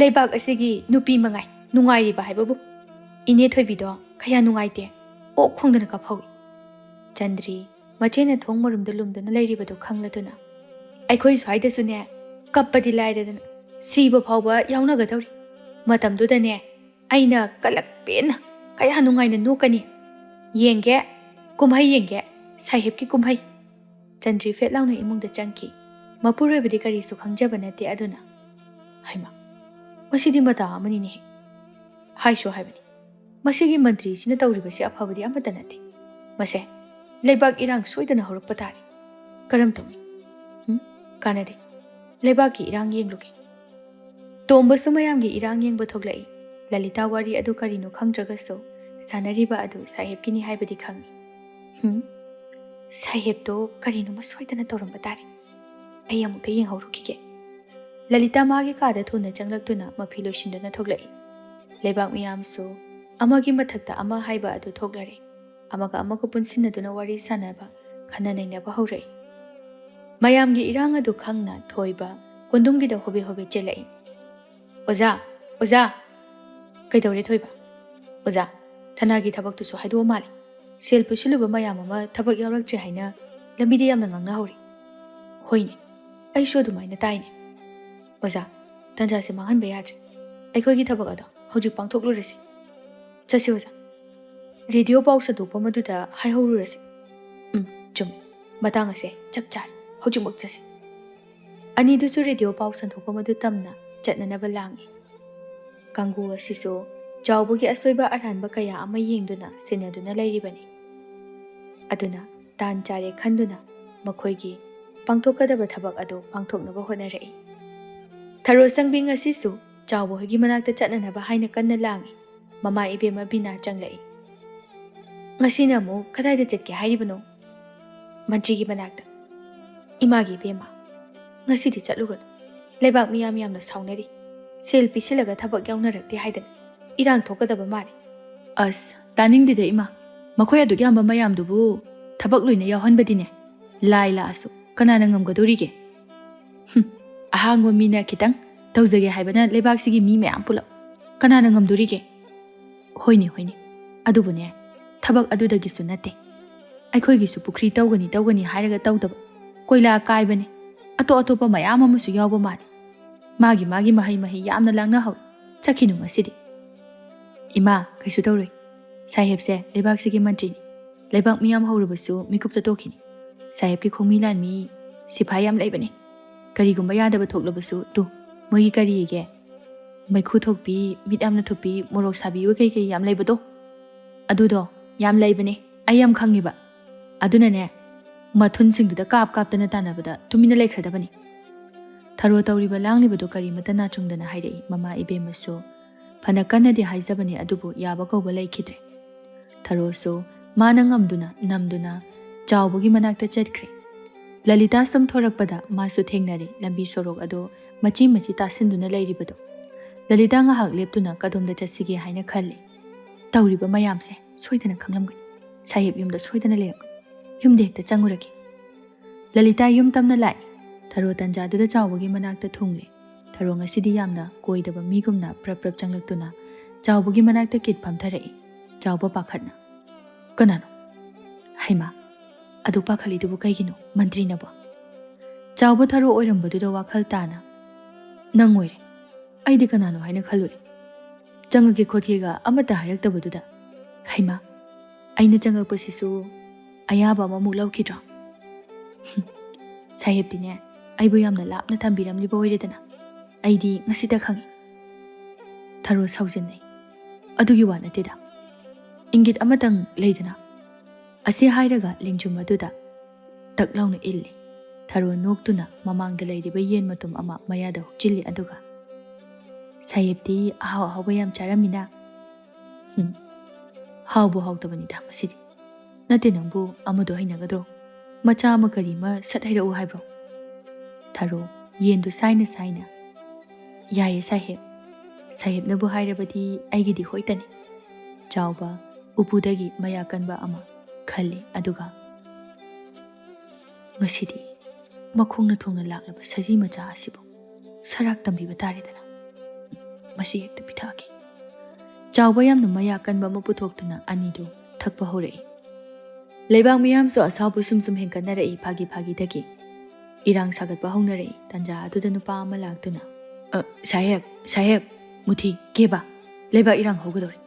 ꯂꯩꯕꯥꯛ ꯑꯁꯤꯒꯤ ꯅꯨꯄꯤ ꯃꯉꯥꯏ ꯅꯨꯡꯉꯥꯏꯔꯤꯕ ꯍꯥꯏꯕꯕꯨ꯫ ꯏꯅꯦ ꯊꯣꯏꯕꯤꯗꯣ ꯀꯌꯥ ꯅꯨꯡꯉꯥꯏꯇꯦ, ꯑꯣꯛ ꯈꯣꯡꯗꯅ ꯀꯞꯍꯧꯏ꯫" ꯆꯟꯗ꯭ꯔꯤ ꯃꯆꯦꯅ ꯊꯣꯡ ꯃꯔꯨꯝꯗ ꯂꯨꯝꯗꯨꯅ ꯂꯩꯔꯤꯕꯗꯨ ꯈꯪꯂꯗꯨꯅ, "ꯑꯩꯈꯣꯏ ꯁ꯭ꯋꯥꯏꯗꯁꯨꯅꯦ ꯀꯞꯄꯗꯤ ꯂꯥꯏꯔꯗꯅ ꯁꯤꯕ ꯐꯥꯎꯕ ꯌꯥꯎꯅꯒꯗꯧꯔꯤ꯫ ꯃꯇꯝꯗꯨꯗꯅꯦ ꯑꯩꯅ ꯀꯂꯛ ꯄꯦꯟꯅ ꯀꯌꯥ ꯅꯨꯡꯉꯥꯏꯅ ꯅꯣꯛꯀꯅꯤ꯫ ꯌꯦꯡꯒꯦ, ꯀꯨꯝꯍꯩ ꯌꯦꯡꯒꯦ, ꯁꯥꯍꯦꯕꯀꯤ ꯀꯨꯝꯍꯩ꯫" ꯆꯟꯗ꯭ꯔꯤ ꯐꯦꯠ ꯂꯥꯎꯅ ꯏꯃꯨꯡꯗ ꯆꯪꯈꯤ꯫ ꯃꯄꯨꯔꯣꯏꯕꯗꯤ ꯀꯔꯤꯁꯨ ꯈꯪꯖꯕ ꯅꯠꯇꯦ ꯑꯗꯨꯅ, "ꯍꯩꯃꯥ, ꯃꯁꯤꯗꯤ ꯃꯇꯥ ꯑꯃꯅꯤꯅꯦꯍꯦ꯫ ꯍꯥꯏꯁꯨ ꯍꯥꯏꯕꯅꯤ, ꯃꯁꯤꯒꯤ ꯃꯟꯇ꯭ꯔꯤꯁꯤꯅ ꯇꯧꯔꯤꯕꯁꯤ ꯑꯐꯕꯗꯤ ꯑꯃꯠꯇ ꯅꯠꯇꯦ꯫ ꯃꯁꯦ ꯂꯩꯕꯥꯛ ꯏꯔꯥꯡ ꯁꯣꯏꯗꯅ ꯍꯧꯔꯛꯄ ꯇꯥꯔꯦ꯫ ꯀꯔꯝ ꯇꯧꯅꯤ? ꯎꯝ? ꯀꯥꯟꯅꯗꯦ꯫ ꯂꯩꯕꯥꯛꯀꯤ ꯏꯔꯥꯡ ꯌꯦꯡꯂꯨꯒꯦ꯫" ꯇꯣꯝꯕꯁꯨ ꯃꯌꯥꯝꯒꯤ ꯏꯔꯥꯡ ꯌꯦꯡꯕ ꯊꯣꯛꯂꯛꯏ꯫ ꯂꯂꯤꯇꯥ ꯋꯥꯔꯤ ꯑꯗꯨ ꯀꯔꯤꯅꯣ ꯈꯪꯗ꯭ꯔꯒꯁꯨ ꯁꯥꯟꯅꯔꯤꯕ ꯑꯗꯨ ꯁꯥꯍꯦꯕꯀꯤꯅꯤ ꯍꯥꯏꯕꯗꯤ ꯈꯪꯏ꯫ "ꯍꯨꯝ, ꯁꯥꯍꯦꯕꯇꯣ ꯀꯔꯤꯅꯣꯃ ꯁꯣꯏꯗꯅ ꯇꯧꯔꯝꯕ ꯇꯥꯔꯦ꯫ ꯑꯩ ꯑꯃꯨꯛꯇ ꯌꯦꯡꯍꯧꯔꯨꯈꯤꯒꯦ꯫" ꯂꯂꯤꯇꯥ ꯃꯥꯒꯤ ꯀꯥꯗ ꯊꯨꯅ ꯆꯪꯂꯛꯇꯨꯅ ꯃꯐꯤ ꯂꯣꯏꯁꯤꯟꯗꯨꯅ ꯊꯣꯛꯂꯛꯏ꯫ ꯂꯩꯕꯥꯛ ꯃꯤꯌꯥꯝꯁꯨ ꯑꯃꯒꯤ ꯃꯊꯛꯇ ꯑꯃ ꯍꯥꯏꯕ ꯑꯗꯨ ꯊꯣꯛꯂꯔꯦ꯫ ꯑꯃꯒ ꯑꯃꯒ ꯄꯨꯟꯁꯤꯟꯅꯗꯨꯅ ꯋꯥꯔꯤ ꯁꯥꯟꯅꯕ, ꯈꯟꯅ ꯅꯩꯅꯕ ꯍꯧꯔꯛꯏ꯫ ꯃꯌꯥꯝꯒꯤ ꯏꯔꯥꯡ ꯑꯗꯨ ꯈꯪꯅ ꯊꯣꯏꯕ ꯀꯣꯟꯗꯨꯝꯒꯤꯗ ꯍꯣꯕꯦ ꯍꯣꯕꯦ ꯆꯦꯜꯂꯛꯏ꯫ "ꯑꯣꯖꯥ! ꯑꯣꯖꯥ!" "ꯀꯩꯗꯧꯔꯦ ꯊꯣꯏꯕ?" "ꯑꯣꯖꯥ, ꯊꯅꯥꯒꯤ ꯊꯕꯛꯇꯨꯁꯨ ꯍꯥꯏꯗꯣꯛꯑ ꯃꯥꯜꯂꯦ꯫ ꯁꯦꯜ ꯄꯨꯁꯤꯜꯂꯨꯕ ꯃꯌꯥꯝ ꯑꯃ ꯊꯕꯛ ꯌꯥꯎꯔꯛꯇ꯭ꯔꯦ ꯍꯥꯏꯅ ꯂꯝꯕꯤꯗ ꯌꯥꯝꯅ ꯉꯥꯡꯅꯍꯧꯔꯤ꯫" "ꯍꯣꯏꯅꯦ, ꯑꯩꯁꯨ ꯑꯗꯨꯃꯥꯏꯅ ꯇꯥꯏꯅꯦ꯫" "ꯑꯣꯖꯥ, ꯇꯥꯟꯖꯥꯁꯦ ꯃꯥꯡꯍꯟꯕ ꯌꯥꯗ꯭ꯔꯦ꯫ ꯑꯩꯈꯣꯏꯒꯤ ꯊꯕꯛ ꯑꯗꯣ ꯍꯧꯖꯤꯛ ꯄꯥꯡꯊꯣꯛꯂꯨꯔꯁꯤ꯫ ꯆꯠꯁꯤ ꯑꯣꯖꯥ꯫ ꯔꯦꯗꯤꯑꯣ ꯄꯥꯎ ꯁꯟꯗꯣꯛꯐꯝ ꯑꯗꯨꯗ ꯍꯥꯏꯍꯧꯔꯨꯔꯁꯤ꯫" "ꯎꯝ, ꯆꯨꯝꯃꯤ꯫ ꯃꯇꯥꯡ ꯑꯁꯦ ꯆꯞ ꯆꯥꯔꯦ꯫ ꯍꯧꯖꯤꯛꯃꯛ ꯆꯠꯁꯤ꯫" ꯑꯅꯤꯗꯨꯁꯨ ꯔꯦꯗꯤꯑꯣ ꯄꯥꯎ ꯁꯟꯗꯣꯛꯐꯝ ꯑꯗꯨ ꯇꯝꯅ ꯆꯠꯅꯅꯕ ꯂꯥꯡꯏ꯫ ꯀꯥꯡꯒꯨ ꯑꯁꯤꯁꯨ ꯆꯥꯎꯕꯒꯤ ꯑꯁꯣꯏꯕ ꯑꯔꯥꯟꯕ ꯀꯌꯥ ꯑꯃ ꯌꯦꯡꯗꯨꯅ ꯁꯦꯟꯅꯗꯨꯅ ꯂꯩꯔꯤꯕꯅꯤ꯫ ꯑꯗꯨꯅ ꯇꯥꯟ ꯆꯥꯔꯦ ꯈꯟꯗꯨꯅ ꯃꯈꯣꯏꯒꯤ ꯄꯥꯡꯊꯣꯛꯀꯗꯕ ꯊꯕꯛ ꯑꯗꯨ ꯄꯥꯡꯊꯣꯛꯅꯕ ꯍꯣꯠꯅꯔꯛꯏ꯫ ꯊꯔꯣ ꯁꯪꯕꯤꯡ ꯑꯁꯤꯁꯨ ꯆꯥꯎꯕ ꯍꯣꯏꯒꯤ ꯃꯅꯥꯛꯇ ꯆꯠꯅꯅꯕ ꯍꯥꯏꯅ ꯀꯟꯅ ꯂꯥꯡꯏ꯫ ꯃꯃꯥ ꯏꯕꯦꯝꯃ ꯕꯤꯅꯥ ꯆꯪꯂꯛꯏ꯫ "ꯉꯁꯤꯅ ꯑꯃꯨꯛ ꯀꯗꯥꯏꯗ ꯆꯠꯀꯦ ꯍꯥꯏꯔꯤꯕꯅꯣ?" "ꯃꯟꯇ꯭ꯔꯤꯒꯤ ꯃꯅꯥꯛꯇ꯫" "ꯏꯃꯥꯒꯤ ꯏꯕꯦꯝꯃ, ꯉꯁꯤꯗꯤ ꯆꯠꯂꯨꯒꯅꯨ꯫ ꯂꯩꯕꯥꯛ ꯃꯤꯌꯥꯝ ꯌꯥꯝꯅ ꯁꯥꯎꯅꯔꯤ꯫ ꯁꯦꯜ ꯄꯤꯁꯤꯜꯂꯒ ꯊꯕꯛ ꯌꯥꯎꯅꯔꯛꯇꯦ ꯍꯥꯏꯗꯅ ꯏꯔꯥꯡ ꯊꯣꯛꯀꯗꯕ ꯃꯥꯜꯂꯤ꯫" "ꯑꯁ, ꯇꯥꯅꯤꯡꯗꯦꯗ ꯏꯃꯥ꯫ ꯃꯈꯣꯏ ꯑꯗꯨꯛ ꯌꯥꯝꯕ ꯃꯌꯥꯝꯗꯨꯕꯨ ꯊꯕꯛ ꯂꯣꯏꯅ ꯌꯥꯎꯍꯟꯕꯗꯤꯅꯦ, ꯂꯥꯏ ꯂꯥꯛꯑꯁꯨ ꯀꯅꯥꯅ ꯉꯝꯒꯗꯧꯔꯤꯒꯦ?" "ꯍꯨꯝ, ꯑꯍꯥꯡꯕ ꯃꯤꯅ ꯈꯤꯇꯪ ꯇꯧꯖꯒꯦ ꯍꯥꯏꯕꯅ ꯂꯩꯕꯥꯛꯁꯤꯒꯤ ꯃꯤ ꯃꯌꯥꯝ ꯄꯨꯂꯞ ꯀꯅꯥꯅ ꯉꯝꯗꯣꯔꯤꯒꯦ?" "ꯍꯣꯏꯅꯦ, ꯍꯣꯏꯅꯦ꯫ ꯑꯗꯨꯕꯨꯅꯦ, ꯊꯕꯛ ꯑꯗꯨꯗꯒꯤꯁꯨ ꯅꯠꯇꯦ꯫ ꯑꯩꯈꯣꯏꯒꯤꯁꯨ ꯄꯨꯈ꯭ꯔꯤ ꯇꯧꯒꯅꯤ, ꯇꯧꯒꯅꯤ ꯍꯥꯏꯔꯒ ꯇꯧꯗꯕ, ꯀꯣꯏꯂꯥ ꯀꯥꯏꯕꯅꯦ, ꯑꯇꯣꯞ ꯑꯇꯣꯞꯄ ꯃꯌꯥꯝ ꯑꯃꯁꯨ ꯌꯥꯎꯕ ꯃꯥꯜꯂꯤ꯫ ꯃꯥꯒꯤ, ꯃꯥꯒꯤ ꯃꯍꯩ, ꯃꯍꯩ ꯌꯥꯝꯅ ꯂꯥꯡꯅꯍꯧꯏ꯫ ꯆꯠꯈꯤꯅꯨ ꯉꯁꯤꯗꯤ꯫" "ꯏꯃꯥ, ꯀꯩꯁꯨ ꯇꯧꯔꯣꯏ꯫ ꯁꯥꯍꯦꯕꯁꯦ ꯂꯩꯕꯥꯛꯁꯤꯒꯤ ꯃꯟꯇ꯭ꯔꯤꯅꯤ꯫ ꯂꯩꯕꯥꯛ ꯃꯤꯌꯥꯝ ꯍꯧꯔꯕꯁꯨ ꯃꯤꯀꯨꯞꯇ ꯇꯣꯛꯈꯤꯅꯤ꯫ ꯁꯥꯍꯦꯕꯀꯤ ꯈꯣꯡꯃꯤ ꯂꯥꯟꯃꯤ ꯁꯤꯐꯥꯏ ꯌꯥꯝ ꯂꯩꯕꯅꯤ꯫ ꯀꯔꯤꯒꯨꯝꯕ ꯌꯥꯗꯕ ꯊꯣꯛꯂꯕꯁꯨ, ꯇꯨ, ꯃꯣꯏꯒꯤ ꯀꯔꯤꯒꯦ, ꯃꯩꯈꯨ ꯊꯣꯛꯄꯤ, ꯃꯤꯠ ꯌꯥꯝꯅ ꯊꯨꯞꯄꯤ, ꯃꯣꯔꯣꯛ ꯁꯥꯕꯤ ꯑꯣꯏ ꯀꯩ ꯀꯩ ꯌꯥꯝ ꯂꯩꯕꯗꯣ, ꯑꯗꯨꯗꯣ ꯌꯥꯝ ꯂꯩꯕꯅꯦ꯫ ꯑꯩ ꯌꯥꯝ ꯈꯪꯉꯦꯕ꯫ ꯑꯗꯨꯅꯅꯦ, ꯃꯊꯨꯟꯁꯤꯡꯗꯨꯗ ꯀꯥꯞ ꯀꯥꯞꯇꯅ ꯇꯥꯟꯅꯕꯗ ꯇꯨꯃꯤꯟꯅ ꯂꯩꯈ꯭ꯔꯗꯕꯅꯤ꯫" ꯊꯔꯣ ꯇꯧꯔꯤꯕ ꯂꯥꯡꯂꯤꯕꯗꯣ ꯀꯔꯤꯃꯠꯇ ꯅꯥꯆꯨꯡꯗꯅ ꯍꯥꯏꯔꯛꯏ꯫ ꯃꯃꯥ ꯏꯕꯦꯝꯃꯁꯨ ꯐꯅ ꯀꯟꯅꯗꯤ ꯍꯥꯏꯖꯕꯅꯤ, ꯑꯗꯨꯕꯨ ꯌꯥꯕ ꯀꯧꯕ ꯂꯩꯈꯤꯗ꯭ꯔꯦ꯫ ꯊꯔꯣꯁꯨ ꯃꯥꯅ ꯉꯝꯗꯨꯅ ꯅꯝꯗꯨꯅ ꯆꯥꯎꯕꯒꯤ ꯃꯅꯥꯛꯇ ꯆꯠꯈ꯭ꯔꯦ꯫ ꯂꯂꯤꯇꯥ ꯁꯨꯝ ꯊꯣꯔꯛꯄꯗ ꯃꯥꯁꯨ ꯊꯦꯡꯅꯔꯦ꯫ ꯂꯝꯕꯤ ꯁꯣꯔꯣꯛ ꯑꯗꯨ ꯃꯆꯤ ꯃꯆꯤ ꯇꯥꯁꯤꯟꯗꯨꯅ ꯂꯩꯔꯤꯕꯗꯣ꯫ ꯂꯂꯤꯇꯥ ꯉꯥꯏꯍꯥꯛ ꯂꯦꯞꯇꯨꯅ ꯀꯗꯣꯝꯗ ꯆꯠꯁꯤꯒꯦ ꯍꯥꯏꯅ ꯈꯜꯂꯤ꯫ ꯇꯧꯔꯤꯕ ꯃꯌꯥꯝꯁꯦ ꯁꯣꯏꯗꯅ ꯈꯪꯂꯝꯒꯅꯤ꯫ ꯁꯥꯍꯦꯕ ꯌꯨꯝꯗ ꯁꯣꯏꯗꯅ ꯂꯩꯔꯝꯒꯅꯤ꯫ ꯌꯨꯝꯗ ꯍꯦꯛꯇ ꯆꯪꯉꯨꯔꯒꯦ꯫ ꯂꯂꯤꯇꯥ ꯌꯨꯝ ꯇꯝꯅ ꯂꯥꯛꯏ꯫ ꯊꯔꯣ ꯇꯟꯖꯥꯗꯨꯗ ꯆꯥꯎꯕꯒꯤ ꯃꯅꯥꯛꯇ ꯊꯨꯡꯂꯦ꯫ ꯊꯔꯣ ꯉꯁꯤꯗꯤ ꯌꯥꯝꯅ ꯀꯣꯏꯗꯕ ꯃꯤꯒꯨꯝꯅ ꯄ꯭ꯔꯞ ꯄ꯭ꯔꯞ ꯆꯪꯂꯛꯇꯨꯅ ꯆꯥꯎꯕꯒꯤ ꯃꯅꯥꯛꯇ ꯀꯤꯠ ꯐꯝꯊꯔꯛꯏ꯫ ꯆꯥꯎꯕ ꯄꯥꯈꯠꯅ, "ꯀꯅꯥꯅꯣ? ꯍꯩꯃꯥ, ꯑꯗꯨ ꯄꯥꯈꯠꯂꯤꯗꯨꯕꯨ ꯀꯩꯒꯤꯅꯣ? ꯃꯟꯇ꯭ꯔꯤꯅꯕꯣ?" ꯆꯥꯎꯕ ꯊꯔꯣ ꯑꯣꯏꯔꯝꯕꯗꯨꯗ ꯋꯥꯈꯜ ꯇꯥꯅ, "ꯅꯪ ꯑꯣꯏꯔꯦ꯫ ꯑꯩꯗꯤ ꯀꯅꯥꯅꯣ ꯍꯥꯏꯅ ꯈꯜꯂꯨꯔꯦ꯫ ꯆꯪꯉꯛꯀꯦ ꯈꯣꯠꯀꯦꯒ ꯑꯃꯠꯇ ꯍꯥꯏꯔꯛꯇꯕꯗꯨꯗ꯫ ꯍꯩꯃꯥ, ꯑꯩꯅ ꯆꯪꯉꯛꯄꯁꯤꯁꯨ ꯑꯌꯥꯕ ꯑꯃꯃꯨꯛ ꯂꯧꯈꯤꯗ꯭ꯔꯣ? ꯁꯥꯍꯦꯕꯇꯤꯅꯦ, ꯑꯩꯕꯨ ꯌꯥꯝꯅ ꯂꯥꯞꯅ ꯊꯝꯕꯤꯔꯝꯂꯤꯕ ꯑꯣꯏꯔꯦꯗꯅ꯫ ꯑꯩꯗꯤ ꯉꯁꯤꯇ ꯈꯪꯉꯤ꯫" ꯊꯔꯣ ꯁꯥꯎꯖꯤꯟꯅꯩ꯫ "ꯑꯗꯨꯒꯤ ꯋꯥ ꯅꯠꯇꯦꯗ꯫ ꯏꯪꯒꯤꯠ ꯑꯃꯇꯪ ꯂꯩꯗꯅ꯫" ꯑꯁꯤ ꯍꯥꯏꯔꯒ ꯂꯦꯡꯖꯨꯝ ꯑꯗꯨꯗ ꯇꯛ ꯂꯥꯎꯅ ꯏꯜꯂꯤ꯫ ꯊꯔꯣ ꯅꯣꯛꯇꯨꯅ ꯃꯃꯥꯡꯗ ꯂꯩꯔꯤꯕ ꯌꯦꯟ ꯃꯇꯨꯝ ꯑꯃ ꯃꯌꯥꯗ ꯍꯨꯛꯆꯤꯜꯂꯤ, ꯑꯗꯨꯒ, "ꯁꯥꯍꯦꯕꯇꯤ ꯑꯍꯥꯎ ꯑꯍꯥꯎꯕ ꯌꯥꯝ ꯆꯥꯔꯝꯃꯤꯅ?" "ꯍꯨꯝ, ꯍꯥꯎꯕꯨ ꯍꯥꯎꯇꯕꯅꯤꯗ ꯃꯁꯤꯗꯤ꯫ ꯅꯠꯇꯦ, ꯅꯪꯕꯨ ꯑꯃꯗꯣ ꯍꯩꯅꯒꯗ꯭ꯔꯣ? ꯃꯆꯥ ꯑꯃ ꯀꯔꯤ ꯑꯃ ꯁꯠ ꯍꯩꯔꯛꯎ ꯍꯥꯏꯕ꯭ꯔꯣ?" ꯊꯔꯣ ꯌꯦꯟꯗꯨ ꯁꯥꯏꯅ ꯁꯥꯏꯅ, "ꯌꯥꯏꯌꯦ ꯁꯥꯍꯦꯕ꯫ ꯁꯥꯍꯦꯕꯅꯕꯨ ꯍꯥꯏꯔꯕꯗꯤ ꯑꯩꯒꯤꯗꯤ ꯍꯣꯏꯇꯅꯤ꯫" ꯆꯥꯎꯕ ꯎꯄꯨꯗꯒꯤ ꯃꯌꯥ ꯀꯟꯕ ꯑꯃ ꯈꯜꯂꯤ, ꯑꯗꯨꯒ, "ꯉꯁꯤꯗꯤ ꯃꯈꯣꯡꯅ ꯊꯣꯡꯅ ꯂꯥꯛꯂꯕ ꯁꯖꯤ ꯃꯆꯥ ꯑꯁꯤꯕꯨ ꯁꯔꯥꯛ ꯇꯝꯕꯤꯕ ꯇꯥꯔꯦꯗꯅ꯫ ꯃꯁꯤ ꯍꯦꯛꯇ ꯄꯤꯊꯛꯑꯒꯦ꯫" ꯆꯥꯎꯕ ꯌꯥꯝꯅ ꯃꯌꯥ ꯀꯟꯕ ꯑꯃ ꯄꯨꯊꯣꯛꯇꯨꯅ ꯑꯅꯤꯗꯨ ꯊꯛꯄ ꯍꯧꯔꯛꯏ꯫ ꯂꯩꯕꯥꯛ ꯃꯤꯌꯥꯝꯁꯨ ꯑꯁꯥꯎꯕ ꯁꯨꯝ ꯁꯨꯝ ꯍꯦꯟꯒꯠꯅꯔꯛꯏ, ꯐꯥꯒꯤ ꯐꯥꯒꯤꯗꯒꯤ꯫ ꯏꯔꯥꯡ ꯁꯥꯒꯠꯄ ꯍꯧꯅꯔꯛꯏ꯫ ꯇꯟꯖꯥ ꯑꯗꯨꯗ ꯅꯨꯄꯥ ꯑꯃ ꯂꯥꯛꯇꯨꯅ, "ꯑ, ꯁꯥꯍꯦꯕ, ꯁꯥꯍꯦꯕ, ꯃꯨꯊꯤ, ꯀꯦꯕ, ꯂꯩꯕꯥꯛ ꯏꯔꯥꯡ ꯍꯧꯒꯗꯧꯔꯦ꯫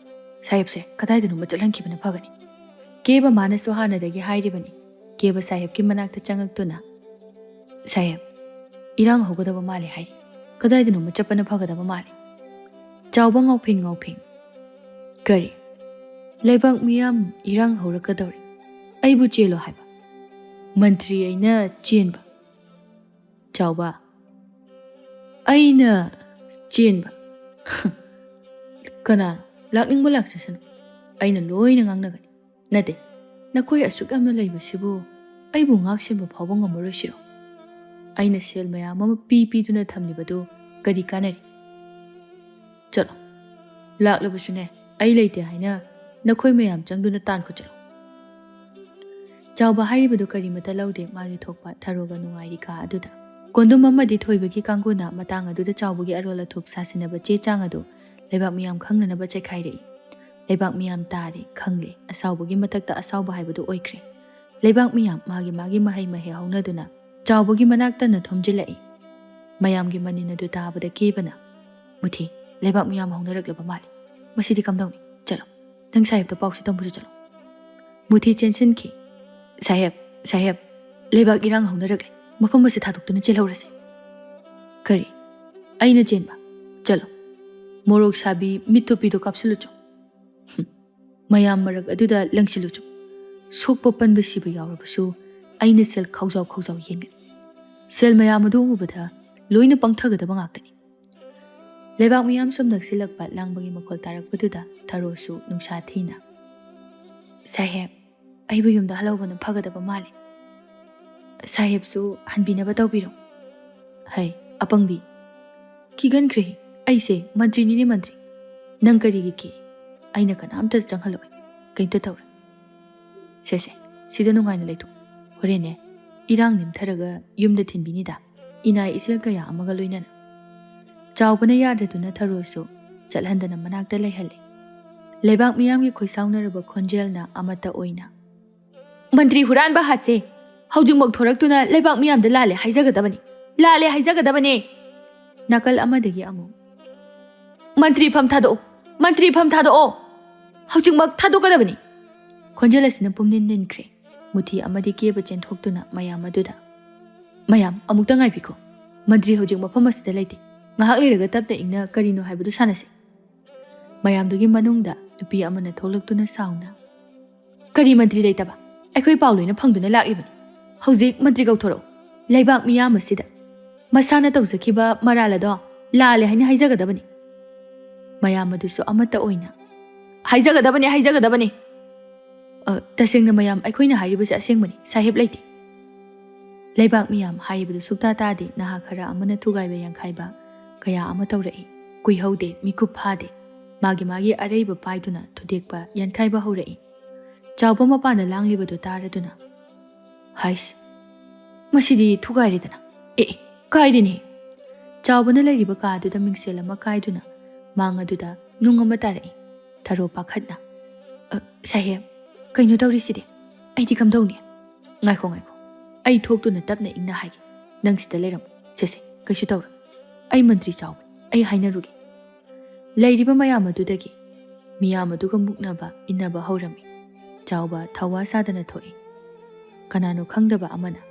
ꯁꯥꯍꯦꯕꯁꯦ ꯀꯗꯥꯏꯗꯅꯣꯃ ꯆꯠꯍꯟꯈꯤꯕꯅ ꯐꯒꯅꯤ꯫" ꯀꯦꯕ ꯃꯥꯅꯁꯨ ꯍꯥꯟꯅꯗꯒꯤ ꯍꯥꯏꯔꯤꯕꯅꯤ꯫ ꯀꯦꯕ ꯁꯥꯍꯦꯕꯀꯤ ꯃꯅꯥꯛꯇ ꯆꯪꯉꯛꯇꯨꯅ, "ꯁꯥꯍꯦꯕ, ꯏꯔꯥꯡ ꯍꯧꯒꯗꯕ ꯃꯥꯜꯂꯦ ꯍꯥꯏꯔꯤ꯫ ꯀꯗꯥꯏꯗꯅꯣꯃ ꯆꯠꯄꯅ ꯐꯒꯗꯕ ꯃꯥꯜꯂꯦ꯫" ꯆꯥꯎꯕ ꯉꯥꯎꯐꯤꯡ ꯉꯥꯎꯐꯤꯡ, "ꯀꯔꯤ? ꯂꯩꯕꯥꯛ ꯃꯤꯌꯥꯝ ꯏꯔꯥꯡ ꯍꯧꯔꯛꯀꯗꯧꯔꯦ꯫ ꯑꯩꯕꯨ ꯆꯦꯜꯂꯣ ꯍꯥꯏꯕ? ꯃꯟꯇ꯭ꯔꯤ ꯑꯩꯅ ꯆꯦꯟꯕ?" ꯆꯥꯎꯕ, "ꯑꯩꯅ ꯆꯦꯟꯕ? ꯀꯅꯥꯅꯣ? ꯂꯥꯛꯅꯤꯡꯕ ꯂꯥꯛꯆꯁꯅꯨ꯫ ꯑꯩꯅ ꯂꯣꯏꯅ ꯉꯥꯡꯅꯒꯅꯤ꯫ ꯅꯠꯇꯦ, ꯅꯈꯣꯏ ꯑꯁꯨꯛ ꯌꯥꯝꯅ ꯂꯩꯕꯁꯤꯕꯨ ꯑꯩꯕꯨ ꯉꯥꯛ ꯁꯦꯟꯕ ꯐꯥꯎꯕ ꯉꯝꯃꯔꯣꯏꯁꯤꯔꯣ?" ꯑꯩꯅ ꯁꯦꯜ ꯃꯌꯥꯝ ꯑꯃ ꯄꯤ ꯄꯤꯗꯨꯅ ꯊꯝꯂꯤꯕꯗꯨ ꯀꯔꯤ ꯀꯥꯟꯅꯔꯤ? ꯆꯠꯂꯣ꯫ ꯂꯥꯛꯂꯕꯁꯨꯅꯦ, ꯑꯩ ꯂꯩꯇꯦ ꯍꯥꯏꯅ ꯅꯈꯣꯏ ꯃꯌꯥꯝ ꯆꯪꯗꯨꯅ ꯇꯥꯟꯈꯣ ꯆꯠꯂꯣ꯫ ꯆꯥꯎꯕ ꯍꯥꯏꯔꯤꯕꯗꯨ ꯀꯔꯤꯃꯠꯇ ꯂꯧꯗꯦ, ꯃꯥꯒꯤ ꯊꯣꯛꯄ ꯊꯔꯣꯒ ꯅꯨꯡꯉꯥꯏꯔꯤ ꯀꯥ ꯑꯗꯨꯗ꯫ ꯀꯣꯟꯗꯨꯝ ꯑꯃꯗꯤ ꯊꯣꯏꯕꯒꯤ ꯀꯥꯡꯕꯨꯅ ꯃꯇꯥꯡ ꯑꯗꯨꯗ ꯆꯥꯎꯕꯒꯤ ꯑꯔꯣꯜ ꯑꯊꯨꯞ ꯁꯥꯁꯤꯟꯅꯕ ꯆꯦ ꯆꯥꯡ ꯑꯗꯨ ꯂꯩꯕꯥꯛ ꯃꯤꯌꯥꯝ ꯈꯪꯅꯅꯕ ꯆꯩꯈꯥꯏꯔꯛꯏ꯫ ꯂꯩꯕꯥꯛ ꯃꯤꯌꯥꯝ ꯇꯥꯔꯦ, ꯈꯪꯂꯦ, ꯑꯁꯥꯎꯕꯒꯤ ꯃꯊꯛꯇ ꯑꯁꯥꯎꯕ ꯍꯥꯏꯕꯗꯨ ꯑꯣꯏꯈ꯭ꯔꯦ꯫ ꯂꯩꯕꯥꯛ ꯃꯤꯌꯥꯝ ꯃꯥꯒꯤ ꯃꯥꯒꯤ ꯃꯍꯩ ꯃꯍꯩ ꯍꯧꯅꯗꯨꯅ ꯆꯥꯎꯕꯒꯤ ꯃꯅꯥꯛꯇꯅ ꯊꯣꯝꯖꯤꯜꯂꯛꯏ꯫ ꯃꯌꯥꯝꯒꯤ ꯃꯅꯤꯟ ꯑꯗꯨ ꯇꯥꯕꯗ ꯀꯦꯕꯅ, "ꯃꯨꯊꯤ, ꯂꯩꯕꯥꯛ ꯃꯤꯌꯥꯝ ꯍꯧꯅꯔꯛꯂꯕ ꯃꯥꯜꯂꯤ꯫ ꯃꯁꯤꯗꯤ ꯀꯝꯗꯧꯅꯤ? ꯆꯠꯂꯣ, ꯅꯪ ꯁꯥꯍꯦꯕꯇ ꯄꯥꯎꯁꯤ ꯇꯝꯕꯁꯨ ꯆꯠꯂꯣ꯫" ꯃꯨꯊꯤ ꯆꯦꯟꯁꯤꯟꯈꯤ꯫ "ꯁꯥꯍꯦꯕ, ꯁꯥꯍꯦꯕ, ꯂꯩꯕꯥꯛ ꯏꯔꯥꯡ ꯍꯧꯅꯔꯛꯂꯦ꯫ ꯃꯐꯝ ꯑꯁꯤ ꯊꯥꯗꯣꯛꯇꯨꯅ ꯆꯦꯜꯍꯧꯔꯁꯤ꯫" "ꯀꯔꯤ? ꯑꯩꯅ ꯆꯦꯟꯕ? ꯆꯠꯂꯣ꯫ ꯃꯣꯔꯣꯛ ꯁꯥꯕꯤ ꯃꯤꯠ ꯊꯨꯞꯄꯤꯗꯣ ꯀꯥꯞꯁꯤꯜꯂꯨ ꯆꯣ꯫ ꯍꯨꯝ꯫ ꯃꯌꯥꯝ ꯃꯔꯛ ꯑꯗꯨꯗ ꯂꯪꯁꯤꯜꯂꯨ ꯆꯣ꯫ ꯁꯣꯛꯄ ꯄꯟꯕ ꯁꯤꯕ ꯌꯥꯎꯔꯕꯁꯨ ꯑꯩꯅ ꯁꯦꯜ ꯈꯥꯎꯖꯥꯎ ꯈꯥꯎꯖꯥꯎ ꯌꯦꯟꯒꯅꯤ꯫ ꯁꯦꯜ ꯃꯌꯥꯝ ꯑꯗꯨ ꯎꯕꯗ ꯂꯣꯏꯅ ꯄꯪꯊꯒꯗꯕ ꯉꯥꯛꯇꯅꯤ꯫" ꯂꯩꯕꯥꯛ ꯃꯤꯌꯥꯝ ꯁꯨꯝ ꯅꯛꯁꯤꯜꯂꯛꯄ ꯂꯥꯡꯕꯒꯤ ꯃꯈꯣꯜ ꯇꯥꯔꯛꯄꯗꯨꯗ ꯊꯔꯣꯁꯨ ꯅꯨꯡꯁꯥ ꯊꯤꯅ, "ꯁꯥꯍꯦꯕ, ꯑꯩꯕꯨ ꯌꯨꯝꯗ ꯍꯜꯍꯧꯕꯅ ꯐꯒꯗꯕ ꯃꯥꯜꯂꯤ꯫ ꯁꯥꯍꯦꯕꯁꯨ ꯍꯟꯕꯤꯅꯕ ꯇꯧꯕꯤꯔꯣ꯫" "ꯍꯩ, ꯑꯄꯪꯕꯤ, ꯀꯤꯒꯟꯈ꯭ꯔꯦ꯫ ꯑꯩꯁꯦ ꯃꯟꯇ꯭ꯔꯤꯅꯤꯅꯦ, ꯃꯟꯇ꯭ꯔꯤ꯫ ꯅꯪ ꯀꯔꯤꯒꯤ ꯀꯤ? ꯑꯩꯅ ꯀꯅꯥꯝꯇ ꯆꯪꯍꯜꯂꯣꯏ꯫ ꯀꯩꯝꯇ ꯇꯧꯔꯣꯏ꯫ ꯁꯦ, ꯁꯦ, ꯁꯤꯗ ꯅꯨꯡꯉꯥꯏꯅ ꯂꯩꯊꯣꯛ꯫ ꯍꯣꯔꯦꯟꯅꯦ, ꯏꯔꯥꯡ ꯅꯦꯝꯊꯔꯒ ꯌꯨꯝꯗ ꯊꯤꯟꯕꯤꯅꯤꯗ, ꯏꯅꯥꯏ ꯏꯆꯦꯜ ꯀꯌꯥ ꯑꯃꯒ ꯂꯣꯏꯅꯅ꯫" ꯆꯥꯎꯕꯅ ꯌꯥꯗ꯭ꯔꯗꯨꯅ ꯊꯔꯣꯁꯨ ꯆꯠꯍꯟꯗꯅ ꯃꯅꯥꯛꯇ ꯂꯩꯍꯜꯂꯦ꯫ ꯂꯩꯕꯥꯛ ꯃꯤꯌꯥꯝꯒꯤ ꯈꯣꯏꯁꯥꯎꯅꯔꯕ ꯈꯣꯟꯖꯦꯜꯅ ꯑꯃꯠꯇ ꯑꯣꯏꯅ, "ꯃꯟꯇ꯭ꯔꯤ ꯍꯨꯔꯥꯟꯕ ꯍꯥꯠꯁꯦ ꯍꯧꯖꯤꯛꯃꯛ ꯊꯣꯔꯛꯇꯨꯅ ꯂꯩꯕꯥꯛ ꯃꯤꯌꯥꯝꯗ ꯂꯥꯜꯂꯦ ꯍꯥꯏꯖꯒꯗꯕꯅꯤ, ꯂꯥꯜꯂꯦ ꯍꯥꯏꯖꯒꯗꯕꯅꯤ!" ꯅꯥꯀꯜ ꯑꯃꯗꯒꯤ ꯑꯃꯨꯛ, "ꯃꯟꯇ꯭ꯔꯤ ꯐꯝ ꯊꯥꯗꯣꯛꯑꯣ, ꯃꯟꯇ꯭ꯔꯤ ꯐꯝ ꯊꯥꯗꯣꯛꯑꯣ, ꯍꯧꯖꯤꯛꯃꯛ ꯊꯥꯗꯣꯛꯀꯗꯕꯅꯤ!" ꯈꯣꯟꯖꯦꯜ ꯑꯁꯤꯅ ꯄꯨꯝꯅꯤꯟ ꯅꯤꯟꯈ꯭ꯔꯦ꯫ ꯃꯨꯊꯤ ꯑꯃꯗꯤ ꯀꯦꯕ ꯆꯦꯟꯊꯣꯛꯇꯨꯅ ꯃꯌꯥꯝ ꯑꯗꯨꯗ, "ꯃꯌꯥꯝ ꯑꯃꯨꯛꯇ ꯉꯥꯏꯕꯤꯈꯣ꯫ ꯃꯟꯇ꯭ꯔꯤ ꯍꯧꯖꯤꯛ ꯃꯐꯝ ꯑꯁꯤꯗ ꯂꯩꯇꯦ꯫ ꯉꯥꯏꯍꯥꯛ ꯂꯩꯔꯒ ꯇꯞꯅ ꯏꯪꯅ ꯀꯔꯤꯅꯣ ꯍꯥꯏꯕꯗꯨ ꯁꯥꯟꯅꯁꯤ꯫" ꯃꯌꯥꯝꯗꯨꯒꯤ ꯃꯅꯨꯡꯗ ꯅꯨꯄꯤ ꯑꯃꯅ ꯊꯣꯛꯂꯛꯇꯨꯅ ꯁꯥꯎꯅ, "ꯀꯔꯤ ꯃꯟꯇ꯭ꯔꯤ ꯂꯩꯇꯕ? ꯑꯩꯈꯣꯏ ꯄꯥꯎ ꯂꯣꯏꯅ ꯐꯪꯗꯨꯅ ꯂꯥꯛꯂꯤꯕꯅꯤ꯫ ꯍꯧꯖꯤꯛ ꯃꯟꯇ꯭ꯔꯤ ꯀꯧꯊꯣꯔꯛꯎ꯫ ꯂꯩꯕꯥꯛ ꯃꯤꯌꯥꯝ ꯑꯁꯤꯗ ꯃꯁꯥꯅ ꯇꯧꯖꯈꯤꯕ ꯃꯔꯥꯜ ꯑꯗꯣ ꯂꯥꯜꯂꯦ ꯍꯥꯏꯅ ꯍꯥꯏꯖꯒꯗꯕꯅꯤ꯫" ꯃꯌꯥꯝ ꯑꯗꯨꯁꯨ ꯑꯃꯠꯇ ꯑꯣꯏꯅ, "ꯍꯥꯏꯖꯒꯗꯕꯅꯤ, ꯍꯥꯏꯖꯒꯗꯕꯅꯤ꯫ ꯑ, ꯇꯁꯦꯡꯅ ꯃꯌꯥꯝ, ꯑꯩꯈꯣꯏꯅ ꯍꯥꯏꯔꯤꯕꯁꯤ ꯑꯁꯦꯡꯕꯅꯤ, ꯁꯥꯍꯦꯕ ꯂꯩꯇꯦ꯫" ꯂꯩꯕꯥꯛ ꯃꯤꯌꯥꯝ ꯍꯥꯏꯔꯤꯕꯗꯨ ꯁꯨꯛꯇꯥ ꯇꯥꯗꯦ꯫ ꯅꯍꯥ ꯈꯔ ꯑꯃꯅ ꯊꯨꯒꯥꯏꯕ ꯌꯥꯟꯈꯥꯏꯕ ꯀꯌꯥ ꯑꯃ ꯇꯧꯔꯛꯏ꯫ ꯀꯨꯏꯍꯧꯗꯦ, ꯃꯤꯀꯨꯞ ꯐꯥꯗꯦ, ꯃꯥꯒꯤ ꯃꯥꯒꯤ ꯑꯔꯩꯕ ꯄꯥꯏꯗꯨꯅ ꯊꯨꯗꯦꯛꯄ ꯌꯥꯟꯈꯥꯏꯕ ꯍꯧꯔꯛꯏ꯫ ꯆꯥꯎꯕ ꯃꯄꯥꯟꯗ ꯂꯥꯡꯂꯤꯕꯗꯨ ꯇꯥꯔꯗꯨꯅ, "ꯍꯥꯏꯁ, ꯃꯁꯤꯗꯤ ꯊꯨꯒꯥꯏꯔꯦꯗꯅ꯫ ꯑꯦ, ꯑꯦ, ꯀꯥꯏꯔꯦꯅꯦ!" ꯆꯥꯎꯕꯅ ꯂꯩꯔꯤꯕ ꯀꯥꯗꯨꯗ ꯃꯤꯡꯁꯦꯜ ꯑꯃ ꯀꯥꯏꯗꯨꯅ ꯃꯥꯡ ꯑꯗꯨꯗ ꯅꯨꯡ ꯑꯃ ꯇꯥꯔꯛꯏ꯫ ꯊꯔꯣ ꯄꯥꯈꯠꯅ, "ꯑ, ꯁꯥꯍꯦꯕ, ꯀꯩꯅꯣ ꯇꯧꯔꯤꯁꯤꯗꯤ? ꯑꯩꯗꯤ ꯀꯝꯗꯧꯅꯤ?" "ꯉꯥꯏꯈꯣ, ꯉꯥꯏꯈꯣ꯫ ꯑꯩ ꯊꯣꯛꯇꯨꯅ ꯇꯞꯅ ꯏꯪꯅ ꯍꯥꯏꯒꯦ꯫ ꯅꯪ ꯁꯤꯗ ꯂꯩꯔꯝꯃꯨ꯫ ꯁꯦ, ꯁꯦ, ꯀꯩꯁꯨ ꯇꯧꯔꯣꯏ꯫ ꯑꯩ ꯃꯟꯇ꯭ꯔꯤ ꯆꯥꯎꯕꯅꯤ꯫ ꯑꯩ ꯍꯥꯏꯅꯔꯨꯒꯦ꯫" ꯂꯩꯔꯤꯕ ꯃꯌꯥꯝ ꯑꯗꯨꯗꯒꯤ ꯃꯤꯌꯥꯝ ꯑꯗꯨꯒ ꯃꯨꯛꯅꯕ ꯏꯟꯅꯕ ꯍꯧꯔꯝꯃꯤ꯫ ꯆꯥꯎꯕ ꯊꯧꯋꯥ ꯁꯥꯗꯅ ꯊꯣꯛꯏ꯫ ꯀꯅꯥꯅꯣ ꯈꯪꯗꯕ ꯑꯃꯅ,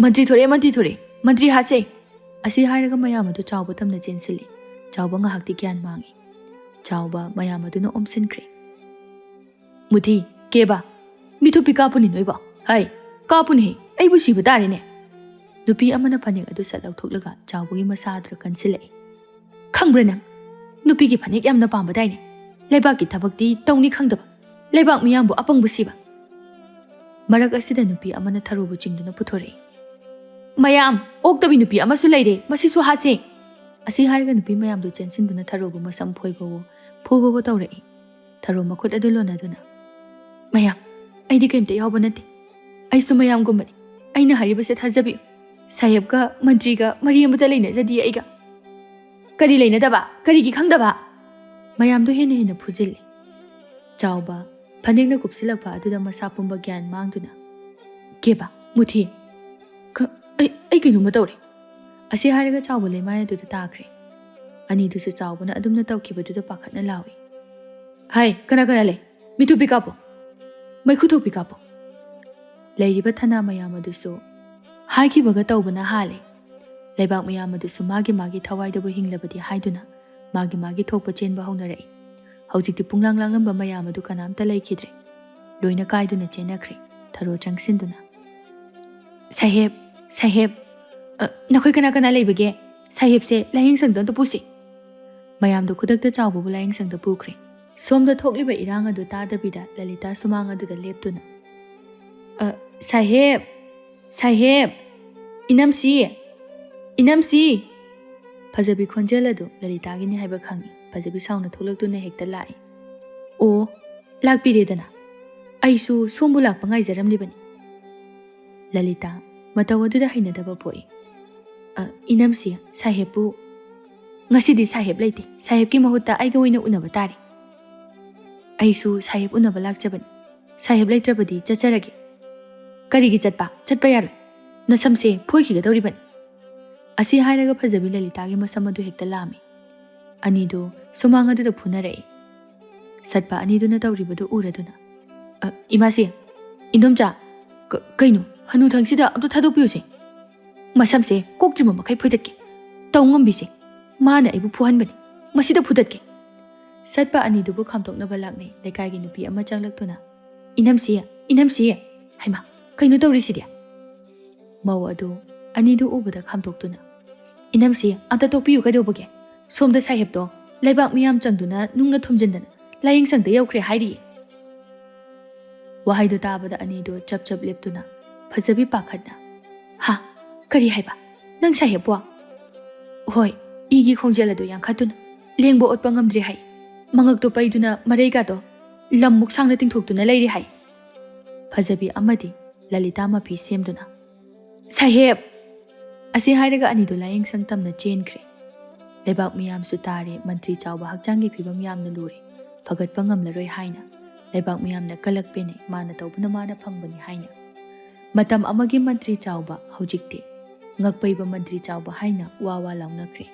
"ꯃꯟꯇ꯭ꯔꯤ ꯊꯣꯔꯛꯑꯦ, ꯃꯟꯇ꯭ꯔꯤ ꯊꯣꯔꯛꯑꯦ, ꯃꯟꯇ꯭ꯔꯤ ꯍꯥꯠꯁꯦ!" ꯑꯁꯤ ꯍꯥꯏꯔꯒ ꯃꯌꯥꯝ ꯑꯗꯨ ꯆꯥꯎꯕ ꯇꯝꯅ ꯆꯦꯟꯁꯤꯜꯂꯤ꯫ ꯆꯥꯎꯕ ꯉꯥꯏꯍꯥꯛꯇꯤ ꯒ꯭ꯌꯥꯟ ꯃꯥꯡꯉꯤ꯫ ꯆꯥꯎꯕ ꯃꯌꯥꯝ ꯑꯗꯨꯅ ꯑꯣꯝꯁꯤꯟꯈ꯭ꯔꯦ꯫ "ꯃꯨꯊꯤ, ꯀꯦꯕ, ꯃꯤꯊꯨꯞꯄꯤ ꯀꯥꯞꯄꯨꯅꯤ ꯅꯣꯏꯕꯣ꯫ ꯍꯩ, ꯀꯥꯞꯄꯨꯅꯦꯍꯦ, ꯑꯩꯕꯨ ꯁꯤꯕ ꯇꯥꯔꯦꯅꯦ!" ꯅꯨꯄꯤ ꯑꯃꯅ ꯐꯅꯦꯛ ꯑꯗꯨ ꯁꯠ ꯂꯧꯊꯣꯛꯂꯒ ꯆꯥꯎꯕꯒꯤ ꯃꯁꯥ ꯑꯗꯨꯗ ꯀꯟꯁꯤꯜꯂꯛꯏ꯫ "ꯈꯪꯕ꯭ꯔꯥ ꯅꯪ? ꯅꯨꯄꯤꯒꯤ ꯐꯅꯦꯛ ꯌꯥꯝꯅ ꯄꯥꯝꯕꯗꯥꯏꯅꯦ? ꯂꯩꯕꯥꯛꯀꯤ ꯊꯕꯛꯇꯤ ꯇꯧꯅꯤ ꯈꯪꯗꯕ, ꯂꯩꯕꯥꯛ ꯃꯤꯌꯥꯝꯕꯨ ꯑꯄꯪꯕ ꯁꯤꯕ!" ꯃꯔꯛ ꯑꯁꯤꯗ ꯅꯨꯄꯤ ꯑꯃꯅ ꯊꯔꯣꯕꯨ ꯆꯤꯡꯗꯨꯅ ꯄꯨꯊꯣꯔꯛꯏ꯫ "ꯃꯌꯥꯝ, ꯑꯣꯛꯇꯕꯤ ꯅꯨꯄꯤ ꯑꯃꯁꯨ ꯂꯩꯔꯦ, ꯃꯁꯤꯁꯨ ꯍꯥꯠꯁꯦ!" ꯑꯁꯤ ꯍꯥꯏꯔꯒ ꯅꯨꯄꯤ ꯃꯌꯥꯝꯗꯨ ꯆꯦꯟꯁꯤꯟꯗꯨꯅ ꯊꯔꯣꯕꯨ ꯃꯁꯝ ꯐꯣꯏꯕꯋꯣ, ꯐꯨꯕꯋꯣ ꯇꯧꯔꯛꯏ꯫ ꯊꯔꯣ ꯃꯈꯨꯠ ꯑꯗꯨ ꯂꯣꯟꯅꯗꯨꯅ, "ꯃꯌꯥꯝ, ꯑꯩꯗꯤ ꯀꯔꯤꯝꯇ ꯌꯥꯎꯕ ꯅꯠꯇꯦ꯫ ꯑꯩꯁꯨ ꯃꯌꯥꯝꯒꯨꯝꯕꯅꯤ꯫ ꯑꯩꯅ ꯍꯥꯏꯔꯤꯕꯁꯦ ꯊꯥꯖꯕꯤꯌꯨ꯫ ꯁꯥꯍꯦꯕꯀ ꯃꯟꯇ꯭ꯔꯤꯒ ꯃꯔꯤ ꯑꯃꯠꯇ ꯂꯩꯅꯖꯗꯤꯌꯦ ꯑꯩꯒ꯫" "ꯀꯔꯤ ꯂꯩꯅꯗꯕ? ꯀꯔꯤꯒꯤ ꯈꯪꯗꯕ?" ꯃꯌꯥꯝꯗꯨ ꯍꯦꯟꯅ ꯍꯦꯟꯅ ꯐꯨꯖꯤꯜꯂꯤ꯫ ꯆꯥꯎꯕ ꯐꯅꯦꯛꯅ ꯀꯨꯞꯁꯤꯜꯂꯛꯄ ꯑꯗꯨꯗ ꯃꯁꯥ ꯄꯨꯝꯕ ꯒ꯭ꯌꯥꯟ ꯃꯥꯡꯗꯨꯅ, "ꯀꯦꯕ, ꯃꯨꯊꯤ, ꯈ-, ꯑꯩ, ꯑꯩ ꯀꯩꯅꯣꯝꯃ ꯇꯧꯔꯦ!" ꯑꯁꯤ ꯍꯥꯏꯔꯒ ꯆꯥꯎꯕ ꯂꯩꯃꯥꯏ ꯑꯗꯨꯗ ꯇꯥꯈ꯭ꯔꯦ꯫ ꯑꯅꯤꯗꯨꯁꯨ ꯆꯥꯎꯕꯅ ꯑꯗꯨꯝꯅ ꯇꯧꯈꯤꯕꯗꯨꯗ ꯄꯥꯈꯠꯅ ꯂꯥꯎꯏ꯫ "ꯍꯥꯏ, ꯀꯅꯥ ꯀꯅꯥ ꯂꯩ? ꯃꯤꯊꯨꯞꯄꯤ ꯀꯥꯞꯄꯨ! ꯃꯩꯈꯨ ꯊꯣꯛꯄꯤ ꯀꯥꯞꯄꯨ!" ꯂꯩꯔꯤꯕ ꯊꯅꯥ ꯃꯌꯥꯝ ꯑꯗꯨꯁꯨ ꯍꯥꯏꯈꯤꯕꯒ ꯇꯧꯕꯅ ꯍꯥꯜꯂꯦ꯫ ꯂꯩꯕꯥꯛ ꯃꯌꯥꯝ ꯑꯗꯨꯁꯨ ꯃꯥꯒꯤ ꯃꯥꯒꯤ ꯊꯋꯥꯏꯗꯕꯨ ꯍꯤꯡꯂꯕꯗꯤ ꯍꯥꯏꯗꯨꯅ ꯃꯥꯒꯤ ꯃꯥꯒꯤ ꯊꯣꯛꯄ ꯆꯦꯟꯕ ꯍꯧꯅꯔꯛꯏ꯫ ꯍꯧꯖꯤꯛꯇꯤ ꯄꯨꯡꯂꯥꯡ ꯂꯥꯡꯂꯝꯕ ꯃꯌꯥꯝ ꯑꯗꯨ ꯀꯅꯥꯝꯇ ꯂꯩꯈꯤꯗ꯭ꯔꯦ꯫ ꯂꯣꯏꯅ ꯀꯥꯏꯗꯨꯅ ꯆꯦꯟꯅꯈ꯭ꯔꯦ, ꯊꯔꯣ ꯆꯪꯁꯤꯟꯗꯨꯅ꯫ "ꯁꯥꯍꯦꯕ, ꯁꯥꯍꯦꯕ, ꯑ, ꯅꯈꯣꯏ ꯀꯅꯥ ꯀꯅꯥ ꯂꯩꯕꯒꯦ? ꯁꯥꯍꯦꯕꯁꯦ ꯂꯥꯏꯌꯦꯡꯁꯪꯗ ꯑꯝꯇ ꯄꯨꯁꯤ!" ꯃꯌꯥꯝꯗꯨ ꯈꯨꯗꯛꯇ ꯆꯥꯎꯕꯕꯨ ꯂꯥꯏꯌꯦꯡꯁꯪꯗ ꯄꯨꯈ꯭ꯔꯦ꯫ ꯁꯣꯝꯗ ꯊꯣꯛꯂꯤꯕ ꯏꯔꯥꯡ ꯑꯗꯨ ꯇꯥꯗꯕꯤꯗ ꯂꯂꯤꯇꯥ ꯁꯨꯃꯥꯡ ꯑꯗꯨꯗ ꯂꯦꯞꯇꯨꯅ, "ꯑ, ꯁꯥꯍꯦꯕ!" "ꯁꯥꯍꯦꯕ! ꯏꯅꯝꯁꯤ! ꯏꯅꯝꯁꯤ!" ꯐꯖꯕꯤ ꯈꯣꯟꯖꯦꯜ ꯑꯗꯨ ꯂꯂꯤꯇꯥꯒꯤꯅꯤ ꯍꯥꯏꯕ ꯈꯪꯏ꯫ ꯐꯖꯕꯤ ꯁꯥꯎꯅ ꯊꯣꯛꯂꯛꯇꯨꯅ ꯍꯦꯛꯇ ꯂꯥꯛꯏ꯫ "ꯑꯣ, ꯂꯥꯛꯄꯤꯔꯦꯗꯅ꯫ ꯑꯩꯁꯨ ꯁꯣꯝꯕꯨ ꯂꯥꯛꯄ ꯉꯥꯏꯖꯔꯝꯂꯤꯕꯅꯤ꯫" ꯂꯂꯤꯇꯥ ꯃꯇꯧ ꯑꯗꯨꯗ ꯍꯩꯅꯗꯕ ꯄꯣꯛꯏ꯫ "ꯑ, ꯏꯅꯝꯁꯤ, ꯁꯥꯍꯦꯕꯄꯨ ꯉꯁꯤꯗꯤ ꯁꯥꯍꯦꯕ ꯂꯩꯇꯦ꯫ ꯁꯥꯍꯦꯕꯀꯤ ꯃꯍꯨꯠꯇ ꯑꯩꯒ ꯑꯣꯏꯅ ꯎꯅꯕ ꯇꯥꯔꯦ꯫" "ꯑꯩꯁꯨ ꯁꯥꯍꯦꯕ ꯎꯅꯕ ꯂꯥꯛꯆꯕꯅꯤ꯫ ꯁꯥꯍꯦꯕ ꯂꯩꯇ꯭ꯔꯕꯗꯤ ꯆꯠꯆꯔꯒꯦ꯫" "ꯀꯔꯤꯒꯤ ꯆꯠꯄ? ꯆꯠꯄ ꯌꯥꯔꯣꯏ꯫ ꯅꯁꯝꯁꯦ ꯐꯣꯏꯈꯤꯒꯗꯧꯔꯤꯕꯅꯤ꯫" ꯑꯁꯤ ꯍꯥꯏꯔꯒ ꯐꯖꯕꯤ ꯂꯂꯤꯇꯥꯒꯤ ꯃꯁꯝ ꯑꯗꯨ ꯍꯦꯛꯇ ꯂꯥꯝꯃꯤ꯫ ꯑꯅꯤꯗꯨ ꯁꯨꯃꯥꯡ ꯑꯗꯨꯗ ꯐꯨꯅꯔꯛꯏ꯫ ꯁꯠꯄ ꯑꯅꯤꯗꯨꯅ ꯇꯧꯔꯤꯕꯗꯨ ꯎꯔꯗꯨꯅ, "ꯑ, ꯏꯃꯥꯁꯤ, ꯏꯟꯗꯣꯝꯆꯥ, ꯀ-, ꯀꯩꯅꯣ, ꯍꯅꯨꯊꯪꯁꯤꯗ ꯑꯝꯇ ꯊꯥꯗꯣꯛꯄꯤꯌꯨꯁꯦ꯫ ꯃꯁꯝꯁꯦ ꯀꯣꯛꯇ꯭ꯔꯤꯕ ꯃꯈꯩ ꯐꯣꯏꯗꯠꯀꯦ꯫ ꯇꯧ ꯉꯝꯕꯤꯁꯦ꯫ ꯃꯥꯅ ꯑꯩꯕꯨ ꯐꯨꯍꯟꯕꯅꯤ꯫ ꯃꯁꯤꯗ ꯐꯨꯗꯠꯀꯦ꯫" ꯁꯠꯄ ꯑꯅꯤꯗꯨꯕꯨ ꯈꯥꯝꯗꯣꯛꯅꯕ ꯂꯥꯛꯅꯩ꯫ ꯂꯩꯀꯥꯏꯒꯤ ꯅꯨꯄꯤ ꯑꯃ ꯆꯪꯂꯛꯇꯨꯅ, "ꯏꯅꯝꯁꯤ, ꯏꯅꯝꯁꯤ, ꯍꯩꯃꯥ, ꯀꯩꯅꯣ ꯇꯧꯔꯤꯁꯤꯗꯤ?" ꯃꯧ ꯑꯗꯨ ꯑꯅꯤꯗꯨ ꯎꯕꯗ ꯈꯥꯝꯗꯣꯛꯇꯨꯅ, "ꯏꯅꯝꯁꯤ, ꯑꯝꯇ ꯇꯣꯛꯄꯤꯌꯨ, ꯀꯩꯗꯧꯕꯒꯦ? ꯁꯣꯝꯗ ꯁꯥꯍꯦꯕꯇꯣ ꯂꯩꯕꯥꯛ ꯃꯤꯌꯥꯝ ꯆꯪꯗꯨꯅ ꯅꯨꯡꯅ ꯊꯣꯝꯖꯤꯟꯗꯅ ꯂꯥꯏꯌꯦꯡ ꯁꯪꯗ ꯌꯧꯈ꯭ꯔꯦ ꯍꯥꯏꯔꯤꯌꯦ꯫" ꯋꯥꯍꯩꯗꯨ ꯇꯥꯕꯗ ꯑꯅꯤꯗꯨ ꯆꯞ ꯆꯞ ꯂꯦꯞꯇꯨꯅ, ꯐꯖꯕꯤ ꯄꯥꯈꯠꯅ, "ꯍꯥ? ꯀꯔꯤ ꯍꯥꯏꯕ? ꯅꯪ ꯁꯥꯍꯦꯕꯄꯣ?" "ꯍꯣꯏ, ꯏꯒꯤ ꯈꯣꯡꯖꯦꯜ ꯑꯗꯨ ꯌꯥꯡꯈꯠꯇꯨꯅ ꯂꯦꯡꯕ ꯑꯣꯠꯄ ꯉꯝꯗ꯭ꯔꯦ ꯍꯥꯏ꯫ ꯃꯉꯛꯇꯣ ꯄꯩꯗꯨꯅ ꯃꯔꯩꯒꯥꯗꯣ ꯂꯝꯃꯨꯛ ꯁꯥꯡꯅ ꯇꯤꯡꯊꯣꯛꯇꯨꯅ ꯂꯩꯔꯦ ꯍꯥꯏ꯫" ꯐꯖꯕꯤ ꯑꯃꯗꯤ ꯂꯂꯤꯇꯥ ꯃꯐꯤ ꯁꯦꯝꯗꯨꯅ, "ꯁꯥꯍꯦꯕ!" ꯑꯁꯤ ꯍꯥꯏꯔꯒ ꯑꯅꯤꯗꯨ ꯂꯥꯏꯌꯦꯡ ꯁꯪ ꯇꯝꯅ ꯆꯦꯟꯈ꯭ꯔꯦ꯫ ꯂꯩꯕꯥꯛ ꯃꯤꯌꯥꯝꯁꯨ ꯇꯥꯔꯦ, ꯃꯟꯇ꯭ꯔꯤ ꯆꯥꯎꯕ ꯍꯛꯆꯥꯡꯒꯤ ꯐꯤꯕꯝ ꯌꯥꯝꯅ ꯂꯨꯔꯦ, ꯐꯒꯠꯄ ꯉꯝꯂꯔꯣꯏ ꯍꯥꯏꯅ꯫ ꯂꯩꯕꯥꯛ ꯃꯤꯌꯥꯝꯅ ꯀꯂꯛꯄꯦꯅꯦ, ꯃꯥꯅ ꯇꯧꯕꯅ ꯃꯥꯅ ꯐꯪꯕꯅꯤ ꯍꯥꯏꯅ꯫ ꯃꯇꯝ ꯑꯃꯒꯤ ꯃꯟꯇ꯭ꯔꯤ ꯆꯥꯎꯕ ꯍꯧꯖꯤꯛꯇꯤ ꯉꯛꯄꯩꯕ ꯃꯟꯇ꯭ꯔꯤ ꯆꯥꯎꯕ ꯍꯥꯏꯅ ꯋꯥ ꯋꯥ ꯂꯥꯎꯅꯈ꯭ꯔꯦ꯫